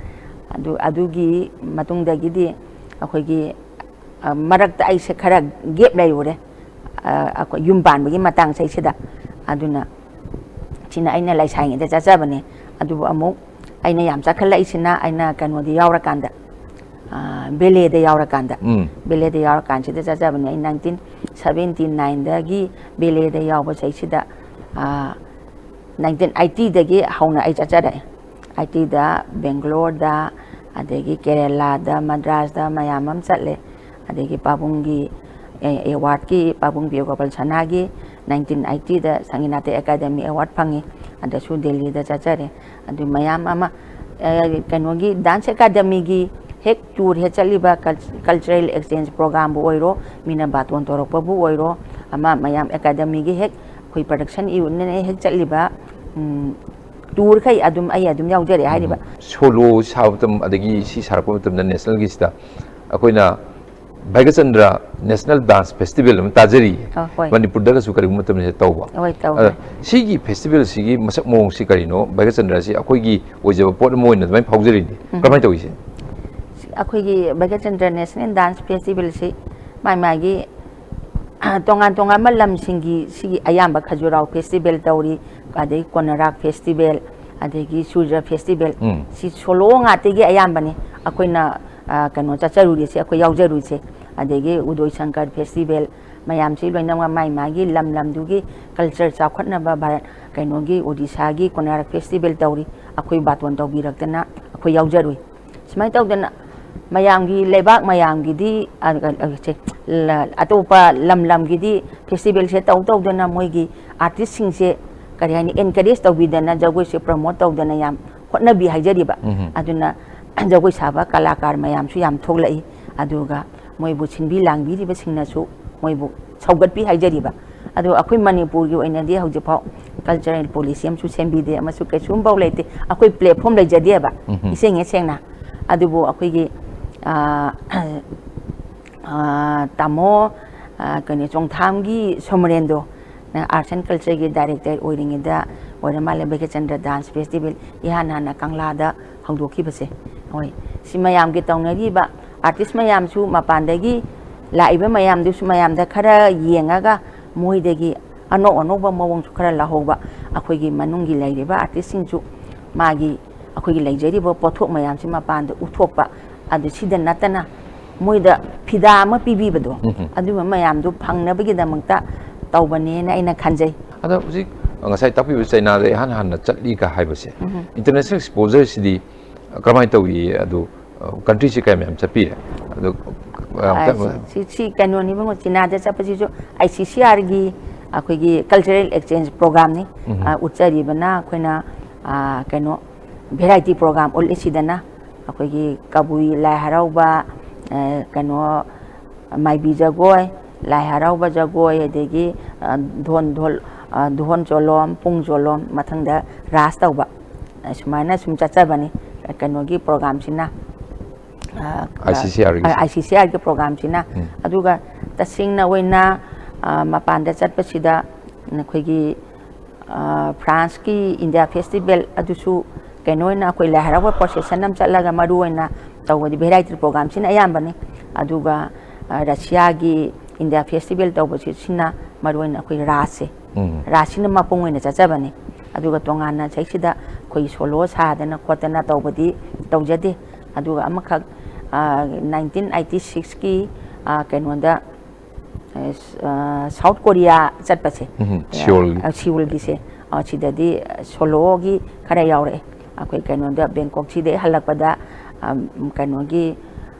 ꯑꯗꯨ, ꯑꯗꯨꯒꯤ ꯃꯇꯨꯡꯗꯒꯤꯗꯤ ꯑꯩꯈꯣꯏꯒꯤ, ꯑ, ꯃꯔꯛꯇ ꯑꯩꯁꯦ ꯈꯔ gap ꯂꯩꯔꯨꯔꯦ, ꯑ, ꯑꯩꯈꯣꯏ ꯌꯨꯝ ꯄꯥꯟꯕꯒꯤ ꯃꯇꯥꯡ ꯆꯍꯤꯁꯤꯗ꯫ ꯑꯗꯨꯅ ꯁꯤꯅ ꯑꯩꯅ ꯂꯩꯁꯥꯔꯤꯉꯩꯗ ꯆꯠꯆꯕꯅꯦ꯫ ꯑꯗꯨꯕꯨ ꯑꯃꯨꯛ ꯑꯩꯅ ꯌꯥꯝ ꯆꯠꯈꯠꯂꯛꯏꯁꯤꯅ ꯑꯩꯅ ꯀꯩꯅꯣꯗꯤ ꯌꯥꯎꯔꯀꯥꯟꯗ, ꯑ, ꯕꯦꯂꯦꯗ ꯌꯥꯎꯔꯀꯥꯟꯗ ꯎꯝ ꯕꯦꯂꯦꯗ ꯌꯥꯎꯔꯀꯥꯟꯁꯤꯗ ꯆꯠꯆꯕꯅꯦ꯫ ꯑꯩ ꯅꯥꯏꯟꯇꯤꯟ ꯁꯕꯦꯟꯇꯤ ꯅꯥꯏꯟꯗꯒꯤ ꯕꯦꯂꯦꯗ ꯌꯥꯎꯕ ꯆꯍꯤꯁꯤꯗ ꯅꯥꯏꯟꯇꯤꯟ ꯑꯩꯠꯇꯤꯗꯒꯤ ꯍꯧꯅ ꯑꯩ ꯆꯠꯆꯔꯛꯑꯦ꯫ ꯑꯩꯠꯇꯤꯗ ꯕꯦꯡꯒ꯭ꯂꯣꯔꯗ, ꯑꯗꯒꯤ ꯀꯦꯔꯦꯂꯥꯗ, ꯃꯗ꯭ꯔꯥꯁꯇ ꯃꯌꯥꯝ ꯑꯃ ꯆꯠꯂꯦ꯫ ꯑꯗꯒꯤ ꯄꯥꯕꯨꯡꯒꯤ ꯑꯦꯋꯥꯔꯗꯀꯤ, ꯄꯥꯕꯨꯡ ꯄꯤꯌꯣ ꯒꯣꯄꯥꯜ ꯁꯅꯥꯒꯤ ꯅꯥꯏꯟꯇꯤꯟ ꯑꯩꯠꯇꯤꯗ ꯁꯪꯒꯤꯅꯥꯇ ꯑꯦꯀꯥꯗꯃꯤ ꯑꯦꯋꯥꯔꯗ ꯐꯪꯉꯤ꯫ ꯑꯗꯁꯨ ꯗꯦꯜꯂꯤꯗ ꯆꯠꯆꯔꯦ꯫ ꯑꯗꯨ ꯃꯌꯥꯝ ꯑꯃ ꯑ, ꯀꯩꯅꯣꯒꯤ ꯗꯥꯟꯁ ꯑꯦꯀꯥꯗꯃꯤꯒꯤ ꯍꯦꯛ ꯇꯨꯔ ꯍꯦꯛ ꯆꯠꯂꯤꯕ, ꯀꯜꯆꯔꯦꯜ ꯑꯦꯛꯁꯆꯦꯟꯖ ꯄ꯭ꯔꯣꯒ꯭ꯔꯥꯝꯕꯨ ꯑꯣꯏꯔꯣ, ꯃꯤꯅ ꯕꯥꯇꯣꯟ ꯇꯧꯔꯛꯄꯕꯨ ꯑꯣꯏꯔꯣ, ꯑꯃ ꯃꯌꯥꯝ ꯑꯦꯀꯥꯗꯃꯤꯒꯤ ꯍꯦꯛ ꯑꯩꯈꯣꯏ ꯄ꯭ꯔꯗꯛꯁꯟ ꯌꯨꯅꯤꯠꯅ ꯍꯦꯛ ꯆꯠꯂꯤꯕ ꯇꯨꯔꯈꯩ ꯑꯗꯨꯝ ꯑꯩ ꯑꯗꯨꯝ ꯌꯥꯎꯖꯔꯦ ꯍꯥꯏꯔꯤꯕ꯫ ꯁꯣꯂꯣ ꯁꯥꯕ ꯃꯇꯝ ꯑꯗꯒꯤ ꯁꯤ ꯁꯥꯔꯛꯄ ꯃꯇꯝꯗ ꯅꯦꯁꯅꯦꯜꯒꯤꯁꯤꯗ ꯑꯩꯈꯣꯏꯅ ꯚꯥꯒ꯭ꯌꯆꯟꯗ꯭ꯔ ꯅꯦꯁꯅꯦꯜ ꯗꯥꯟꯁ ꯐꯦꯁꯇꯤꯚꯦꯜ ꯑꯃ ꯇꯥꯖꯔꯤ ꯑ, ꯍꯣꯏ꯫ ꯃꯅꯤꯄꯨꯔꯗꯒꯁꯨ ꯀꯔꯤꯒꯨꯝꯕ ꯃꯇꯝꯗ ꯇꯧꯕ꯫ ꯍꯣꯏ, ꯇꯧꯋꯦ꯫ ꯑꯗ ꯁꯤꯒꯤ ꯐꯦꯁꯇꯤꯚꯦꯜꯁꯤꯒꯤ ꯃꯁꯛ ꯃꯑꯣꯡꯁꯤ ꯀꯔꯤꯅꯣ? ꯚꯥꯒ꯭ꯌꯆꯟꯗ꯭ꯔꯁꯤ ꯑꯩꯈꯣꯏꯒꯤ ꯑꯣꯏꯖꯕ ꯄꯣꯠ ꯑꯃ ꯑꯣꯏꯅ ꯑꯗꯨꯃꯥꯏꯅ ꯐꯥꯎꯖꯔꯤꯅꯤ꯫ ꯀꯃꯥꯏꯅ ꯇꯧꯔꯤꯁꯦ? ꯑꯩꯈꯣꯏꯒꯤ ꯚꯥꯒ꯭ꯌꯆꯟꯗ꯭ꯔ ꯅꯦꯁꯅꯦꯜ ꯗꯥꯟꯁ ꯐꯦꯁꯇꯤꯚꯦꯜꯁꯤ ꯃꯥꯒꯤ ꯃꯥꯒꯤ ꯇꯣꯉꯥꯟ ꯇꯣꯉꯥꯟꯕ ꯂꯝꯁꯤꯡꯒꯤ, ꯁꯤꯒꯤ ꯑꯌꯥꯝꯕ ꯈꯖꯨꯔꯥꯎ ꯐꯦꯁꯇꯤꯚꯦꯜ ꯇꯧꯔꯤ, ꯑꯗꯩ ꯀꯣꯅꯔꯥꯛ ꯐꯦꯁꯇꯤꯚꯦꯜ, ꯑꯗꯒꯤ ꯁꯨꯔꯖ ꯐꯦꯁꯇꯤꯚꯦꯜ, ꯎꯝ꯫ ꯁꯤ ꯁꯣꯂꯣ ꯉꯥꯛꯇꯒꯤ ꯑꯌꯥꯝꯕꯅꯤ ꯑꯩꯈꯣꯏꯅ, ꯑ, ꯀꯩꯅꯣ ꯆꯠꯆꯔꯨꯔꯤꯁꯦ, ꯑꯩꯈꯣꯏ ꯌꯥꯎꯖꯔꯨꯔꯤꯁꯦ꯫ ꯑꯗꯒꯤ ꯎꯗꯣꯏ ꯁꯪꯀꯔ ꯐꯦꯁꯇꯤꯚꯦꯜ, ꯃꯌꯥꯝꯁꯤ ꯂꯣꯏꯅꯃꯛ ꯃꯥꯏ ꯃꯥꯒꯤ ꯂꯝ ꯂꯝꯗꯨꯒꯤ ꯀꯜꯆꯔ ꯆꯥꯎꯈꯠꯅꯕ ꯚꯥꯔꯠ ꯀꯩꯅꯣꯒꯤ ꯑꯣꯗꯤꯁꯥꯒꯤ ꯀꯣꯅꯔꯥꯛ ꯐꯦꯁꯇꯤꯚꯦꯜ ꯇꯧꯔꯤ, ꯑꯩꯈꯣꯏ ꯕꯥꯇꯣꯟ ꯇꯧꯕꯤꯔꯛꯇꯅ ꯑꯩꯈꯣꯏ ꯌꯥꯎꯖꯔꯨꯏ꯫ ꯁꯨꯃꯥꯏꯅ ꯇꯧꯗꯅ ꯃꯌꯥꯝꯒꯤ, ꯂꯩꯕꯥꯛ ꯃꯌꯥꯝꯒꯤꯗꯤ, ꯑ, ꯑ, ꯁꯦ, ꯂ-, ꯑꯇꯣꯞꯄ ꯂꯝ ꯂꯝꯒꯤꯗꯤ ꯐꯦꯁꯇꯤꯚꯦꯜꯁꯦ ꯇꯧ ꯇꯧꯗꯅ ꯃꯣꯏꯒꯤ ꯑꯥꯔꯇꯤꯁꯁꯤꯡꯁꯦ, ꯀꯔꯤ ꯍꯥꯏꯅꯤ, ꯑꯦꯟꯀꯔꯦꯖ ꯇꯧꯕꯤꯗꯅ, ꯖꯒꯣꯏꯁꯦ ꯄ꯭ꯔꯃꯣꯠ ꯇꯧꯗꯅ ꯌꯥꯝ ꯍꯣꯠꯅꯕꯤ ꯍꯥꯏꯖꯔꯤꯕ꯫ ꯎꯝ꯫ ꯑꯗꯨꯅ ꯖꯒꯣꯏ ꯁꯥꯕ ꯀꯂꯥꯀꯥꯔ ꯃꯌꯥꯝꯁꯨ ꯌꯥꯝ ꯊꯣꯛꯂꯛꯏ꯫ ꯑꯗꯨꯒ ꯃꯣꯏꯕꯨ ꯁꯤꯟꯕꯤ ꯂꯥꯡꯕꯤꯔꯤꯕꯁꯤꯡꯅꯁꯨ ꯃꯣꯏꯕꯨ ꯁꯧꯒꯠꯄꯤ ꯍꯥꯏꯖꯔꯤꯕ꯫ ꯑꯗꯣ ꯑꯩꯈꯣꯏ ꯃꯅꯤꯄꯨꯔꯒꯤ ꯑꯣꯏꯅꯗꯤ ꯍꯧꯖꯤꯛꯐꯥꯎ ꯀꯜꯆꯔꯦꯜ ꯄꯣꯂꯤꯁꯤ ꯑꯃꯁꯨ ꯁꯦꯝꯕꯤꯗꯦ, ꯑꯃꯁꯨ ꯀꯩꯁꯨꯝꯐꯥꯎ ꯂꯩꯇꯦ꯫ ꯑꯩꯈꯣꯏ ꯄ꯭ꯂꯦꯠꯐꯣꯝ ꯂꯩꯖꯗꯦꯕ, ꯎꯝ꯫ ꯏꯁꯦꯡ ꯍꯦꯛ ꯁꯦꯡꯅ꯫ ꯑꯗꯨꯕꯨ ꯑꯩꯈꯣꯏꯒꯤ, ꯑ, ꯑ, ꯇꯥꯃꯣ, ꯑ, ꯀꯩꯅꯣ, ꯆꯣꯡꯊꯥꯝꯒꯤ ꯁꯣꯃꯔꯦꯟꯗꯣ, ꯑꯥꯔꯠꯁ ꯑꯦꯟ ꯀꯜꯆꯔꯒꯤ ꯗꯥꯏꯔꯦꯛꯇꯔ ꯑꯣꯏꯔꯤꯉꯩꯗ ꯑꯣꯏꯔ ꯃꯥꯜꯂꯦ, ꯚꯥꯒ꯭ꯌꯆꯟꯗ꯭ꯔ ꯗꯥꯟꯁ ꯐꯦꯁꯇꯤꯚꯦꯜ ꯏꯍꯥꯟ ꯍꯥꯟꯅ ꯀꯪꯂꯥꯗ ꯍꯧꯗꯣꯛꯈꯤꯕꯁꯦ꯫ ꯍꯣꯏ, ꯁꯤ ꯃꯌꯥꯝꯒꯤ ꯇꯧꯅꯔꯤꯕ ꯑꯥꯔꯇꯤꯁ ꯃꯌꯥꯝꯁꯨ, ꯃꯄꯥꯟꯗꯒꯤ ꯂꯥꯛꯏꯕ ꯃꯌꯥꯝꯗꯨꯁꯨ ꯃꯌꯥꯝꯗ ꯈꯔ ꯌꯦꯡꯉꯒ ꯃꯣꯏꯗꯒꯤ ꯑꯅꯧ ꯑꯅꯧꯕ ꯃꯑꯣꯡꯁꯨ ꯈꯔ ꯂꯧꯍꯧꯕ, ꯑꯩꯈꯣꯏꯒꯤ ꯃꯅꯨꯡꯒꯤ ꯂꯩꯔꯤꯕ ꯑꯥꯔꯇꯤꯁꯁꯤꯡꯁꯨ ꯃꯥꯒꯤ, ꯑꯩꯈꯣꯏꯒꯤ ꯂꯩꯖꯔꯤꯕ ꯄꯣꯠꯊꯣꯛ ꯃꯌꯥꯝꯁꯤ ꯃꯄꯥꯟꯗ ꯎꯠꯊꯣꯛꯄ, ꯑꯗꯨ ꯁꯤꯗ ꯅꯠꯇꯅ ꯃꯣꯏꯗ ꯐꯤꯗꯥ ꯑꯃ ꯄꯤꯕꯤꯕꯗꯣ, ꯎꯝ ꯍꯝ꯫ ꯑꯗꯨꯝꯕ ꯃꯌꯥꯝꯗꯨ ꯐꯪꯅꯕꯒꯤꯗꯃꯛꯇ ꯇꯧꯕꯅꯦꯅ ꯑꯩꯅ ꯈꯟꯖꯩ꯫ ꯑꯗꯣ ꯍꯧꯖꯤꯛ ꯉꯁꯥꯏ ꯇꯥꯛꯄꯤꯕ ꯆꯩꯅꯥꯗ ꯏꯍꯥꯟ ꯍꯥꯟꯅ ꯆꯠꯂꯤꯒ ꯍꯥꯏꯕꯁꯦ, ꯎꯝ ꯍꯝ꯫ International exposure ꯁꯤꯗꯤ ꯀꯔꯝꯍꯥꯏꯅ ꯇꯧꯏ? ꯑꯗꯨ, ꯑ, country ꯁꯤ ꯀꯌꯥꯝ ꯌꯥꯝ ꯆꯠꯄꯤꯔꯦ? ꯑꯗꯨ, ꯑ, ꯑ, ꯀ- ꯁꯤ, ꯁꯤ, ꯁꯤ ꯀꯩꯅꯣꯅꯤ ꯏꯕꯨꯡꯉꯣ, ꯆꯤꯅꯥꯗ ꯆꯠꯄꯁꯤꯁꯨ I C C R ꯒꯤ ꯑꯩꯈꯣꯏꯒꯤ cultural exchange program ꯅꯤ꯫ ꯎꯝ꯫ ꯑ, ꯎꯠꯆꯔꯤꯕꯅ ꯑꯩꯈꯣꯏꯅ, ꯑ, ꯀꯩꯅꯣ, variety program ꯎꯠꯂꯤꯁꯤꯗꯅ ꯑꯩꯈꯣꯏꯒꯤ ꯀꯕꯨꯏ ꯂꯥꯏ ꯍꯔꯥꯎꯕ, ꯑ, ꯀꯩꯅꯣ, ꯃꯥꯏꯕꯤ ꯖꯒꯣꯏ, ꯂꯥꯏ ꯍꯔꯥꯎꯕ ꯖꯒꯣꯏ, ꯑꯗꯒꯤ, ꯑ, ꯙꯣꯟ, ꯙꯣꯜ, ꯑ, ꯙꯣꯟ ꯆꯣꯂꯣꯝ, ꯄꯨꯡ ꯆꯣꯂꯣꯝ, ꯃꯊꯪꯗ ꯔꯥꯁ ꯇꯧꯕ, ꯑ, ꯁꯨꯃꯥꯏꯅ ꯁꯨꯝ ꯆꯠꯆꯕꯅꯤ ꯀꯩꯅꯣꯒꯤ program ꯁꯤꯅ, ꯑ, I C C R ꯒꯤ꯫ ꯑ, I C C R ꯒꯤ program ꯁꯤꯅ꯫ ꯎꯝ꯫ ꯑꯗꯨꯒ ꯇꯁꯦꯡꯅ ꯑꯣꯏꯅ, ꯑ, ꯃꯄꯥꯟꯗ ꯆꯠꯄꯁꯤꯗ ꯑꯩꯈꯣꯏꯒꯤ, ꯑ, France ꯀꯤ India Festival ꯑꯗꯨꯁꯨ ꯀꯩꯅꯣ ꯑꯣꯏꯅ ꯑꯩꯈꯣꯏ ꯂꯥꯏ ꯍꯔꯥꯎꯕ procession ꯑꯃ ꯆꯠꯂꯒ ꯃꯔꯨ ꯑꯣꯏꯅ ꯇꯧꯕꯗꯤ variety program ꯁꯤꯅ ꯑꯌꯥꯝꯕꯅꯤ꯫ ꯑꯗꯨꯒ, ꯑ, Russia ꯒꯤ India Festival ꯇꯧꯕꯁꯤ, ꯁꯤꯅ ꯃꯔꯨ ꯑꯣꯏꯅ ꯑꯩꯈꯣꯏ ꯔꯥꯁꯁꯦ, ꯎꯝ꯫ ꯔꯥꯁꯁꯤꯅ ꯃꯄꯨꯡ ꯑꯣꯏꯅ ꯆꯠꯆꯕꯅꯤ꯫ ꯑꯗꯨꯒ ꯇꯣꯉꯥꯟꯅ ꯁꯩꯁꯤꯗ ꯑꯩꯈꯣꯏ solo ꯁꯥꯗꯅ ꯈꯣꯠꯇꯅ ꯇꯧꯕꯗꯤ ꯇꯧꯖꯗꯦ꯫ ꯑꯗꯨꯒ ꯑꯃꯈꯛ, ꯑ, nineteen eighty six ꯀꯤ, ꯑ, ꯀꯩꯅꯣꯗ, ꯑ, ꯁ-, ꯑ, South Korea ꯆꯠꯄꯁꯦ, ꯎꯝ, ꯁꯤꯑꯣꯜꯒꯤ꯫ ꯑ, ꯁꯤꯑꯣꯜꯒꯤꯁꯦ, ꯑ, ꯁꯤꯗꯗꯤ solo ꯒꯤ ꯈꯔ ꯌꯥꯎꯔꯛꯑꯦ꯫ ꯑꯩꯈꯣꯏ ꯀꯩꯅꯣꯗ, ꯕꯦꯡꯀꯣꯛꯁꯤꯗꯩ ꯍꯜꯂꯛꯄꯗ, ꯑꯝ, ꯀꯩꯅꯣꯒꯤ,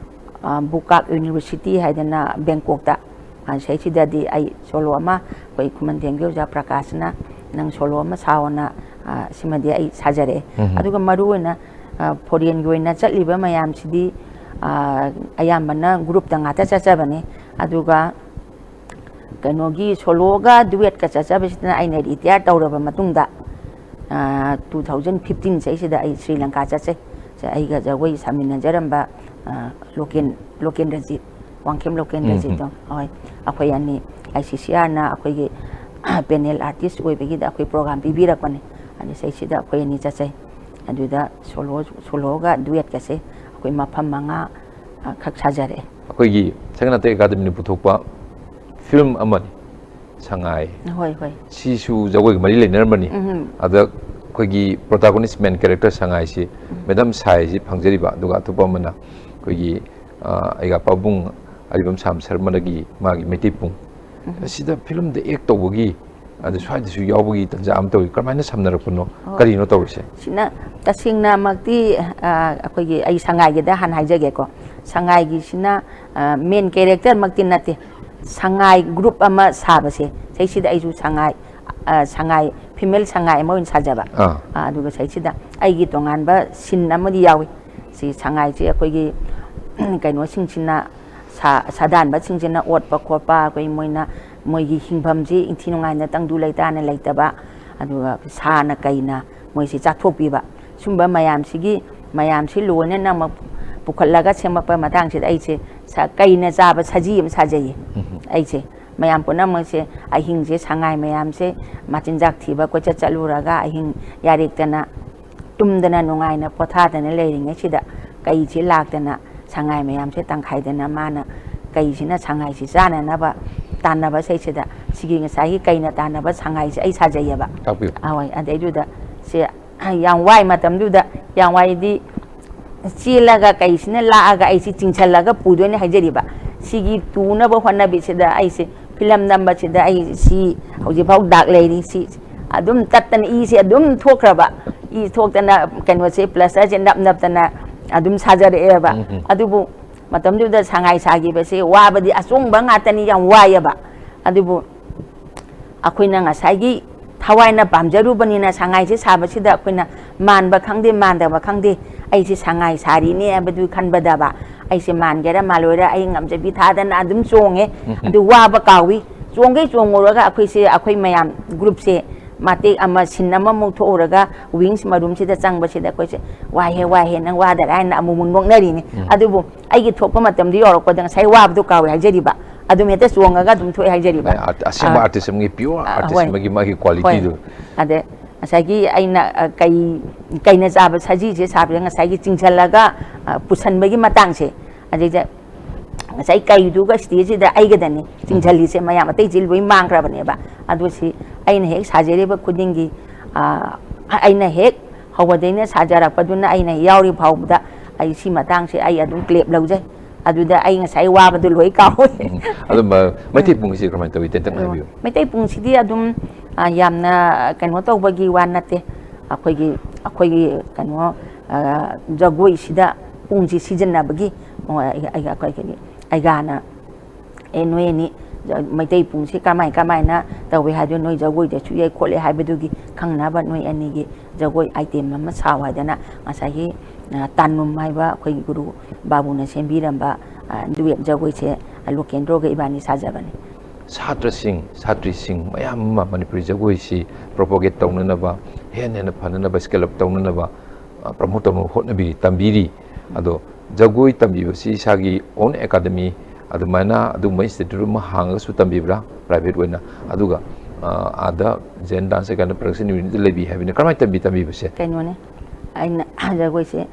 ꯑ, Bukak University ꯍꯥꯏꯗꯅ ꯕꯦꯡꯀꯣꯛꯇ, ꯑ, ꯁꯩꯁꯤꯗꯗꯤ ꯑꯩ solo ꯑꯃ, ꯑꯩꯈꯣꯏ ꯈꯨꯃꯟꯊꯦꯝꯒꯤ ꯑꯣꯖꯥ ꯄ꯭ꯔꯀꯥꯁꯅ "ꯅꯪ solo ꯑꯃ ꯁꯥꯎꯑꯣꯅ", ꯑ, ꯁꯤꯃꯗꯤ ꯑꯩ ꯁꯥꯖꯔꯛꯑꯦ꯫ ꯎꯝ꯫ ꯑꯗꯨꯒ ꯃꯔꯨ ꯑꯣꯏꯅ, ꯑ, foreign ꯒꯤ ꯑꯣꯏꯅ ꯆꯠꯂꯤꯕ ꯃꯌꯥꯝꯁꯤꯗꯤ, ꯑ, ꯑꯌꯥꯝꯕꯅ group ꯇ ꯉꯥꯛꯇ ꯆꯠꯆꯕꯅꯤ꯫ ꯑꯗꯨꯒ ꯀꯩꯅꯣꯒꯤ solo ꯒ duet ꯀ ꯆꯠꯆꯕꯁꯤꯗꯅ ꯑꯩꯅ retire ꯇꯧꯔꯕ ꯃꯇꯨꯡꯗ, ꯑ, two thousand fifteen ꯁꯤꯗꯩꯁꯤꯗ ꯑꯩ ꯁ꯭ꯔꯤ ꯂꯪꯀꯥ ꯆꯠꯆꯩ꯫ ꯁꯦ ꯑꯩꯒ ꯖꯒꯣꯏ ꯁꯥꯃꯤꯟꯅꯖꯔꯝꯕ, ꯑ, ꯂꯣꯀꯦꯟ-, ꯂꯣꯀꯦꯟꯗ꯭ꯔꯖꯤꯠ, ꯋꯥꯡꯈꯦꯝ ꯂꯣꯀꯦꯟꯗ꯭ꯔꯖꯤꯠꯇꯣ꯫ ꯎꯝ, ꯎꯝ꯫ ꯍꯣꯏ, ꯑꯩꯈꯣꯏ ꯑꯅꯤ I C C R ꯅ ꯑꯩꯈꯣꯏꯒꯤ panel artist ꯑꯣꯏꯕꯒꯤꯗ ꯑꯩꯈꯣꯏ program ꯄꯤꯕꯤꯔꯛꯄꯅꯦ꯫ ꯑꯗꯨ ꯁꯤꯗꯩꯁꯤꯗ ꯑꯩꯈꯣꯏ ꯑꯅꯤ ꯆꯠꯆꯩ꯫ ꯑꯗꯨꯗ solo, solo ꯒ duet ꯀꯁꯦ ꯑꯩꯈꯣꯏ ꯃꯐꯝ ꯃꯉꯥ, ꯑ, ꯈꯛ ꯁꯥꯖꯔꯛꯑꯦ꯫ ꯑꯩꯈꯣꯏꯒꯤ ꯁꯛꯅꯥꯇꯩ ꯑꯦꯀꯥꯗꯃꯤꯅ ꯄꯨꯊꯣꯛꯄ film ꯑꯃꯅꯤ, ꯁꯉꯥꯏ꯫ ꯍꯣꯏ, ꯍꯣꯏ꯫ ꯁꯤꯁꯨ ꯖꯒꯣꯏꯒ ꯃꯔꯤ ꯂꯩꯅꯔꯝꯕꯅꯤ꯫ ꯎꯝ꯫ ꯑꯗ ꯑꯩꯈꯣꯏꯒꯤ protagonist main character ꯁꯉꯥꯏꯁꯤ ꯎꯝ꯫ Madam ꯁꯥꯏꯁꯤ ꯐꯪꯖꯔꯤꯕ, ꯑꯗꯨꯒ ꯑꯇꯣꯞꯄ ꯑꯃꯅ ꯑꯩꯈꯣꯏꯒꯤ ꯑꯩꯒ ꯄꯥꯕꯨꯡ ꯑꯔꯤꯕꯝ ꯁꯥꯝ ꯁꯔꯃꯅꯒꯤ ꯃꯥꯒꯤ ꯃꯩꯇꯩ ꯄꯨꯡ ꯑꯁꯤꯗ ꯐꯤꯂꯝꯗ ꯑꯦꯛ ꯇꯧꯕꯒꯤ, ꯑꯗ ꯁ꯭ꯋꯥꯏꯗꯁꯨ ꯌꯥꯎꯕꯒꯤ ꯇꯟꯖꯥ ꯑꯃ ꯇꯧꯏ꯫ ꯀꯔꯝꯍꯥꯏꯅ ꯁꯝꯅꯔꯛꯄꯅꯣ? ꯑꯣ꯫ ꯀꯔꯤꯅꯣ ꯇꯧꯔꯤꯁꯦ? ꯁꯤꯅ ꯇꯁꯦꯡꯅꯃꯛꯇꯤ, ꯑ, ꯑꯩꯈꯣꯏꯒꯤ, ꯑꯩ ꯁꯉꯥꯏꯒꯤꯗ ꯍꯥꯟꯅ ꯍꯥꯏꯖꯒꯦꯀꯣ꯫ ꯁꯉꯥꯏꯒꯤꯁꯤꯅ, ꯑ, ꯃꯦꯟ ꯀꯦꯔꯦꯛꯇꯔꯃꯛꯇꯤ ꯅꯠꯇꯦ꯫ ꯁꯉꯥꯏ ꯒ꯭ꯔꯨꯞ ꯑꯃ ꯁꯥꯕꯁꯦ, ꯁꯤꯁꯤꯗ ꯑꯩꯁꯨ ꯁꯉꯥꯏ, ꯑ, ꯁꯉꯥꯏ, ꯐꯤꯃꯦꯜ ꯁꯉꯥꯏ ꯑꯃ ꯑꯣꯏꯅ ꯁꯥꯖꯕ꯫ ꯑꯥ꯫ ꯑ, ꯑꯗꯨꯒ ꯁꯤꯁꯤꯗ ꯑꯩꯒꯤ ꯇꯣꯉꯥꯟꯕ ꯁꯤꯟ ꯑꯃꯗꯤ ꯌꯥꯎꯏ꯫ ꯁꯤ ꯁꯉꯥꯏꯁꯤ ꯑꯩꯈꯣꯏꯒꯤ ꯀꯩꯅꯣꯁꯤꯡꯁꯤꯅ, ꯁꯥ-, ꯁꯥꯗꯥꯟꯕꯁꯤꯡꯁꯤꯅ ꯑꯣꯠꯄ ꯈꯣꯠꯄ, ꯑꯩꯈꯣꯏ ꯃꯣꯏꯅ, ꯃꯣꯏꯒꯤ ꯍꯤꯡꯐꯝꯁꯤ ꯏꯪꯊꯤ ꯅꯨꯡꯉꯥꯏꯅ ꯇꯪꯗꯨ ꯂꯩꯇꯥꯅ ꯂꯩꯇꯕ, ꯑꯗꯨꯒ ꯁꯥꯅ ꯀꯩꯅ ꯃꯣꯏꯁꯤ ꯆꯥꯊꯣꯛꯄꯤꯕ, ꯁꯨꯝꯕ ꯃꯌꯥꯝꯁꯤꯒꯤ, ꯃꯌꯥꯝꯁꯤ ꯂꯣꯏꯅꯅ ꯑꯃꯨꯛ ꯄꯨꯈꯠꯂꯒ ꯁꯦꯝꯃꯛꯄ ꯃꯇꯥꯡꯁꯤꯗ ꯑꯩꯁꯦ ꯁ-, ꯀꯩꯅ ꯆꯥꯕ ꯁꯖꯤ ꯑꯃ ꯁꯥꯖꯩꯌꯦ꯫ ꯎꯝ꯫ ꯑꯩꯁꯦ ꯃꯌꯥꯝ ꯄꯨꯝꯅꯃꯛꯁꯦ, ꯑꯍꯤꯡꯁꯦ ꯁꯉꯥꯏ ꯃꯌꯥꯝꯁꯦ ꯃꯆꯤꯟꯖꯥꯛ ꯊꯤꯕ ꯀꯣꯏꯆꯠ ꯆꯠꯂꯨꯔꯒ ꯑꯍꯤꯡ ꯌꯥꯔꯦꯛꯇꯅ ꯇꯨꯝꯗꯅ ꯅꯨꯡꯉꯥꯏꯅ ꯄꯣꯊꯥꯗꯅ ꯂꯩꯔꯤꯉꯩꯁꯤꯗ ꯀꯩꯁꯤ ꯂꯥꯛꯇꯅ ꯁꯉꯥꯏ ꯃꯌꯥꯝꯁꯦ ꯇꯪꯈꯥꯏꯗꯅ ꯃꯥꯅ ꯀꯩꯁꯤꯅ ꯁꯉꯥꯏꯁꯤ ꯆꯥꯅꯅꯕ ꯇꯥꯟꯅꯕ ꯁꯩꯁꯤꯗ ꯁꯤꯒꯤ ꯉꯁꯥꯏꯒꯤ ꯀꯩꯅ ꯇꯥꯟꯅꯕ ꯁꯉꯥꯏꯁꯦ ꯑꯩ ꯁꯥꯖꯩꯌꯦꯕ꯫ ꯇꯥꯛꯄꯤꯌꯨ꯫ ꯑꯍꯣꯏ, ꯑꯗꯩꯗꯨꯗ ꯁꯦ ꯌꯥꯝ ꯋꯥꯏ ꯃꯇꯝꯗꯨꯗ, ꯌꯥꯝ ꯋꯥꯏꯗꯤ ꯆꯦꯜꯂꯒ ꯀꯩꯁꯤꯅ ꯂꯥꯛꯑꯒ ꯑꯩꯁꯤ ꯆꯤꯡꯁꯜꯂꯒ ꯄꯨꯗꯣꯏꯅꯦ ꯍꯥꯏꯖꯔꯤꯕ꯫ ꯁꯤꯒꯤ ꯇꯨꯅꯕ ꯍꯣꯠꯅꯕꯤꯁꯤꯗ ꯑꯩꯁꯦ ꯐꯤꯂꯝ ꯅꯝꯕꯁꯤꯗ ꯑꯩ ꯁꯤ ꯍꯧꯖꯤꯛꯐꯥꯎ ꯗꯥꯛ ꯂꯩꯔꯤ꯫ ꯁꯤ ꯑꯗꯨꯝ ꯇꯠꯇꯅ ꯏꯁꯦ ꯑꯗꯨꯝ ꯊꯣꯛꯈ꯭ꯔꯕ꯫ ꯏ ꯊꯣꯛꯇꯅ ꯀꯩꯅꯣꯁꯦ ꯄ꯭ꯂꯥꯁꯇꯔꯁꯦ ꯅꯞ ꯅꯞꯇꯅ ꯑꯗꯨꯝ ꯁꯥꯖꯔꯛꯑꯦꯕ꯫ ꯎꯝ, ꯎꯝ꯫ ꯑꯗꯨꯕꯨ ꯃꯇꯝꯗꯨꯗ ꯁꯉꯥꯏ ꯁꯥꯈꯤꯕꯁꯦ ꯋꯥꯕꯗꯤ ꯑꯆꯣꯡꯕ ꯉꯥꯛꯇꯅꯤ, ꯌꯥꯝ ꯋꯥꯏꯑꯦꯕ꯫ ꯑꯗꯨꯕꯨ ꯑꯩꯈꯣꯏꯅ ꯉꯁꯥꯏꯒꯤ ꯊꯋꯥꯏꯅ ꯄꯥꯝꯖꯔꯨꯕꯅꯤꯅ ꯁꯉꯥꯏꯁꯦ ꯁꯥꯕꯁꯤꯗ ꯑꯩꯈꯣꯏꯅ ꯃꯥꯟꯕ ꯈꯪꯗꯦ, ꯃꯥꯟꯗꯕ ꯈꯪꯗꯦ, ꯑꯩꯁꯦ ꯁꯉꯥꯏ ꯁꯥꯔꯤꯅꯦ ꯍꯥꯏꯕꯗꯨ ꯈꯟꯕꯗꯕ, ꯑꯩꯁꯦ ꯃꯥꯟꯒꯦꯔꯥ ꯃꯥꯜꯂꯣꯏꯔꯥ ꯑꯩ ꯉꯝꯖꯕꯤ ꯊꯥꯗꯅ ꯑꯗꯨꯝ ꯆꯣꯡꯉꯦ꯫ ꯎꯝ, ꯎꯝ꯫ ꯑꯗꯨ ꯋꯥꯕ ꯀꯥꯎꯏ꯫ ꯆꯣꯡꯒꯩ ꯆꯣꯡꯉꯨꯔꯒ ꯑꯩꯈꯣꯏꯁꯦ, ꯑꯩꯈꯣꯏ ꯃꯌꯥꯝ ꯒ꯭ꯔꯨꯞꯁꯦ ꯃꯇꯦꯛ ꯑꯃ ꯁꯤꯟ ꯑꯃꯃꯨꯛ ꯊꯣꯛꯎꯔꯒ ꯋꯤꯡꯁ ꯃꯔꯨꯝꯁꯤꯗ ꯆꯪꯕꯁꯤꯗ ꯑꯩꯈꯣꯏꯁꯦ, "ꯋꯥꯏꯍꯦ, ꯋꯥꯏꯍꯦ, ꯅꯪ ꯋꯥꯗꯔꯥ?" ꯍꯥꯏꯅ ꯑꯃꯨꯛꯃꯨꯛ ꯅꯣꯛꯅꯔꯤꯅꯤ꯫ ꯎꯝ꯫ ꯑꯗꯨꯕꯨ ꯑꯩꯒꯤ ꯊꯣꯛꯄ ꯃꯇꯝꯗꯨ ꯌꯧꯔꯛꯄꯗ ꯉꯁꯥꯏ ꯋꯥꯕꯗꯣ ꯀꯥꯎꯋꯦ ꯍꯥꯏꯖꯔꯤꯕ꯫ ꯑꯗꯨꯝ ꯍꯦꯛꯇ ꯆꯣꯡꯉꯒ ꯑꯗꯨꯝ ꯊꯣꯛꯑꯦ ꯍꯥꯏꯖꯔꯤꯕ꯫ ꯃꯥꯅꯦ, ꯑꯥꯔꯇꯤꯁ, ꯑꯁꯦꯡꯕ ꯑꯥ, ꯑꯥꯔꯇꯤꯁ ꯑꯃꯒꯤ ꯄ꯭ꯌꯨꯔ ꯑꯥ, ꯑꯥꯔꯇꯤꯁ ꯍꯣꯏ꯫ ꯑꯃꯒꯤ ꯃꯥꯒꯤ ꯍꯣꯏ꯫ ꯀ꯭ꯋꯥꯂꯤꯇꯤꯗꯨ꯫ ꯑꯗ ꯉꯁꯥꯏꯒꯤ ꯑꯩꯅ, ꯑ, ꯀꯩ, ꯀꯩꯅ ꯆꯥꯕ ꯁꯖꯤꯁꯦ ꯁꯥꯕꯗ ꯉꯁꯥꯏꯒꯤ ꯆꯤꯡꯁꯜꯂꯒ, ꯑ, ꯄꯨꯁꯟꯕꯒꯤ ꯃꯇꯥꯡꯁꯦ, ꯑꯗꯩꯗ ꯉꯁꯥꯏ ꯀꯩꯗꯨꯒ ꯁ꯭ꯇꯦꯖꯁꯤꯗ ꯑꯩꯒꯗꯅꯤ ꯆꯤꯡꯁꯜꯂꯤꯁꯦ, ꯃꯌꯥꯝ ꯑꯇꯩꯁꯤ ꯂꯣꯏ ꯃꯥꯡꯈ꯭ꯔꯕꯅꯦꯕ꯫ ꯑꯗꯨ ꯁꯤ ꯑꯩꯅ ꯍꯦꯛ ꯁꯥꯖꯔꯤꯕ ꯈꯨꯗꯤꯡꯒꯤ, ꯑ, ꯑꯩꯅ ꯍꯦꯛ ꯍꯧꯕꯗꯩꯅ ꯁꯥꯖꯔꯛꯄꯗꯨꯅ ꯑꯩꯅ ꯌꯥꯎꯔꯤ ꯐꯥꯎꯕꯗ ꯑꯩ ꯁꯤ ꯃꯇꯥꯡꯁꯦ ꯑꯩ ꯑꯗꯨꯝ ꯀ꯭ꯂꯦꯞ ꯂꯧꯖꯩ꯫ ꯑꯗꯨꯗ ꯑꯩ ꯉꯁꯥꯏ ꯋꯥꯕꯗꯣ ꯂꯣꯏ ꯀꯥꯎꯋꯦ꯫ ꯎꯝ꯫ ꯑꯗꯨꯝ, ꯑ, ꯃꯩꯇꯩ ꯄꯨꯡꯁꯤ ꯀꯃꯥꯏꯅ ꯇꯧꯏ? ꯇꯦꯟꯇꯛꯅ ꯑꯗꯣ ꯍꯥꯏꯕꯤꯌꯨ꯫ ꯃꯩꯇꯩ ꯄꯨꯡꯁꯤꯗꯤ ꯑꯗꯨꯝ, ꯑ, ꯌꯥꯝꯅ ꯀꯩꯅꯣ ꯇꯧꯕꯒꯤ ꯋꯥ ꯅꯠꯇꯦ꯫ ꯑꯩꯈꯣꯏꯒꯤ, ꯑꯩꯈꯣꯏꯒꯤ ꯀꯩꯅꯣ, ꯑ, ꯖꯒꯣꯏꯁꯤꯗ ꯄꯨꯡꯁꯤ ꯁꯤꯖꯤꯟꯅꯕꯒꯤ, ꯑꯣ, ꯑꯩ-, ꯑꯩ-, ꯑꯩꯈꯣꯏꯒꯤ ꯑꯩꯒꯥꯅ, "ꯑꯦ, ꯅꯣꯏ ꯑꯅꯤ ꯖ-, ꯃꯩꯇꯩ ꯄꯨꯡꯁꯤ ꯀꯃꯥꯏ ꯀꯃꯥꯏꯅ ꯇꯧꯏ ꯍꯥꯏꯗꯣ, ꯅꯣꯏ ꯖꯒꯣꯏꯗꯁꯨ ꯌꯥꯏ ꯈꯣꯠꯂꯦ ꯍꯥꯏꯕꯗꯨꯒꯤ ꯈꯪꯅꯕ ꯅꯣꯏ ꯑꯅꯤꯒꯤ ꯖꯒꯣꯏ ꯑꯥꯏꯇꯦꯝ ꯑꯃ ꯁꯥꯎ" ꯍꯥꯏꯗꯅ ꯉꯁꯥꯏꯒꯤ, ꯑ, ꯇꯥꯟꯅꯨꯝ ꯍꯥꯏꯕ ꯑꯩꯈꯣꯏꯒꯤ ꯒꯨꯔꯨ ꯕꯥꯕꯨꯅ ꯁꯦꯝꯕꯤꯔꯝꯕ, ꯑ, ꯗꯨꯋꯦꯠ ꯖꯒꯣꯏꯁꯦ, ꯑ, ꯂꯣꯀꯦꯟꯗ꯭ꯔꯣꯒ ꯏꯕꯥꯅꯤ ꯁꯥꯖꯕꯅꯤ꯫ ꯁꯥꯇ꯭ꯔꯁꯤꯡ, ꯁꯥꯇ꯭ꯔꯤꯁꯤꯡ ꯃꯌꯥꯝ ꯑꯃ ꯃꯅꯤꯄꯨꯔꯤ ꯖꯒꯣꯏꯁꯤ ꯄ꯭ꯔꯣꯄꯣꯒꯦꯠ ꯇꯧꯅꯅꯕ, ꯍꯦꯟꯅ ꯍꯦꯟꯅ ꯐꯅꯅꯕ, ꯁ꯭ꯀꯦꯜ ꯑꯞ ꯇꯧꯅꯅꯕ, ꯑ, ꯄ꯭ꯔꯃꯣꯠ ꯇꯧꯅꯕ ꯍꯣꯠꯅꯕꯤꯔꯤ, ꯇꯝꯕꯤꯔꯤ꯫ ꯑꯗꯣ ꯖꯒꯣꯏ ꯇꯝꯕꯤꯕꯁꯤ ꯏꯁꯥꯒꯤ ꯑꯣꯟ ꯑꯦꯀꯥꯗꯃꯤ ꯑꯗꯨꯃꯥꯏꯅ ꯑꯗꯨꯒꯨꯝꯕ ꯏꯟꯁꯇꯤꯇ꯭ꯌꯨꯠ ꯑꯃ ꯍꯥꯡꯉꯒꯁꯨ ꯇꯝꯕꯤꯕ꯭ꯔꯥ, ꯄ꯭ꯔꯥꯏꯚꯦꯠ ꯑꯣꯏꯅ? ꯑꯗꯨꯒ, ꯑ, ꯑꯥꯗ ꯖꯦꯟ ꯗꯥꯟꯁ ꯑꯦꯀꯥꯗꯃꯤ ꯄ꯭ꯔꯗꯛꯁꯟ ꯌꯨꯅꯤꯠꯇ ꯂꯩꯕꯤ ꯍꯥꯏꯕꯅꯤ, ꯀꯔꯝꯍꯥꯏꯅ ꯇꯝꯕꯤ, ꯇꯝꯕꯤꯕꯁꯦ? ꯀꯩꯅꯣꯅꯦ, ꯑꯩꯅ ꯖꯒꯣꯏꯁꯦ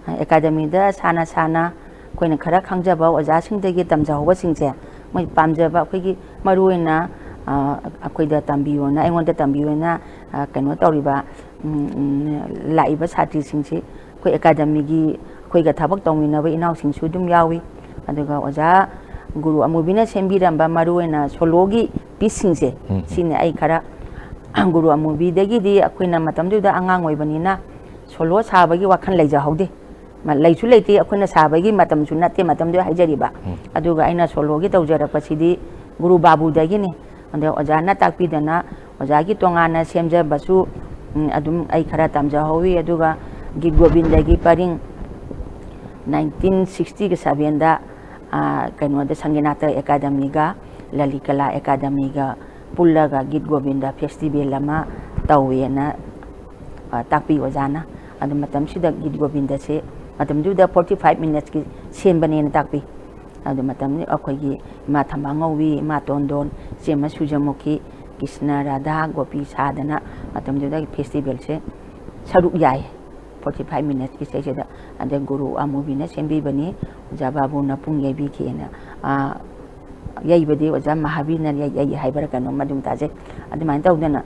ꯑꯦꯀꯥꯗꯃꯤꯗ ꯁꯥꯟꯅ ꯁꯥꯟꯅ ꯑꯩꯈꯣꯏꯅ ꯈꯔ ꯈꯪꯖꯕ ꯑꯣꯖꯥꯁꯤꯡꯗꯒꯤ ꯇꯝꯖꯍꯧꯕꯁꯤꯡꯁꯦ, ꯃꯣꯏ ꯄꯥꯝꯖꯕ, ꯑꯩꯈꯣꯏꯒꯤ ꯃꯔꯨ ꯑꯣꯏꯅ, ꯑ, ꯑꯩꯈꯣꯏꯗ ꯇꯝꯕꯤꯌꯣꯅ, ꯑꯩꯉꯣꯟꯗ ꯇꯝꯕꯤꯌꯣꯅ, ꯑ, ꯀꯩꯅꯣ ꯇꯧꯔꯤꯕ, ꯎꯝ, ꯎꯝ, ꯂꯥꯛꯏꯕ ꯁꯥꯇ꯭ꯔꯤꯁꯤꯡꯁꯤ ꯑꯩꯈꯣꯏ ꯑꯦꯀꯥꯗꯃꯤꯒꯤ, ꯑꯩꯈꯣꯏꯒ ꯊꯕꯛ ꯇꯧꯃꯤꯟꯅꯕ ꯏꯅꯥꯎꯁꯤꯡꯁꯨ ꯑꯗꯨꯝ ꯌꯥꯎꯏ꯫ ꯑꯗꯨꯒ ꯑꯣꯖꯥ ꯒꯨꯔꯨ ꯑꯃꯨꯕꯤꯅ ꯁꯦꯝꯕꯤꯔꯝꯕ ꯃꯔꯨ ꯑꯣꯏꯅ ꯁꯣꯂꯣꯒꯤ ꯄꯤꯁꯁꯤꯡꯁꯦ, ꯎꯝ꯫ ꯁꯤꯅꯤ ꯑꯩ ꯈꯔ ꯒꯨꯔꯨ ꯑꯃꯨꯕꯤꯗꯒꯤꯗꯤ ꯑꯩꯈꯣꯏꯅ ꯃꯇꯝꯗꯨꯗ ꯑꯉꯥꯡ ꯑꯣꯏꯕꯅꯤꯅ ꯁꯣꯂꯣ ꯁꯥꯕꯒꯤ ꯋꯥꯈꯜ ꯂꯩꯖꯍꯧꯗꯦ꯫ ꯃ-, ꯂꯩꯁꯨ ꯂꯩꯇꯦ, ꯑꯩꯈꯣꯏꯅ ꯁꯥꯕꯒꯤ ꯃꯇꯝꯁꯨ ꯅꯠꯇꯦ ꯃꯇꯝꯗꯨꯗ ꯍꯥꯏꯖꯔꯤꯕ꯫ ꯎꯝ꯫ ꯑꯗꯨꯒ ꯑꯩꯅ ꯁꯣꯂꯣꯒꯤ ꯇꯧꯖꯔꯛꯄꯁꯤꯗꯤ ꯒꯨꯔꯨ ꯕꯥꯕꯨꯗꯒꯤꯅꯤ꯫ ꯑꯗ ꯑꯣꯖꯥꯅ ꯇꯥꯛꯄꯤꯗꯅ, ꯑꯣꯖꯥꯒꯤ ꯇꯣꯉꯥꯟꯅ ꯁꯦꯝꯖꯕꯁꯨ, ꯎꯝ, ꯑꯗꯨꯝ ꯑꯩ ꯈꯔ ꯇꯝꯖꯍꯧꯋꯤ꯫ ꯑꯗꯨꯒ ꯒꯤꯠ ꯒꯣꯕꯤꯟꯗꯒꯤ ꯄꯔꯤꯡ nineteen sixty sevenꯗ, ꯑ, ꯀꯩꯅꯣꯗ ꯁꯪꯒꯤꯅꯥꯇ ꯑꯦꯀꯥꯗꯃꯤꯒ ꯂꯂꯤꯠ ꯀꯂꯥ ꯑꯦꯀꯥꯗꯃꯤꯒ ꯄꯨꯜꯂꯒ ꯒꯤꯠ ꯒꯣꯕꯤꯟꯗ ꯐꯦꯁꯇꯤꯚꯦꯜ ꯑꯃ ꯇꯧꯋꯦꯅ, ꯑ, ꯇꯥꯛꯄꯤ ꯑꯣꯖꯥꯅ꯫ ꯑꯗꯨ ꯃꯇꯝꯁꯤꯗ ꯒꯤꯠ ꯒꯣꯕꯤꯟꯗꯁꯦ ꯃꯇꯝꯗꯨꯗ forty five minutesꯀꯤ ꯁꯦꯝꯕꯅꯦꯅ ꯇꯥꯛꯄꯤ꯫ ꯑꯗꯨ ꯃꯇꯝꯗꯨ ꯑꯩꯈꯣꯏꯒꯤ ꯏꯃꯥ ꯊꯝꯕꯥꯜ ꯉꯧꯕꯤ, ꯏꯃꯥ ꯇꯣꯟꯗꯣꯟ, ꯏꯆꯦꯃ ꯁꯨꯖꯃꯨꯈꯤ, ꯀ꯭ꯔꯤꯁꯅ, ꯔꯥꯙꯥ, ꯒꯣꯄꯤ ꯁꯥꯗꯅ ꯃꯇꯝꯗꯨꯗ ꯐꯦꯁꯇꯤꯚꯦꯜꯁꯦ ꯁꯔꯨꯛ ꯌꯥꯏ꯫ Forty five minutesꯀꯤ ꯁꯤꯗꯩꯁꯤꯗ꯫ ꯑꯗꯩ ꯒꯨꯔꯨ ꯑꯃꯨꯕꯤꯅ ꯁꯦꯝꯕꯤꯕꯅꯤ, ꯑꯣꯖꯥ ꯕꯥꯕꯨꯅ ꯄꯨꯡ ꯌꯩꯕꯤꯈꯤꯑꯅ꯫ ꯑꯥ, ꯌꯩꯕꯗꯤ ꯑꯣꯖꯥ ꯃꯍꯥꯕꯤꯔꯅ ꯌꯩ, ꯌꯩ ꯍꯥꯏꯕ꯭ꯔꯥ ꯀꯩꯅꯣꯝ ꯑꯗꯨꯝ ꯇꯥꯖꯩ꯫ ꯑꯗꯨꯃꯥꯏꯅ ꯇꯧꯗꯅ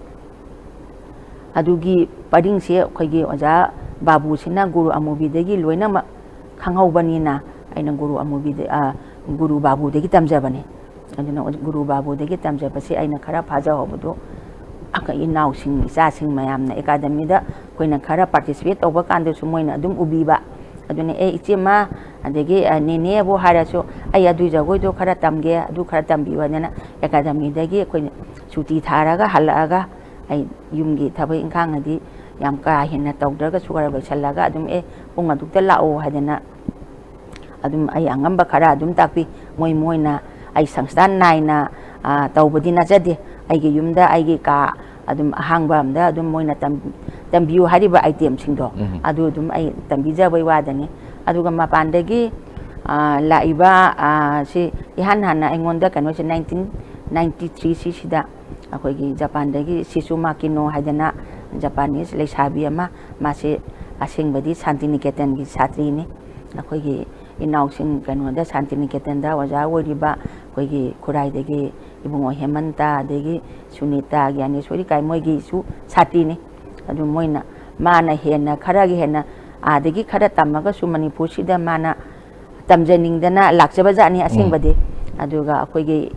ꯑꯗꯨꯒꯤ ꯄꯔꯤꯡꯁꯦ ꯑꯩꯈꯣꯏꯒꯤ ꯑꯣꯖꯥ ꯕꯥꯕꯨꯁꯤꯅ ꯒꯨꯔꯨ ꯑꯃꯨꯕꯤꯗꯒꯤ ꯂꯣꯏꯅꯃꯛ ꯈꯪꯍꯧꯕꯅꯤꯅ ꯑꯩꯅ ꯒꯨꯔꯨ ꯑꯃꯨꯕꯤꯗ, ꯑ, ꯒꯨꯔꯨ ꯕꯥꯕꯨꯗꯒꯤ ꯇꯝꯖꯕꯅꯤ꯫ ꯑꯗꯨꯅ ꯒꯨꯔꯨ ꯕꯥꯕꯨꯗꯒꯤ ꯇꯝꯖꯕꯁꯦ ꯑꯩꯅ ꯈꯔ ꯐꯥꯖꯍꯧꯕꯗꯨ ꯑꯩꯈꯣꯏ ꯏꯅꯥꯎꯁꯤꯡ, ꯏꯆꯥꯁꯤꯡ ꯃꯌꯥꯝꯅ ꯑꯦꯀꯥꯗꯃꯤꯗ ꯑꯩꯈꯣꯏꯅ ꯈꯔ participate ꯇꯧꯕ ꯀꯥꯟꯗꯁꯨ ꯃꯣꯏꯅ ꯑꯗꯨꯝ ꯎꯕꯤꯕ꯫ ꯑꯗꯨꯅ, "ꯑꯦ, ꯏꯆꯦꯃ", ꯑꯗꯒꯤ, "ꯑ, ꯅꯦꯅꯦꯕꯨ" ꯍꯥꯏꯔꯁꯨ, "ꯑꯩ ꯑꯗꯨꯏ ꯖꯒꯣꯏꯗꯣ ꯈꯔ ꯇꯝꯒꯦ, ꯑꯗꯨ ꯈꯔ ꯇꯝꯕꯤꯌꯨ" ꯍꯥꯏꯗꯅ ꯑꯦꯀꯥꯗꯃꯤꯗꯒꯤ ꯑꯩꯈꯣꯏꯅ ꯁꯨꯇꯤ ꯊꯥꯔꯒ ꯍꯜꯂꯛꯑꯒ ꯑꯩ ꯌꯨꯝꯒꯤ ꯊꯕꯛ ꯏꯪꯈꯥꯡ ꯑꯗꯤ ꯌꯥꯝ ꯀꯥ ꯍꯦꯟꯅ ꯇꯧꯗ꯭ꯔꯒꯁꯨ ꯈꯔ ꯂꯣꯏꯁꯤꯜꯂꯒ ꯑꯗꯨꯝ, "ꯑꯦ, ꯄꯨꯡ ꯑꯗꯨꯛꯇ ꯂꯥꯛꯑꯣ" ꯍꯥꯏꯗꯅ ꯑꯗꯨꯝ ꯑꯩ ꯑꯉꯝꯕ ꯈꯔ ꯑꯗꯨꯝ ꯇꯥꯛꯄꯤ꯫ ꯃꯣꯏ, ꯃꯣꯏꯅ ꯑꯩ ꯁꯪꯁꯊꯥꯟ ꯅꯥꯏꯅ, ꯑ, ꯇꯧꯕꯗꯤ ꯅꯠꯆꯗꯦ꯫ ꯑꯩꯒꯤ ꯌꯨꯝꯗ, ꯑꯩꯒꯤ ꯀꯥ ꯑꯗꯨꯝ ꯑꯍꯥꯡꯕ ꯑꯝꯗ ꯑꯗꯨꯝ ꯃꯣꯏꯅ ꯇꯝ-, ꯇꯝꯕꯤꯌꯨ ꯍꯥꯏꯔꯤꯕ item ꯁꯤꯡꯗꯣ, ꯎꯝ꯫ ꯑꯗꯨ ꯑꯗꯨꯝ ꯑꯩ ꯇꯝꯕꯤꯖꯕꯩ ꯋꯥꯗꯅꯤ꯫ ꯑꯗꯨꯒ ꯃꯄꯥꯟꯗꯒꯤ, ꯑ, ꯂꯥꯛꯏꯕ, ꯑ, ꯁꯤ ꯏꯍꯥꯟ ꯍꯥꯟꯅ ꯑꯩꯉꯣꯟꯗ ꯀꯩꯅꯣꯁꯦ nineteen ninety three ꯁꯤꯁꯤꯗ ꯑꯩꯈꯣꯏꯒꯤ ꯖꯄꯥꯟꯗꯒꯤ ꯁꯤꯁꯨ ꯃꯥꯀꯤꯅꯣ ꯍꯥꯏꯗꯅ Japanese ꯂꯩꯁꯥꯕꯤ ꯑꯃ, ꯃꯥꯁꯦ ꯑꯁꯦꯡꯕꯗꯤ ꯁꯥꯟꯇꯤꯅꯤꯀꯦꯇꯟꯒꯤ ꯁꯥꯇ꯭ꯔꯤꯅꯤ꯫ ꯑꯩꯈꯣꯏꯒꯤ ꯏꯅꯥꯎꯁꯤꯡ ꯀꯩꯅꯣꯗ ꯁꯥꯟꯇꯤꯅꯤꯀꯦꯇꯟꯗ ꯑꯣꯖꯥ ꯑꯣꯏꯔꯤꯕ ꯑꯩꯈꯣꯏꯒꯤ ꯈꯨꯔꯥꯏꯗꯒꯤ ꯏꯕꯨꯡꯉꯣ ꯍꯦꯃꯟꯇ, ꯑꯗꯒꯤ ꯁꯨꯅꯤꯇꯥ, ꯒ꯭ꯌꯥꯅꯦꯁꯣꯔꯤ ꯀꯥꯏ ꯃꯣꯏꯒꯤꯁꯨ ꯁꯥꯇ꯭ꯔꯤꯅꯤ꯫ ꯑꯗꯨ ꯃꯣꯏꯅ, ꯃꯥꯅ ꯍꯦꯟꯅ, ꯈꯔꯒꯤ ꯍꯦꯟꯅ ꯑꯥꯗꯒꯤ ꯈꯔ ꯇꯝꯃꯒꯁꯨ ꯃꯅꯤꯄꯨꯔꯁꯤꯗ ꯃꯥꯅ ꯇꯝꯖꯅꯤꯡꯗꯅ ꯂꯥꯛꯆꯕ ꯖꯥꯠꯅꯤ ꯎꯝ꯫ ꯑꯁꯦꯡꯕꯗꯤ꯫ ꯑꯗꯨꯒ ꯑꯩꯈꯣꯏꯒꯤ,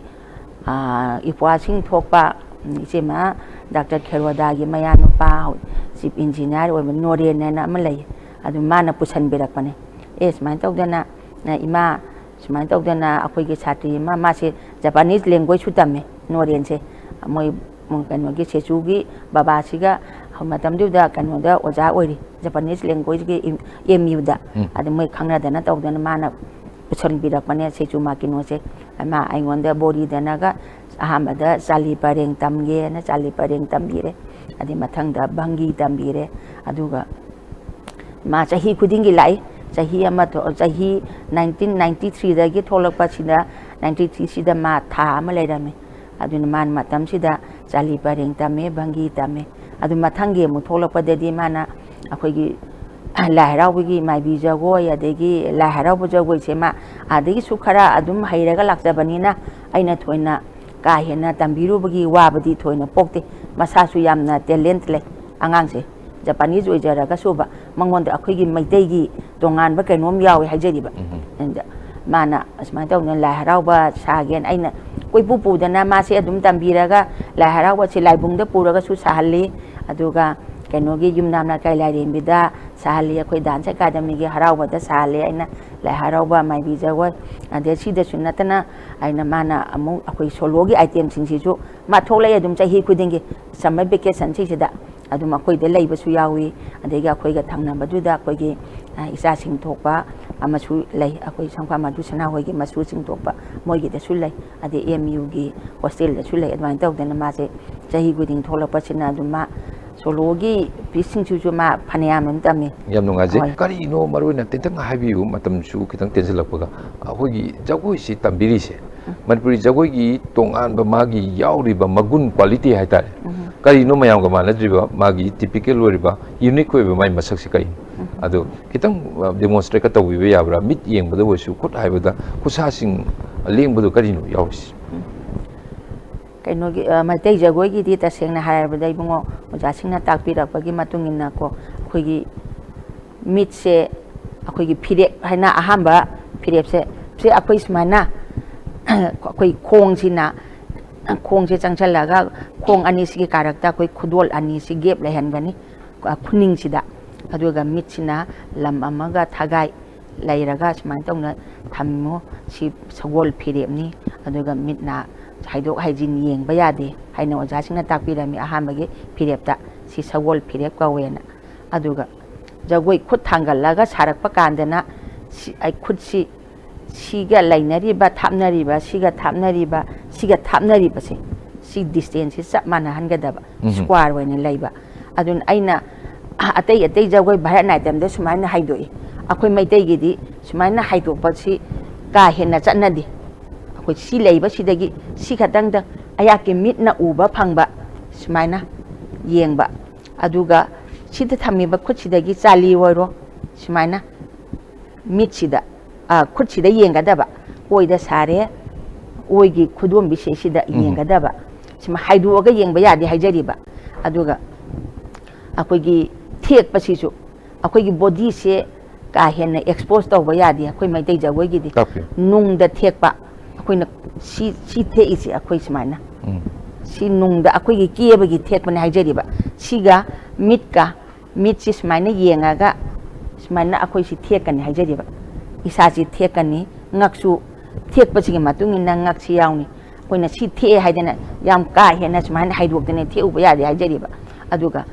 ꯑꯥ, ꯏꯄ꯭ꯋꯥꯁꯤꯡ ꯊꯣꯛꯄ, ꯎꯝ, ꯏꯆꯦꯃ ꯗꯥꯛꯇꯔ ꯈꯦꯔꯣꯗꯥꯒꯤ ꯃꯌꯥꯅꯨꯄꯥ, ꯆꯤꯐ ꯏꯟꯖꯤꯅꯤꯌꯥꯔ ꯑꯣꯏꯕ ꯅꯣꯔꯦꯟ ꯍꯥꯏꯅ ꯑꯃ ꯂꯩ꯫ ꯑꯗꯨ ꯃꯥꯅ ꯄꯨꯁꯟꯕꯤꯔꯛꯄꯅꯦ꯫ "ꯑꯦ, ꯁꯨꯃꯥꯏꯅ ꯇꯧꯗꯅ, ꯑ, ꯏꯃꯥ, ꯁꯨꯃꯥꯏꯅ ꯇꯧꯗꯅ ꯑꯩꯈꯣꯏꯒꯤ ꯁꯥꯇ꯭ꯔꯤ ꯑꯃ, ꯃꯥꯁꯦ Japanese language ꯁꯨ ꯇꯝꯃꯦ ꯅꯣꯔꯦꯟꯁꯦ꯫ ꯃꯣꯏ, ꯃꯣꯏ ꯀꯩꯅꯣꯒꯤ ꯁꯦꯆꯨꯒꯤ ꯕꯕꯥꯁꯤꯒ ꯃꯇꯝꯗꯨꯗ ꯀꯩꯅꯣꯗ ꯑꯣꯖꯥ ꯑꯣꯏꯔꯤ, Japanese language ꯀꯤ M U ꯗ꯫ ꯎꯝ꯫ ꯑꯗꯨ ꯃꯣꯏ ꯈꯪꯅꯗꯅ ꯇꯧꯗꯅ ꯃꯥꯅ ꯄꯨꯁꯟꯕꯤꯔꯛꯄꯅꯦ ꯁꯦꯆꯨ ꯃꯥꯀꯤꯅꯣꯁꯦ꯫ ꯃꯥ ꯑꯩꯉꯣꯟꯗ ꯕꯣꯔꯤꯗꯅꯒ ꯑꯍꯥꯟꯕꯗ ꯆꯥꯂꯤ ꯄꯔꯦꯡ ꯇꯝꯒꯦꯅ ꯆꯥꯂꯤ ꯄꯔꯦꯡ ꯇꯝꯕꯤꯔꯦ꯫ ꯑꯗꯩ ꯃꯊꯪꯗ ꯚꯪꯒꯤ ꯇꯝꯕꯤꯔꯦ꯫ ꯑꯗꯨꯒ ꯃꯥ ꯆꯍꯤ ꯈꯨꯗꯤꯡꯒꯤ ꯂꯥꯛꯏ꯫ ꯆꯍꯤ ꯑꯃ ꯊꯣꯛ-, ꯆꯍꯤ nineteen ninety three ꯗꯒꯤ ꯊꯣꯛꯂꯛꯄꯁꯤꯗ, ninety three ꯁꯤꯗ ꯃꯥ ꯊꯥ ꯑꯃ ꯂꯩꯔꯝꯃꯤ꯫ ꯑꯗꯨꯅ ꯃꯥꯅ ꯃꯇꯝꯁꯤꯗ ꯆꯥꯂꯤ ꯄꯔꯦꯡ ꯇꯝꯃꯦ, ꯚꯪꯒꯤ ꯇꯝꯃꯦ꯫ ꯑꯗꯨ ꯃꯊꯪꯒꯤ ꯑꯃꯨꯛ ꯊꯣꯛꯂꯛꯄꯗꯗꯤ ꯃꯥꯅ ꯑꯩꯈꯣꯏꯒꯤ ꯂꯥꯏ ꯍꯔꯥꯎꯕꯒꯤ ꯃꯥꯏꯕꯤ ꯖꯒꯣꯏ, ꯑꯗꯒꯤ ꯂꯥꯏ ꯍꯔꯥꯎꯕ ꯖꯒꯣꯏꯁꯦ ꯃꯥ ꯑꯥꯗꯒꯤꯁꯨ ꯈꯔ ꯑꯗꯨꯝ ꯍꯩꯔꯒ ꯂꯥꯛꯆꯕꯅꯤꯅ ꯑꯩꯅ ꯊꯣꯏꯅ ꯀꯥ ꯍꯦꯟꯅ ꯇꯝꯕꯤꯔꯨꯕꯒꯤ ꯋꯥꯕꯗꯤ ꯊꯣꯏꯅ ꯄꯣꯛꯇꯦ꯫ ꯃꯁꯥꯁꯨ ꯌꯥꯝꯅ talent ꯂꯩ ꯑꯉꯥꯡꯁꯦ꯫ ꯖꯄꯥꯅꯤꯁ ꯑꯣꯏꯖꯔꯒꯁꯨꯕ, ꯃꯉꯣꯟꯗ ꯑꯩꯈꯣꯏꯒꯤ ꯃꯩꯇꯩꯒꯤ ꯇꯣꯉꯥꯟꯕ ꯀꯩꯅꯣꯝ ꯌꯥꯎꯋꯦ ꯍꯥꯏꯖꯔꯤꯕ꯫ ꯑꯗ ꯃꯥꯅ ꯑꯁꯨꯃꯥꯏꯅ ꯇꯧꯗꯅ ꯂꯥꯏ ꯍꯔꯥꯎꯕ ꯁꯥꯒꯦꯅ ꯑꯩꯅ ꯀꯣꯏꯄꯨ ꯄꯨꯗꯅ ꯃꯥꯁꯦ ꯑꯗꯨꯝ ꯇꯝꯕꯤꯔꯒ ꯂꯥꯏ ꯍꯔꯥꯎꯕꯁꯦ ꯂꯥꯏꯕꯨꯡꯗ ꯄꯨꯔꯒꯁꯨ ꯁꯥꯍꯜꯂꯤ, ꯑꯗꯨꯒ ꯀꯩꯅꯣꯒꯤ ꯌꯨꯝꯅꯥꯝ ꯂꯩꯀꯥꯏ ꯂꯥꯏꯔꯦꯝꯕꯤꯗ ꯁꯥꯍꯜꯂꯤ, ꯑꯩꯈꯣꯏ ꯗꯥꯟꯁ ꯑꯦꯀꯥꯗꯃꯤꯒꯤ ꯍꯔꯥꯎꯕꯗ ꯁꯥꯍꯜꯂꯤ꯫ ꯑꯩꯅ ꯂꯥꯏ ꯍꯔꯥꯎꯕ, ꯃꯥꯏꯕꯤ ꯖꯒꯣꯏ, ꯑꯗꯩ ꯁꯤꯗꯁꯨ ꯅꯠꯇꯅ ꯑꯩꯅ, ꯃꯥꯅ ꯑꯃꯨꯛ ꯑꯩꯈꯣꯏ ꯁꯣꯂꯣꯒꯤ ꯑꯥꯏꯇꯦꯝꯁꯤꯡꯁꯤꯁꯨ ꯃꯥ ꯊꯣꯛꯂꯛꯑꯦ ꯑꯗꯨꯝ ꯆꯍꯤ ꯈꯨꯗꯤꯡꯒꯤ꯫ ꯁꯝꯃꯔ ꯚꯦꯀꯦꯁꯟꯁꯤꯁꯤꯗ ꯑꯗꯨꯝ ꯑꯩꯈꯣꯏꯗ ꯂꯩꯕꯁꯨ ꯌꯥꯎꯏ꯫ ꯑꯗꯒꯤ ꯑꯩꯈꯣꯏꯒ ꯊꯪꯅꯕꯗꯨꯗ ꯑꯩꯈꯣꯏꯒꯤ, ꯑ, ꯏꯆꯥꯁꯤꯡ ꯊꯣꯛꯄ ꯑꯃꯁꯨ ꯂꯩ, ꯑꯩꯈꯣꯏ ꯁꯝꯈꯥ ꯃꯙꯨꯁꯅꯥ ꯍꯣꯏꯒꯤ ꯃꯁꯨꯁꯤꯡ ꯊꯣꯛꯄ, ꯃꯣꯏꯒꯤꯗꯁꯨ ꯂꯩ꯫ ꯑꯗꯩ ꯑꯦꯝ ꯌꯨꯒꯤ ꯍꯣꯁꯇꯦꯜꯗꯁꯨ ꯂꯩ꯫ ꯑꯗꯨꯃꯥꯏꯅ ꯇꯧꯗꯅ ꯃꯥꯁꯦ ꯆꯍꯤ ꯈꯨꯗꯤꯡ ꯊꯣꯛꯂꯛꯄꯁꯤꯅ ꯑꯗꯨꯝ ꯃꯥ ꯁꯣꯂꯣꯒꯤ ꯄꯤꯁꯁꯤꯡꯁꯤꯁꯨ ꯃꯥ ꯐꯅꯌꯥꯝ ꯑꯗꯨꯝ ꯇꯝꯃꯤ꯫ ꯌꯥꯝ ꯅꯨꯡꯉꯥꯏꯖꯩ꯫ ꯍꯣꯏ꯫ ꯀꯔꯤꯅꯣ ꯃꯔꯨ ꯑꯣꯏꯅ ꯇꯦꯟꯇꯛꯅ ꯍꯥꯏꯕꯤꯌꯨ, ꯃꯇꯝꯁꯨ ꯈꯤꯇꯪ ꯇꯦꯟꯁꯤꯜꯂꯛꯄꯒ꯫ ꯑꯩꯈꯣꯏꯒꯤ ꯖꯒꯣꯏꯁꯤ ꯇꯝꯕꯤꯔꯤꯁꯦ, ꯃꯅꯤꯄꯨꯔꯤ ꯖꯒꯣꯏꯒꯤ ꯇꯣꯉꯥꯟꯕ ꯃꯥꯒꯤ ꯌꯥꯎꯔꯤꯕ ꯃꯒꯨꯟ, ꯀ꯭ꯋꯥꯂꯤꯇꯤ ꯍꯥꯏꯇꯥꯔꯦ, ꯀꯔꯤꯅꯣ ꯃꯌꯥꯝꯒ ꯃꯥꯟꯅꯗ꯭ꯔꯤꯕ, ꯃꯥꯒꯤ ꯇꯤꯄꯤꯀꯦꯜ ꯑꯣꯏꯔꯤꯕ, ꯌꯨꯅꯤꯛ ꯑꯣꯏꯕ ꯃꯥꯒꯤ ꯃꯁꯛꯁꯦ ꯀꯔꯤꯅꯣ? ꯑꯗꯣ ꯈꯤꯇꯪ, ꯑ, ꯗꯦꯃꯣꯟꯁꯇ꯭ꯔꯦꯠꯀ ꯇꯧꯕꯤꯕ ꯌꯥꯕ꯭ꯔꯥ? ꯃꯤꯠ ꯌꯦꯡꯕꯗ ꯑꯣꯏꯔꯁꯨ, ꯈꯨꯠ ꯍꯥꯏꯕꯗ, ꯈꯨꯠꯁꯥꯁꯤꯡ ꯂꯦꯡꯕꯗꯣ ꯀꯔꯤꯅꯣ ꯌꯥꯎꯔꯤꯁꯦ? ꯀꯩꯅꯣꯒꯤ, ꯑ, ꯃꯩꯇꯩ ꯖꯒꯣꯏꯒꯤꯗꯤ ꯇꯁꯦꯡꯅ ꯍꯥꯏꯔꯕꯗ, ꯏꯕꯨꯡꯉꯣ, ꯑꯣꯖꯥꯁꯤꯡꯅ ꯇꯥꯛꯄꯤꯔꯛꯄꯒꯤ ꯃꯇꯨꯡ ꯏꯟꯅꯀꯣ, ꯑꯩꯈꯣꯏꯒꯤ ꯃꯤꯠꯁꯦ, ꯑꯩꯈꯣꯏꯒꯤ ꯐꯤꯔꯦꯞ ꯍꯥꯏꯅ ꯑꯍꯥꯟꯕ ꯐꯤꯔꯦꯞꯁꯦ, ꯁꯤ ꯑꯩꯈꯣꯏ ꯁꯨꯃꯥꯏꯅ, ꯑꯩꯈꯣꯏ ꯈꯣꯡꯁꯤꯅ, ꯈꯣꯡꯁꯦ ꯆꯪꯁꯜꯂꯒ ꯈꯣꯡ ꯑꯅꯤꯁꯤꯒꯤ ꯀꯥꯔꯛꯇ ꯑꯩꯈꯣꯏ ꯈꯨꯗꯣꯜ ꯑꯅꯤꯁꯤ ꯒꯦꯞ ꯂꯩꯍꯟꯒꯅꯤ꯫ ꯈꯨꯅꯤꯡꯁꯤꯗ꯫ ꯑꯗꯨꯒ ꯃꯤꯠꯁꯤꯅ ꯂꯝ ꯑꯃꯒ ꯊꯥꯒꯥꯏ ꯂꯩꯔꯒ ꯁꯨꯃꯥꯏꯅ ꯇꯧꯅ ꯊꯝꯃꯨ꯫ ꯁꯤ ꯁꯒꯣꯜ ꯐꯤꯔꯦꯞꯅꯤ꯫ ꯑꯗꯨꯒ ꯃꯤꯠ ꯅꯥ ꯍꯥꯏꯗꯣꯛ ꯍꯥꯏꯖꯤꯟ ꯌꯦꯡꯕ ꯌꯥꯗꯦ ꯍꯥꯏꯅ ꯑꯣꯖꯥꯁꯤꯡꯅ ꯇꯥꯛꯄꯤꯔꯝꯃꯤ ꯑꯍꯥꯟꯕꯒꯤ ꯐꯤꯔꯦꯞꯇ꯫ ꯁꯤ ꯁꯒꯣꯜ ꯐꯤꯔꯦꯞ ꯀꯧꯋꯦꯅ꯫ ꯑꯗꯨꯒ ꯖꯒꯣꯏ ꯈꯨꯠ ꯊꯥꯡꯒꯠꯂꯒ ꯁꯥꯔꯛꯄ ꯀꯥꯟꯗꯅ ꯁꯤ, ꯑꯩ ꯈꯨꯠꯁꯤ ꯁꯤꯒ ꯂꯩꯅꯔꯤꯕ, ꯊꯥꯞꯅꯔꯤꯕ, ꯁꯤꯒ ꯊꯥꯞꯅꯔꯤꯕ, ꯁꯤꯒ ꯊꯥꯞꯅꯔꯤꯕꯁꯦ, ꯁꯤ ꯗꯤꯁꯇꯦꯟꯁꯁꯤ ꯆꯞ ꯃꯥꯟꯅꯍꯟꯒꯗꯕ, ꯁ꯭ꯀ꯭ꯋꯥꯔ ꯑꯣꯏꯅ ꯂꯩꯕ꯫ ꯑꯗꯨꯅ ꯑꯩꯅ ꯑꯇꯩ ꯑꯇꯩ ꯖꯒꯣꯏ ꯚꯥꯔꯠ ꯅꯥꯇ꯭ꯌꯝꯗ ꯁꯨꯃꯥꯏꯅ ꯍꯥꯏꯗꯣꯛꯏ, ꯑꯩꯈꯣꯏ ꯃꯩꯇꯩꯒꯤꯗꯤ ꯁꯨꯃꯥꯏꯅ ꯍꯥꯏꯗꯣꯛꯄꯁꯤ ꯀꯥ ꯍꯦꯟꯅ ꯆꯠꯅꯗꯦ꯫ ꯑꯩꯈꯣꯏ ꯁꯤ ꯂꯩꯕꯁꯤꯗꯒꯤ ꯁꯤ ꯈꯛꯇꯪꯗ ꯑꯩꯍꯥꯛꯀꯤ ꯃꯤꯠꯅ ꯎꯕ ꯐꯪꯕ ꯁꯨꯃꯥꯏꯅ ꯌꯦꯡꯕ, ꯑꯗꯨꯒ ꯁꯤꯗ ꯊꯝꯃꯤꯕ ꯈꯨꯠꯁꯤꯗꯒꯤ ꯆꯥꯂꯤ ꯑꯣꯏꯔꯣ, ꯁꯨꯃꯥꯏꯅ ꯃꯤꯠꯁꯤꯗ, ꯑ, ꯈꯨꯠꯁꯤꯗ ꯌꯦꯡꯒꯗꯕ, ꯑꯣꯏꯗ ꯁꯥꯔꯦ, ꯑꯣꯏꯒꯤ ꯈꯨꯗꯣꯝꯕꯤꯁꯦ ꯁꯤꯗ ꯌꯦꯡꯒꯗꯕ꯫ ꯁꯤꯃ ꯍꯥꯏꯗꯣꯛꯑꯒ ꯌꯦꯡꯕ ꯌꯥꯗꯦ ꯍꯥꯏꯖꯔꯤꯕ꯫ ꯑꯗꯨꯒ ꯑꯩꯈꯣꯏꯒꯤ ꯊꯦꯛꯄꯁꯤꯁꯨ ꯑꯩꯈꯣꯏꯒꯤ ꯕꯣꯗꯤꯁꯦ ꯀꯥ ꯍꯦꯟꯅ ꯑꯦꯛꯁꯄꯣꯖ ꯇꯧꯕ ꯌꯥꯗꯦ꯫ ꯑꯩꯈꯣꯏ ꯃꯩꯇꯩ ꯖꯒꯣꯏꯒꯤꯗꯤ ꯅꯨꯡꯗ ꯊꯦꯛꯄ, ꯑꯩꯈꯣꯏꯅ ꯁꯤ ꯁꯤ ꯊꯦꯛꯏꯁꯦ ꯑꯩꯈꯣꯏ ꯁꯨꯃꯥꯏꯅ, ꯎꯝ꯫ ꯁꯤ ꯅꯨꯡꯗ ꯑꯩꯈꯣꯏꯒꯤ ꯀꯦꯕꯒꯤ ꯊꯦꯛꯄꯅꯦ ꯍꯥꯏꯖꯔꯤꯕ꯫ ꯁꯤꯒ ꯃꯤꯠꯀ, ꯃꯤꯠꯁꯤ ꯁꯨꯃꯥꯏꯅ ꯌꯦꯡꯉꯒ ꯁꯨꯃꯥꯏꯅ ꯑꯩꯈꯣꯏ ꯁꯤ ꯊꯦꯛꯀꯅꯤ ꯍꯥꯏꯖꯔꯤꯕ꯫ ꯏꯁꯥꯁꯤ ꯊꯦꯛꯀꯅꯤ, ꯉꯛꯁꯨ ꯊꯦꯛꯄꯁꯤꯒꯤ ꯃꯇꯨꯡ ꯏꯟꯅ ꯉꯛꯁꯤ ꯌꯥꯎꯅꯤ꯫ ꯑꯩꯈꯣꯏꯅ ꯁꯤ ꯊꯦꯛꯑꯦ ꯍꯥꯏꯗꯅ ꯌꯥꯝ ꯀꯥ ꯍꯦꯟꯅ ꯁꯨꯃꯥꯏꯅ ꯍꯥꯏꯗꯣꯛꯇꯅ ꯊꯦꯛꯎꯕ ꯌꯥꯗꯦ ꯍꯥꯏꯖꯔꯤꯕ꯫ ꯑꯗꯨꯒ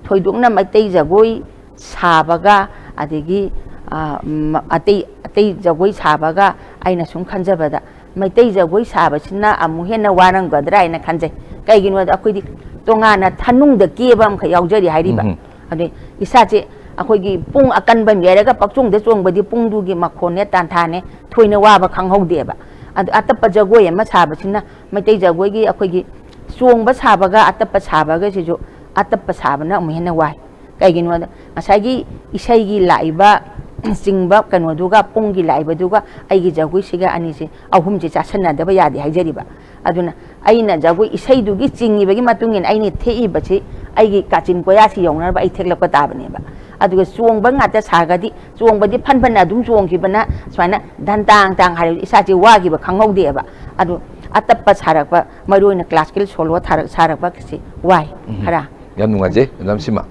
ꯊꯣꯏꯗꯣꯛꯅ ꯃꯩꯇꯩ ꯖꯒꯣꯏ ꯁꯥꯕꯒ ꯑꯗꯒꯤ, ꯑ, ꯃ-, ꯑꯇꯩ, ꯑꯇꯩ ꯖꯒꯣꯏ ꯁꯥꯕꯒ ꯑꯩꯅ ꯁꯨꯝ ꯈꯟꯖꯕꯗ ꯃꯩꯇꯩ ꯖꯒꯣꯏ ꯁꯥꯕꯁꯤꯅ ꯑꯃꯨꯛ ꯍꯦꯟꯅ ꯋꯥꯔꯝꯒꯗ꯭ꯔꯥ ꯍꯥꯏꯅ ꯈꯟꯖꯩ꯫ ꯀꯩꯒꯤꯅꯣꯗ ꯑꯩꯈꯣꯏꯗꯤ ꯇꯣꯉꯥꯟꯅ ꯊꯅꯨꯡꯗ ꯀꯦꯕ ꯑꯃꯈꯛ ꯌꯥꯎꯖꯔꯤ ꯍꯥꯏꯔꯤꯕ꯫ ꯎꯝ꯫ ꯑꯗꯩ ꯏꯁꯥꯁꯦ ꯑꯩꯈꯣꯏꯒꯤ ꯄꯨꯡ ꯑꯀꯟꯕ ꯑꯃ ꯌꯩꯔꯒ ꯄꯛꯆꯣꯡꯗ ꯆꯣꯡꯕꯗꯤ ꯄꯨꯡꯗꯨꯒꯤ ꯃꯈꯣꯟꯅꯦ ꯇꯥꯟꯊꯥꯅꯦ ꯊꯣꯏꯅ ꯋꯥꯕ ꯈꯪꯍꯧꯗꯦꯕ꯫ ꯑꯗꯨ ꯑꯇꯞꯄ ꯖꯒꯣꯏ ꯑꯃ ꯁꯥꯕꯁꯤꯅ ꯃꯩꯇꯩ ꯖꯒꯣꯏꯒꯤ ꯑꯩꯈꯣꯏꯒꯤ ꯆꯣꯡꯕ ꯁꯥꯕꯒ ꯑꯇꯞꯄ ꯁꯥꯕꯒꯁꯤꯁꯨ ꯑꯇꯞꯄ ꯁꯥꯕꯅ ꯑꯃꯨꯛ ꯍꯦꯟꯅ ꯋꯥꯏ꯫ ꯀꯩꯒꯤꯅꯣꯗ ꯉꯁꯥꯏꯒꯤ ꯏꯁꯩꯒꯤ ꯂꯥꯛꯏꯕ ꯆꯤꯡꯕ ꯀꯩꯅꯣꯗꯨꯒ ꯄꯨꯡꯒꯤ ꯂꯥꯛꯏꯕꯗꯨꯒ ꯑꯩꯒꯤ ꯖꯒꯣꯏꯁꯤꯒ ꯑꯅꯤꯁꯦ ꯑꯍꯨꯝꯁꯦ ꯆꯥꯁꯟꯅꯗꯕ ꯌꯥꯗꯦ ꯍꯥꯏꯖꯔꯤꯕ꯫ ꯑꯗꯨꯅ ꯑꯩꯅ ꯖꯒꯣꯏ ꯏꯁꯩꯗꯨꯒꯤ ꯆꯤꯡꯉꯤꯕꯒꯤ ꯃꯇꯨꯡ ꯏꯟꯅ ꯑꯩꯅ ꯊꯦꯛꯏꯕꯁꯤ ꯑꯩꯒꯤ ꯀꯥꯆꯤꯟ ꯀꯣꯌꯥꯁꯤ ꯌꯧꯅꯅꯕ ꯑꯩ ꯊꯦꯛꯂꯛꯄ ꯇꯥꯕꯅꯦꯕ꯫ ꯑꯗꯨꯒ ꯆꯣꯡꯕ ꯉꯥꯛꯇ ꯁꯥꯔꯒꯗꯤ ꯆꯣꯡꯕꯗꯤ ꯐꯟ ꯐꯟ ꯑꯗꯨꯝ ꯆꯣꯡꯈꯤꯕꯅ ꯁꯨꯃꯥꯏꯅ ꯙꯟ ꯇꯥꯡ ꯇꯥꯡ ꯍꯥꯏꯔꯒ ꯏꯁꯥꯁꯦ ꯋꯥꯈꯤꯕ ꯈꯪꯍꯧꯗꯦꯕ꯫ ꯑꯗꯨ ꯑꯇꯞꯄ ꯁꯥꯔꯛꯄ, ꯃꯔꯨ ꯑꯣꯏꯅ ꯀ꯭ꯂꯥꯁꯤꯀꯦꯜ ꯁꯣꯂꯣ ꯊꯥꯔꯛ-, ꯁꯥꯔꯛꯄꯁꯤ ꯋꯥꯏ ꯎꯝ꯫ ꯈꯔ꯫ ꯌꯥꯝ ꯅꯨꯡꯉꯥꯏꯖꯩ, ꯃꯦꯗꯥꯝ ꯁꯤꯃ꯫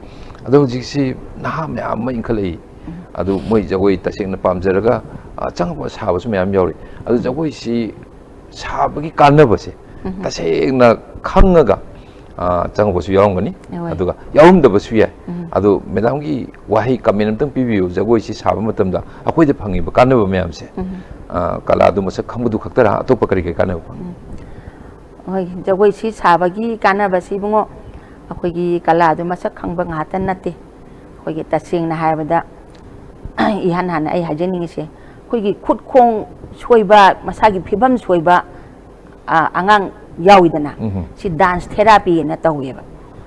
ꯑꯗꯣ ꯍꯧꯖꯤꯛꯁꯤ ꯅꯍꯥ ꯃꯌꯥꯝ ꯑꯃ ꯏꯟꯈꯠꯂꯛꯏ꯫ ꯎꯝ꯫ ꯑꯗꯨ ꯃꯣꯏ ꯖꯒꯣꯏ ꯇꯁꯦꯡꯅ ꯄꯥꯝꯖꯔꯒ, ꯑ, ꯑꯆꯪꯕ ꯁꯥꯕꯁꯨ ꯃꯌꯥꯝ ꯌꯥꯎꯔꯤ꯫ ꯑꯗꯨ ꯖꯒꯣꯏꯁꯤ ꯁꯥꯕꯒꯤ ꯀꯥꯟꯅꯕꯁꯦ ꯎꯝ꯫ ꯇꯁꯦꯡꯅ ꯈꯪꯉꯒ, ꯑ, ꯆꯪꯉꯛꯄꯁꯨ ꯌꯥꯎꯔꯝꯒꯅꯤ, ꯍꯣꯏ꯫ ꯑꯗꯨꯒ ꯌꯥꯎꯔꯝꯗꯕꯁꯨ ꯌꯥꯏ꯫ ꯎꯝ꯫ ꯑꯗꯣ ꯃꯦꯗꯥꯝꯒꯤ ꯋꯥꯍꯩ, ꯀꯃꯦꯟ ꯑꯝꯇꯪ ꯄꯤꯕꯤꯌꯨ, ꯖꯒꯣꯏꯁꯤ ꯁꯥꯕ ꯃꯇꯝꯗ ꯑꯩꯈꯣꯏꯗ ꯐꯪꯉꯤꯕ ꯀꯥꯟꯅꯕ ꯃꯌꯥꯝꯁꯦ, ꯎꯝ꯫ ꯑ, ꯀꯂꯥꯗꯨ ꯃꯁꯛ ꯈꯪꯕꯗꯨ ꯈꯛꯇꯔꯥ, ꯑꯇꯣꯞꯄ ꯀꯔꯤ ꯀꯔꯤ ꯀꯥꯟꯅꯕ ꯐꯪꯉꯤ? ꯎꯝ꯫ ꯍꯣꯏ, ꯖꯒꯣꯏꯁꯤ ꯁꯥꯕꯒꯤ ꯀꯥꯟꯅꯕꯁꯤ ꯏꯕꯨꯡꯉꯣ, ꯑꯩꯈꯣꯏꯒꯤ ꯀꯂꯥꯗꯨ ꯃꯁꯛ ꯈꯪꯕ ꯉꯥꯛꯇ ꯅꯠꯇꯦ꯫ ꯑꯩꯈꯣꯏꯒꯤ ꯇꯁꯦꯡꯅ ꯍꯥꯏꯔꯕꯗ, ꯏꯍꯥꯟ ꯍꯥꯟꯅ ꯑꯩ ꯍꯥꯏꯖꯅꯤꯡꯉꯤꯁꯦ, ꯑꯩꯈꯣꯏꯒꯤ ꯈꯨꯠ ꯈꯣꯡ ꯁꯣꯏꯕ, ꯃꯁꯥꯒꯤ ꯐꯤꯕꯝ ꯁꯣꯏꯕ, ꯑ, ꯑꯉꯥꯡ ꯌꯥꯎꯏꯗꯅ, ꯎꯝ꯫ ꯁꯤ ꯗꯥꯟꯁ ꯊꯦꯔꯥꯄꯤꯅ ꯇꯧꯋꯦꯕ꯫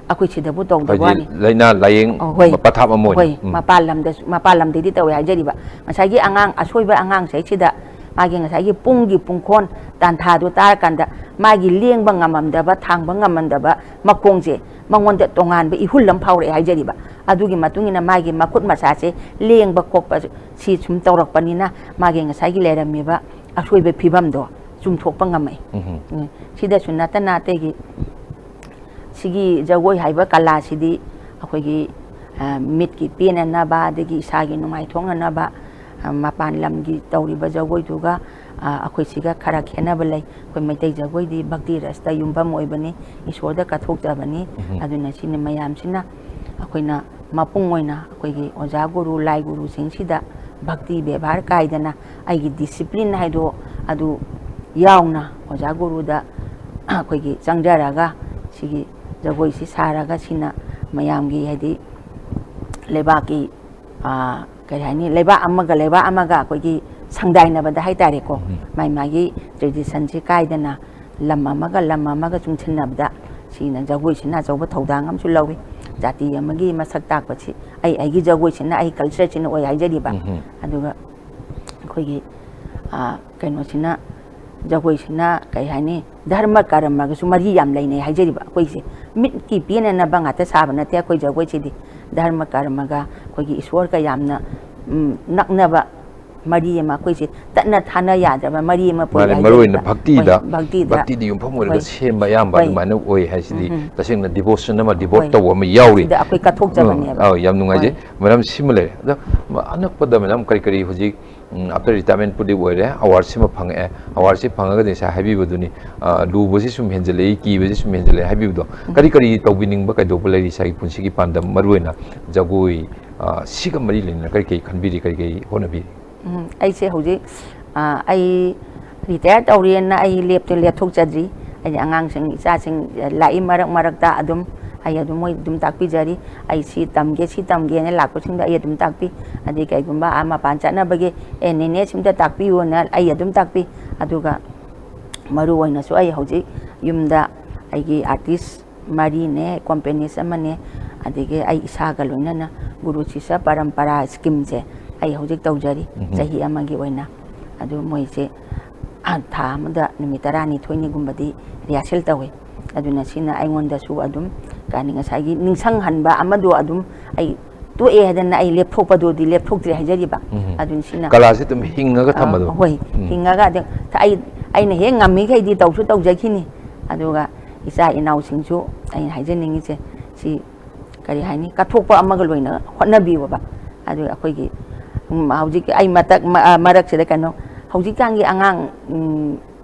ꯑꯩꯈꯣꯏ ꯁꯤꯗꯕꯨ ꯇꯧꯗꯕ ꯍꯥꯏꯗꯤ ꯋꯥꯅꯤ꯫ ꯂꯥꯏꯅꯥ ꯂꯥꯌꯦꯡ ꯑꯣ, ꯍꯣꯏ꯫ ꯄꯊꯥꯞ ꯑꯃ ꯑꯣꯏꯅ꯫ ꯍꯣꯏ, ꯎꯝ꯫ ꯃꯄꯥꯟ ꯂꯝꯗꯁꯨ, ꯃꯄꯥꯟ ꯂꯝꯗꯩꯗꯤ ꯇꯧꯋꯦ ꯍꯥꯏꯖꯔꯤꯕ꯫ ꯉꯁꯥꯏꯒꯤ ꯑꯉꯥꯡ, ꯑꯁꯣꯏꯕ ꯑꯉꯥꯡꯁꯦ ꯁꯤꯗ ꯃꯥꯒꯤ ꯉꯁꯥꯏꯒꯤ ꯄꯨꯡꯒꯤ ꯄꯨꯡꯈꯣꯟ ꯇꯥꯟꯊꯥꯗꯣ ꯇꯥꯔꯀꯥꯟꯗ ꯃꯥꯒꯤ ꯂꯦꯡꯕ ꯉꯝꯃꯝꯗꯕ, ꯊꯥꯡꯕ ꯉꯝꯃꯝꯗꯕ ꯃꯈꯣꯡꯁꯦ ꯃꯉꯣꯟꯗ ꯇꯣꯉꯥꯟꯕ ꯏꯍꯨꯜ ꯑꯃ ꯐꯥꯎꯔꯛꯑꯦ ꯍꯥꯏꯖꯔꯤꯕ꯫ ꯑꯗꯨꯒꯤ ꯃꯇꯨꯡ ꯏꯟꯅ ꯃꯥꯒꯤ ꯃꯈꯨꯠ ꯃꯁꯥꯁꯦ ꯂꯦꯡꯕ ꯈꯣꯠꯄ ꯁꯤ ꯁꯨꯝ ꯇꯧꯔꯛꯄꯅꯤꯅ ꯃꯥꯒꯤ ꯉꯁꯥꯏꯒꯤ ꯂꯩꯔꯝꯃꯤꯕ ꯑꯁꯣꯏꯕ ꯐꯤꯕꯝꯗꯣ ꯆꯨꯝꯊꯣꯛꯄ ꯉꯝꯃꯛꯏ꯫ ꯎꯝ, ꯁꯤꯗꯁꯨ ꯅꯠꯇꯅ ꯑꯇꯩꯒꯤ ꯁꯤꯒꯤ ꯖꯒꯣꯏ ꯍꯥꯏꯕ ꯀꯂꯥꯁꯤꯗꯤ ꯑꯩꯈꯣꯏꯒꯤ, ꯑ, ꯃꯤꯠꯀꯤ ꯄꯦꯟꯅꯅꯕ, ꯑꯗꯒꯤ ꯏꯁꯥꯒꯤ ꯅꯨꯡꯉꯥꯏꯊꯣꯛꯅꯅꯕ, ꯑ, ꯃꯄꯥꯟ ꯂꯝꯒꯤ ꯇꯧꯔꯤꯕ ꯖꯒꯣꯏꯗꯨꯒ, ꯑ, ꯑꯩꯈꯣꯏ ꯁꯤꯒ ꯈꯔ ꯈꯦꯠꯅꯕ ꯂꯩ꯫ ꯑꯩꯈꯣꯏ ꯃꯩꯇꯩ ꯖꯒꯣꯏꯗꯤ ꯚꯛꯇꯤ ꯔꯁꯇ ꯌꯨꯝꯐꯝ ꯑꯣꯏꯕꯅꯤ, ꯏꯁꯣꯔꯗ ꯀꯠꯊꯣꯛꯆꯕꯅꯤ꯫ ꯎꯝ꯫ ꯑꯗꯨꯅ ꯁꯤꯅ ꯃꯌꯥꯝꯁꯤꯅ ꯑꯩꯈꯣꯏꯅ ꯃꯄꯨꯡ ꯑꯣꯏꯅ ꯑꯩꯈꯣꯏꯒꯤ ꯑꯣꯖꯥ ꯒꯨꯔꯨ, ꯂꯥꯏ ꯒꯨꯔꯨꯁꯤꯡꯁꯤꯗ ꯚꯛꯇꯤ ꯕꯦꯕꯥꯔ ꯀꯥꯏꯗꯅ ꯑꯩꯒꯤ discipline ꯍꯥꯏꯗꯣ ꯑꯗꯨ ꯌꯥꯎꯅ ꯑꯣꯖꯥ ꯒꯨꯔꯨꯗ ꯑꯩꯈꯣꯏꯒꯤ ꯆꯪꯖꯔꯒ ꯁꯤꯒꯤ ꯖꯒꯣꯏꯁꯤ ꯁꯥꯔꯒ ꯁꯤꯅ ꯃꯌꯥꯝꯒꯤ ꯍꯥꯏꯗꯤ ꯂꯩꯕꯥꯛꯀꯤ, ꯑꯥ, ꯀꯔꯤ ꯍꯥꯏꯅꯤ, ꯂꯩꯕꯥꯛ ꯑꯃꯒ ꯂꯩꯕꯥꯛ ꯑꯃꯒ ꯑꯩꯈꯣꯏꯒꯤ ꯁꯪꯗꯥꯏꯅꯕꯗ ꯍꯥꯏꯇꯥꯔꯦꯀꯣ, ꯎꯝ꯫ ꯃꯥꯏ ꯃꯥꯒꯤ traditionꯁꯤ ꯀꯥꯏꯗꯅ ꯂꯝ ꯑꯃꯒ ꯂꯝ ꯑꯃꯒ ꯆꯨꯡꯁꯤꯟꯅꯕꯗ ꯁꯤꯅ ꯖꯒꯣꯏꯁꯤꯅ ꯑꯆꯧꯕ ꯊꯧꯗꯥꯡ ꯑꯃꯁꯨ ꯂꯧꯏ꯫ ꯖꯥꯇꯤ ꯑꯃꯒꯤ ꯃꯁꯛ ꯇꯥꯛꯄꯁꯤ ꯑꯩ ꯑꯩꯒꯤ ꯖꯒꯣꯏꯁꯤꯅ, ꯑꯩ cultureꯁꯤꯅ ꯑꯣꯏ ꯍꯥꯏꯖꯔꯤꯕ꯫ ꯎꯝ꯫ ꯑꯗꯨꯒ ꯑꯩꯈꯣꯏꯒꯤ, ꯑꯥ, ꯀꯩꯅꯣꯁꯤꯅ, ꯖꯒꯣꯏꯁꯤꯅ ꯀꯩ ꯍꯥꯏꯅꯤ, ꯙꯔꯃ ꯀꯔꯃꯒꯁꯨ ꯃꯔꯤ ꯌꯥꯝ ꯂꯩꯅꯩ ꯍꯥꯏꯖꯔꯤꯕ꯫ ꯑꯩꯈꯣꯏꯁꯦ ꯃꯤꯠꯀꯤ ꯄꯦꯟꯅꯅꯕ ꯉꯥꯛꯇ ꯁꯥꯕ ꯅꯠꯇꯦ ꯑꯩꯈꯣꯏ ꯖꯒꯣꯏꯁꯤꯗꯤ꯫ ꯙꯔꯃ ꯀꯔꯃꯒ ꯑꯩꯈꯣꯏꯒꯤ ꯏꯁꯣꯔꯒ ꯌꯥꯝꯅ, ꯎꯝ, ꯅꯛꯅꯕ ꯃꯔꯤ ꯑꯃ, ꯑꯩꯈꯣꯏꯁꯦ ꯇꯠꯅ ꯊꯥꯅ ꯌꯥꯗ꯭ꯔꯕ ꯃꯔꯤ ꯑꯃ ꯄꯨꯔꯛꯑꯦ ꯃꯥꯅꯦ, ꯃꯔꯨ ꯑꯣꯏꯅ ꯍꯥꯏꯖꯔꯤꯕ꯫ ꯚꯛꯇꯤꯗ, ꯍꯣꯏ, ꯚꯛꯇꯤꯗ ꯚꯛꯇꯤꯗ ꯌꯨꯝꯐꯝ ꯑꯣꯏꯔꯒ ꯍꯣꯏ꯫ ꯁꯦꯝꯕ ꯑꯌꯥꯝꯕ ꯍꯣꯏ꯫ ꯑꯗꯨꯃꯥꯏꯅ ꯑꯣꯏ ꯍꯥꯏꯁꯤꯗꯤ ꯎꯝ, ꯎꯝ꯫ ꯇꯁꯦꯡꯅ devotion ꯑꯃ, devote ꯍꯣꯏ꯫ ꯇꯧꯕ ꯑꯃ ꯌꯥꯎꯔꯤ꯫ ꯁꯤꯗ ꯑꯩꯈꯣꯏ ꯀꯠꯊꯣꯛꯆꯕꯅꯦꯕ꯫ ꯎꯝ, ꯑꯥ, ꯌꯥꯝ ꯅꯨꯡꯉꯥꯏꯖꯩ꯫ ꯍꯣꯏ꯫ ꯃꯔꯝ ꯁꯤꯃ ꯂꯩꯔꯦ꯫ ꯑꯗꯣ ꯑꯅꯛꯄꯗ madam ꯀꯔꯤ ꯀꯔꯤ ꯍꯧꯖꯤꯛ, ꯎꯝ, after retirementꯄꯨꯗꯤ ꯑꯣꯏꯔꯦ, awardꯁꯤꯃ ꯐꯪꯉꯛꯑꯦ꯫ Awardꯁꯤ ꯐꯪꯉꯒꯗꯤ ꯉꯁꯥꯏ ꯍꯥꯏꯕꯤꯕꯗꯨꯅꯤ, ꯑ, ꯂꯨꯕꯁꯤ ꯁꯨꯝ ꯍꯦꯟꯖꯜꯂꯛꯏ, ꯀꯤꯕꯁꯤ ꯁꯨꯝ ꯍꯦꯟꯖꯜꯂꯛꯑꯦ ꯍꯥꯏꯕꯤꯕꯗꯣ꯫ ꯎꯝ꯫ ꯀꯔꯤ ꯀꯔꯤ ꯇꯧꯕꯤꯅꯤꯡꯕ ꯀꯩꯗꯧꯕ ꯂꯩꯔꯤ ꯏꯁꯥꯒꯤ ꯄꯨꯟꯁꯤꯒꯤ ꯄꯥꯟꯗꯝ, ꯃꯔꯨꯑꯣꯏꯅ ꯖꯒꯣꯏ, ꯑ, ꯁꯤꯒ ꯃꯔꯤ ꯂꯩꯅꯅ ꯀꯔꯤ ꯀꯔꯤ ꯈꯟꯕꯤꯔꯤ, ꯀꯔꯤ ꯀꯔꯤ ꯍꯣꯠꯅꯕꯤꯔꯤ? ꯎꯝ, ꯑꯩꯁꯦ ꯍꯧꯖꯤꯛ, ꯑ, ꯑꯩ retire ꯇꯧꯔꯦꯅ ꯑꯩ ꯂꯦꯞꯇ ꯂꯦꯞꯊꯣꯛꯆꯗ꯭ꯔꯤ꯫ ꯑꯩꯗꯤ ꯑꯉꯥꯡꯁꯤꯡ, ꯏꯆꯥꯁꯤꯡ ꯂꯥꯛꯏ ꯃꯔꯛ ꯃꯔꯛꯇ ꯑꯗꯨꯝ, ꯑꯩ ꯑꯗꯨꯝ ꯃꯣꯏ ꯑꯗꯨꯝ ꯇꯥꯛꯄꯤꯖꯔꯤ꯫ ꯑꯩ ꯁꯤ ꯇꯝꯒꯦ, ꯁꯤ ꯇꯝꯒꯦꯅ ꯂꯥꯛꯄꯁꯤꯡꯗ ꯑꯩ ꯑꯗꯨꯝ ꯇꯥꯛꯄꯤ꯫ ꯑꯗꯩ ꯀꯩꯒꯨꯝꯕ ꯑꯥ ꯃꯄꯥꯟ ꯆꯠꯅꯕꯒꯤ, "ꯑꯦ, ꯅꯦꯅꯦ, ꯁꯤꯝꯇ ꯇꯥꯛꯄꯤꯌꯨꯅ" ꯑꯩ ꯑꯗꯨꯝ ꯇꯥꯛꯄꯤ꯫ ꯑꯗꯨꯒ ꯃꯔꯨ ꯑꯣꯏꯅꯁꯨ ꯑꯩ ꯍꯧꯖꯤꯛ ꯌꯨꯝꯗ ꯑꯩꯒꯤ artist ꯃꯔꯤꯅꯦ, companies ꯑꯃꯅꯦ, ꯑꯗꯒꯤ ꯑꯩ ꯏꯁꯥꯒ ꯂꯣꯏꯅꯅ ꯒꯨꯔꯨ ꯁꯤꯁ꯭ꯌ ꯄꯔꯝꯄꯔꯥ schemeꯁꯦ ꯑꯩ ꯍꯧꯖꯤꯛ ꯇꯧꯖꯔꯤ, ꯎꯝꯍꯨꯝ꯫ ꯆꯍꯤ ꯑꯃꯒꯤ ꯑꯣꯏꯅ꯫ ꯑꯗꯨ ꯃꯣꯏꯁꯦ, ꯑ, ꯊꯥ ꯑꯃꯗ ꯅꯨꯃꯤꯠ ꯇꯔꯥꯅꯤꯊꯣꯏꯅꯤꯒꯨꯝꯕꯗꯤ rehearsal ꯇꯧꯋꯤ꯫ ꯑꯗꯨꯅ ꯁꯤꯅ ꯑꯩꯉꯣꯟꯗꯁꯨ ꯑꯗꯨꯝ ꯀꯩ ꯍꯥꯏꯅꯤ, ꯉꯁꯥꯏꯒꯤ ꯅꯤꯡꯁꯤꯡꯍꯟꯕ ꯑꯃꯗꯣ ꯑꯗꯨꯝ ꯑꯩ ꯇꯣꯛꯑꯦ ꯍꯥꯏꯗꯅ ꯑꯩ ꯂꯦꯞꯊꯣꯛꯄꯗꯣ, ꯂꯦꯞꯊꯣꯛꯇ꯭ꯔꯦ ꯍꯥꯏꯖꯔꯤꯕ꯫ ꯎꯝ꯫ ꯑꯗꯨꯅ ꯁꯤꯅ ꯀꯂꯥꯁꯦ ꯑꯗꯨꯝ ꯍꯤꯡꯉꯒ ꯑ, ꯊꯝꯕꯗꯣ꯫ ꯍꯣꯏ, ꯎꯝ꯫ ꯍꯤꯡꯉꯒ ꯑꯗ ꯑꯩ, ꯑꯩꯅ ꯍꯦꯛ ꯉꯝꯃꯤꯈꯩꯗꯤ ꯇꯧꯁꯨ ꯇꯧꯖꯈꯤꯅꯤ꯫ ꯑꯗꯨꯒ ꯏꯆꯥ ꯏꯅꯥꯎꯁꯤꯡꯁꯨ ꯑꯩꯅ ꯍꯥꯏꯖꯅꯤꯡꯉꯤꯁꯦ, ꯁꯤ ꯀꯔꯤ ꯍꯥꯏꯅꯤ, ꯀꯠꯊꯣꯛꯄ ꯑꯃꯒ ꯂꯣꯏꯅ ꯍꯣꯠꯅꯕꯤꯌꯣꯕ꯫ ꯑꯗꯨꯒ ꯑꯩꯈꯣꯏꯒꯤ, ꯎꯝ, ꯍꯧꯖꯤꯛ ꯑꯩ ꯃꯇꯛ-, ꯃ-, ꯑ, ꯃꯔꯛꯁꯤꯗ ꯀꯩꯅꯣ, ꯍꯧꯖꯤꯛꯀꯥꯟꯒꯤ ꯑꯉꯥꯡ, ꯎꯝ,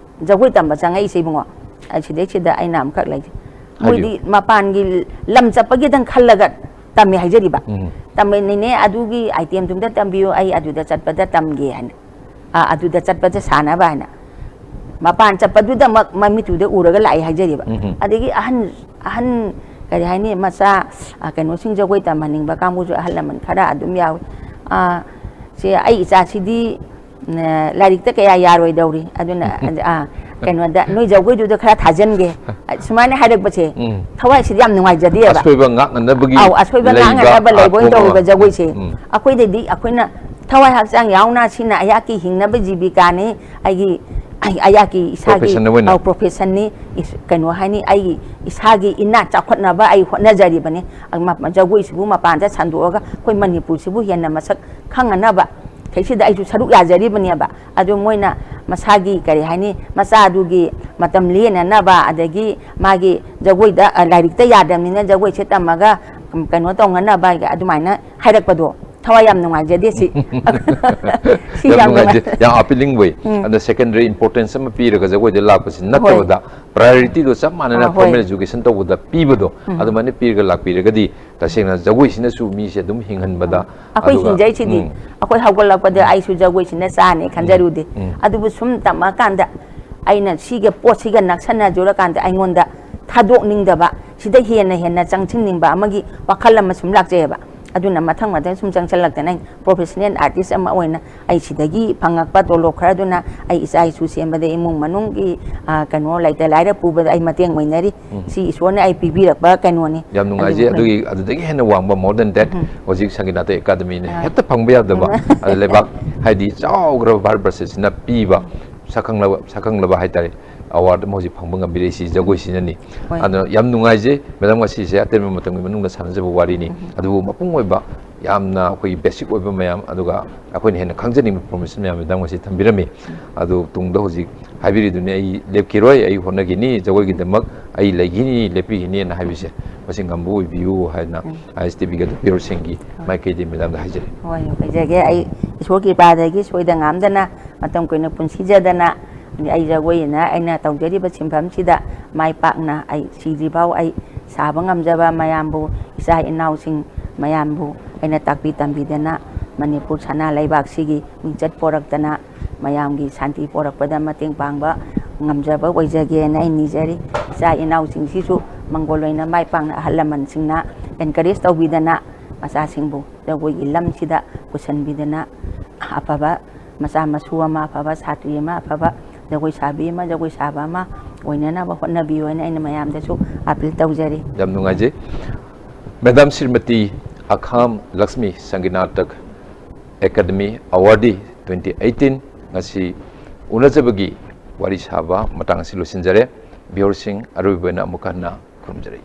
ꯖꯒꯣꯏ ꯇꯝꯕ ꯆꯪꯉꯛꯏꯁꯦ ꯏꯕꯨꯡꯉꯣ, ꯑ, ꯁꯤꯗꯩꯁꯤꯗ ꯑꯩꯅ ꯑꯃꯈꯛ ꯂꯩꯖꯩ꯫ ꯍꯥꯏꯕꯤꯌꯨ꯫ ꯃꯣꯏꯗꯤ ꯃꯄꯥꯟꯒꯤ ꯂꯝ ꯆꯠꯄꯒꯤꯗꯪ ꯈꯜꯂꯒ ꯇꯝꯃꯦ ꯍꯥꯏꯖꯔꯤꯕ꯫ ꯎꯝ꯫ ꯇꯝꯃꯦ, "ꯅꯦꯅꯦ, ꯑꯗꯨꯒꯤ item ꯗꯨꯝꯇ ꯇꯝꯕꯤꯌꯨ, ꯑꯩ ꯑꯗꯨꯗ ꯆꯠꯄꯗ ꯇꯝꯒꯦ" ꯍꯥꯏꯅ꯫ "ꯑ, ꯑꯗꯨꯗ ꯆꯠꯄꯗ ꯁꯥꯟꯅꯕ" ꯍꯥꯏꯅ꯫ ꯃꯄꯥꯟ ꯆꯠꯄꯗꯨꯗꯃꯛ ꯃꯃꯤꯠꯇꯨꯗ ꯎꯔꯒ ꯂꯥꯛꯑꯦ ꯍꯥꯏꯖꯔꯤꯕ꯫ ꯎꯝ꯫ ꯑꯗꯒꯤ ꯑꯍꯟ, ꯑꯍꯟ, ꯀꯔꯤ ꯍꯥꯏꯅꯤ, ꯃꯆꯥ, ꯑ, ꯀꯩꯅꯣꯁꯤꯡ, ꯖꯒꯣꯏ ꯇꯝꯍꯟꯅꯤꯡꯕ ꯀꯥꯡꯕꯨꯁꯨ ꯑꯍꯜ ꯂꯃꯟ ꯈꯔ ꯑꯗꯨꯝ ꯌꯥꯎꯏ꯫ ꯑ, ꯁꯦ, "ꯑꯩ ꯏꯆꯥꯁꯤꯗꯤ, ꯎꯝ, ꯂꯥꯏꯔꯤꯛꯇ ꯀꯌꯥ ꯌꯥꯔꯣꯏꯗꯧꯔꯤ, ꯑꯗꯨꯅ, ꯑ, ꯀꯩꯅꯣꯗ, ꯅꯣꯏ ꯖꯒꯣꯏꯗꯨꯗ ꯈꯔ ꯊꯥꯖꯟꯒꯦ", ꯁꯨꯃꯥꯏꯅ ꯍꯥꯏꯔꯛꯄꯁꯦ, ꯎꯝ꯫ ꯊꯋꯥꯏꯁꯤꯗꯤ ꯌꯥꯝ ꯅꯨꯡꯉꯥꯏꯖꯗꯦꯕ꯫ ꯑꯁꯣꯏꯕ ꯉꯥꯛꯅꯅꯕꯒꯤ ꯑꯧ, ꯑꯁꯣꯏꯕ ꯂꯩꯕ ꯉꯥꯛꯅꯅꯕ ꯂꯩꯕ ꯑꯣꯏꯅ ꯑꯥꯔꯠꯐꯣꯝ ꯇꯧꯔꯤꯕ ꯑꯃ꯫ ꯖꯒꯣꯏꯁꯦ꯫ ꯎꯝ꯫ ꯑꯩꯈꯣꯏꯗꯗꯤ, ꯑꯩꯈꯣꯏꯅ ꯊꯋꯥꯏ ꯍꯛꯆꯥꯡ ꯌꯥꯎꯅ ꯁꯤꯅ ꯑꯩꯍꯥꯛꯀꯤ ꯍꯤꯡꯅꯕ ꯖꯤꯕꯤꯀꯥꯅꯤ, ꯑꯩꯒꯤ, ꯑꯩ, ꯑꯩꯍꯥꯛꯀꯤ ꯏꯁꯥꯒꯤ, Profession ꯑꯣꯏꯅ꯫ ꯑꯧ, profession ꯅꯤ, ꯏꯁ-, ꯀꯩꯅꯣ ꯍꯥꯏꯅꯤ, ꯑꯩꯒꯤ ꯏꯁꯥꯒꯤ ꯏꯅꯥꯠ ꯆꯥꯎꯈꯠꯅꯕ ꯑꯩ ꯍꯣꯠꯅꯖꯔꯤꯕꯅꯤ꯫ ꯑ, ꯃ-, ꯖꯒꯣꯏꯁꯤꯕꯨ ꯃꯄꯥꯟꯗ ꯁꯟꯗꯣꯛꯑꯒ ꯑꯩꯈꯣꯏ ꯃꯅꯤꯄꯨꯔꯁꯤꯕꯨ ꯍꯦꯟꯅ ꯃꯁꯛ ꯈꯪꯅꯅꯕ ꯁꯤꯗꯩꯁꯤꯗ ꯑꯩꯁꯨ ꯁꯔꯨꯛ ꯌꯥꯖꯔꯤꯕꯅꯦꯕ꯫ ꯑꯗꯨ ꯃꯣꯏꯅ ꯃꯁꯥꯒꯤ, ꯀꯔꯤ ꯍꯥꯏꯅꯤ, ꯃꯆꯥꯗꯨꯒꯤ ꯃꯇꯝ ꯂꯦꯟꯅꯅꯕ, ꯑꯗꯒꯤ ꯃꯥꯒꯤ ꯖꯒꯣꯏꯗ, ꯑ, ꯂꯥꯏꯔꯤꯛꯇ ꯌꯥꯗꯕꯅꯤꯅ ꯖꯒꯣꯏꯁꯦ ꯇꯝꯃꯒ, ꯎꯝ, ꯀꯩꯅꯣ ꯇꯧꯅꯅꯕ ꯑꯗꯨꯃꯥꯏꯅ ꯍꯥꯏꯔꯛꯄꯗꯣ ꯊꯋꯥꯏ ꯌꯥꯝ ꯅꯨꯡꯉꯥꯏꯖꯗꯦ꯫ ꯁꯤ ꯁꯤ ꯌꯥꯝ ꯌꯥꯝ ꯅꯨꯡꯉꯥꯏꯖꯩ, ꯅꯨꯡꯉꯥꯏ-, ꯌꯥꯝ appealing ꯑꯣꯏ꯫ ꯎꯝ꯫ ꯑꯗ secondary importance ꯑꯃ ꯄꯤꯔꯒ ꯖꯒꯣꯏꯗ ꯂꯥꯛꯄꯁꯤ ꯅꯠꯇꯕꯗ, priority ꯗꯣ ꯆꯞ ꯃꯥꯟꯅꯅ ꯑꯥ, ꯍꯣꯏ꯫ Formal education ꯇꯧꯕꯗ ꯄꯤꯕꯗꯣ, ꯎꯝ꯫ ꯑꯗꯨꯃꯥꯏꯅ ꯄꯤꯔꯒ ꯂꯥꯛꯄꯤꯔꯒꯗꯤ ꯇꯁꯦꯡꯅ ꯖꯒꯣꯏꯁꯤꯅꯁꯨ ꯃꯤꯁꯦ ꯑꯗꯨꯝ ꯍꯤꯡꯍꯟꯕꯗ, ꯑꯩꯈꯣꯏ ꯑꯗꯨꯒ, ꯍꯤꯡꯖꯩꯁꯤꯗꯤ꯫ ꯎꯝ꯫ ꯑꯩꯈꯣꯏ ꯍꯧꯒꯠꯂꯛꯄꯗ ꯑꯩꯁꯨ ꯖꯒꯣꯏꯁꯤꯅ ꯆꯥꯅꯤ ꯈꯟꯖꯔꯨꯗꯦ꯫ ꯎꯝ꯫ ꯑꯗꯨꯕꯨ ꯁꯨꯝ ꯇꯝꯃꯛꯑꯀꯥꯟꯗ ꯑꯩꯅ ꯁꯤꯒꯤ ꯄꯣꯠꯁꯤꯒ ꯅꯛꯁꯟꯅꯖꯨꯔꯀꯥꯟꯗ ꯑꯩꯉꯣꯟꯗ ꯊꯥꯗꯣꯛꯅꯤꯡꯗꯕ, ꯁꯤꯗ ꯍꯦꯟꯅ ꯍꯦꯟꯅ ꯆꯪꯁꯤꯟꯅꯤꯡꯕ ꯑꯃꯒꯤ ꯋꯥꯈꯜ ꯑꯃ ꯁꯨꯝ ꯂꯥꯛꯆꯩꯑꯕ꯫ ꯑꯗꯨꯅ ꯃꯊꯪ ꯃꯊꯪ ꯁꯨꯝ ꯆꯪꯁꯤꯜꯂꯛꯇꯅ ꯑꯩ professional artist ꯑꯃ ꯑꯣꯏꯅ ꯑꯩ ꯁꯤꯗꯒꯤ ꯐꯪꯉꯛꯄ ꯇꯣꯂꯣꯞ ꯈꯔꯗꯨꯅ ꯑꯩ ꯏꯆꯥ ꯏꯁꯨ ꯁꯦꯝꯕꯗ, ꯏꯃꯨꯡ ꯃꯅꯨꯡꯒꯤ, ꯑ, ꯀꯩꯅꯣ, ꯂꯩꯇ ꯂꯥꯏꯔ ꯄꯨꯕꯗ ꯑꯩ ꯃꯇꯦꯡ ꯑꯣꯏꯅꯔꯤ꯫ ꯎꯝ꯫ ꯁꯤ ꯏꯁꯣꯔꯅ ꯑꯩ ꯄꯤꯕꯤꯔꯛꯄ ꯀꯩꯅꯣꯅꯤ꯫ ꯌꯥꯝ ꯅꯨꯡꯉꯥꯏꯖꯩ꯫ ꯑꯗꯨꯕꯨ ꯑꯗꯨꯒꯤ, ꯑꯗꯨꯗꯒꯤ ꯍꯦꯟꯅ ꯋꯥꯡꯕ, more than that, ꯎꯝ꯫ ꯍꯧꯖꯤꯛ ꯁꯪꯒꯤꯅꯥꯇ ꯑꯦꯀꯥꯗꯃꯤꯅ ꯑꯥ꯫ ꯍꯦꯛꯇ ꯐꯪꯕ ꯌꯥꯗꯕ, ꯎꯝ꯫ ꯑꯗ ꯂꯩꯕꯥꯛ, ꯍꯥꯏꯗꯤ ꯆꯥꯎꯈ꯭ꯔꯕ ꯚꯥꯔꯠ ꯕꯔꯁꯁꯤꯅ ꯄꯤꯕ, ꯁꯛꯈꯪꯂꯕ, ꯁꯛꯈꯪꯂꯕ ꯍꯥꯏꯇꯥꯔꯦ, ꯑꯦꯋꯥꯔꯗ ꯑꯃ ꯍꯧꯖꯤꯛ ꯐꯪꯕ ꯉꯝꯕꯤꯔꯛꯏꯁꯤ ꯖꯒꯣꯏꯁꯤꯅꯅꯤ꯫ ꯍꯣꯏ꯫ ꯑꯗꯨꯅ ꯌꯥꯝ ꯅꯨꯡꯉꯥꯏꯖꯩ ꯃꯦꯗꯥꯝ, ꯉꯁꯤꯁꯦ ꯑꯇꯦꯟꯕ ꯃꯇꯝꯒꯤ ꯃꯅꯨꯡꯗ ꯁꯥꯟꯅꯖꯕ ꯋꯥꯔꯤꯅꯤ꯫ ꯑꯗꯨꯕꯨ ꯃꯄꯨꯡ ꯑꯣꯏꯕ, ꯌꯥꯝꯅ ꯑꯩꯈꯣꯏꯒꯤ ꯕꯦꯁꯤꯛ ꯑꯣꯏꯕ ꯃꯌꯥꯝ, ꯑꯗꯨꯒ ꯑꯩꯈꯣꯏꯅ ꯍꯦꯟꯅ ꯈꯪꯖꯅꯤꯡꯕ ꯏꯟꯐꯣꯔꯃꯦꯁꯟ ꯃꯌꯥꯝ ꯃꯦꯗꯥꯝ ꯉꯁꯤ ꯊꯝꯕꯤꯔꯝꯃꯤ꯫ ꯑꯗꯨ ꯇꯨꯡꯗ ꯍꯧꯖꯤꯛ ꯍꯥꯏꯕꯤꯔꯤꯗꯨꯅꯤ, "ꯑꯩ ꯂꯦꯞꯈꯤꯔꯣꯏ, ꯑꯩ ꯍꯣꯠꯅꯈꯤꯅꯤ, ꯖꯒꯣꯏꯒꯤꯗꯃꯛ ꯑꯩ ꯂꯩꯈꯤꯅꯤ, ꯂꯦꯞꯄꯤꯈꯤꯅꯤꯅ" ꯍꯥꯏꯕꯁꯦ, ꯃꯁꯤ ꯉꯝꯕ ꯑꯣꯏꯕꯤꯌꯨ ꯍꯥꯏꯅ ꯑꯥꯏ ꯑꯦꯁ ꯇꯤ ꯚꯤꯒꯤ ꯑꯗꯨ ꯄꯤꯌꯣꯔꯁꯤꯡꯒꯤ ꯃꯥꯏꯀꯩꯗꯒꯤ ꯃꯦꯗꯥꯝꯗ ꯍꯥꯏꯖꯔꯤ꯫ ꯍꯣꯏ, ꯑꯣꯏꯖꯒꯦ꯫ ꯑꯩ ꯏꯁꯣꯔ ꯀ꯭ꯔꯤꯄꯥꯗꯒꯤ ꯁꯣꯏꯗ ꯉꯥꯝꯗꯅ ꯃꯇꯝ ꯀꯨꯏꯅ ꯄꯨꯟꯁꯤꯖꯗꯅ, ꯑꯩ ꯖꯒꯣꯏꯅ ꯑꯩꯅ ꯇꯧꯖꯔꯤꯕ ꯁꯤꯟꯐꯝꯁꯤꯗ ꯃꯥꯏ ꯄꯥꯛꯅ ꯑꯩ ꯁꯤꯗ꯭ꯔꯤꯐꯥꯎ ꯑꯩ ꯁꯥꯕ ꯉꯝꯖꯕ ꯃꯌꯥꯝꯕꯨ, ꯏꯆꯥ ꯏꯅꯥꯎꯁꯤꯡ ꯃꯌꯥꯝꯕꯨ ꯑꯩꯅ ꯇꯥꯛꯄꯤ ꯇꯝꯕꯤꯗꯅ ꯃꯅꯤꯄꯨꯔ ꯁꯅꯥ ꯂꯩꯕꯥꯛꯁꯤꯒꯤ ꯃꯤꯡꯆꯠ ꯄꯣꯔꯛꯇꯅ ꯃꯌꯥꯝꯒꯤ ꯁꯥꯟꯇꯤ ꯄꯣꯔꯛꯄꯗ ꯃꯇꯦꯡ ꯄꯥꯡꯕ ꯉꯝꯖꯕ ꯑꯣꯏꯖꯒꯦꯅ ꯑꯩ ꯅꯤꯖꯔꯤ꯫ ꯏꯆꯥ ꯏꯅꯥꯎꯁꯤꯡꯁꯤꯁꯨ ꯃꯪꯒꯣꯜ ꯑꯣꯏꯅ ꯃꯥꯏ ꯄꯥꯛꯅ ꯑꯍꯜ ꯂꯃꯟꯁꯤꯡꯅ ꯑꯦꯟꯀꯔꯦꯖ ꯇꯧꯕꯤꯗꯅ ꯃꯆꯥꯁꯤꯡꯕꯨ ꯖꯒꯣꯏꯒꯤ ꯂꯝꯁꯤꯗ ꯄꯨꯁꯤꯟꯕꯤꯗꯅ ꯑꯐꯕ ꯃꯆꯥ ꯃꯁꯨ ꯑꯃ, ꯑꯐꯕ ꯁꯥꯇ꯭ꯔꯤ ꯑꯃ, ꯑꯐꯕ ꯖꯒꯣꯏ ꯁꯥꯕꯤ ꯑꯃ, ꯖꯒꯣꯏ ꯁꯥꯕ ꯑꯃ ꯑꯣꯏꯅꯅꯕ ꯍꯣꯠꯅꯕꯤꯌꯨ ꯍꯥꯏꯅ ꯑꯩꯅ ꯃꯌꯥꯝꯗꯁꯨ ꯑꯥꯄꯤꯜ ꯇꯧꯖꯔꯤ꯫ ꯌꯥꯝ ꯅꯨꯡꯉꯥꯏꯖꯩ꯫ Madam Shrimati Akham Lakshmi Sangeet Natak academy awardee twenty eighteen ꯉꯁꯤ ꯎꯅꯖꯕꯒꯤ ꯋꯥꯔꯤ ꯁꯥꯕ ꯃꯇꯥꯡ ꯑꯁꯤ ꯂꯣꯏꯁꯤꯟꯖꯔꯦ꯫ ꯚꯤꯌꯣꯔꯁꯤꯡ, ꯑꯔꯣꯏꯕ ꯑꯣꯏꯅ ꯑꯃꯨꯛ ꯍꯟꯅ ꯈꯨꯔꯨꯝꯖꯔꯤ꯫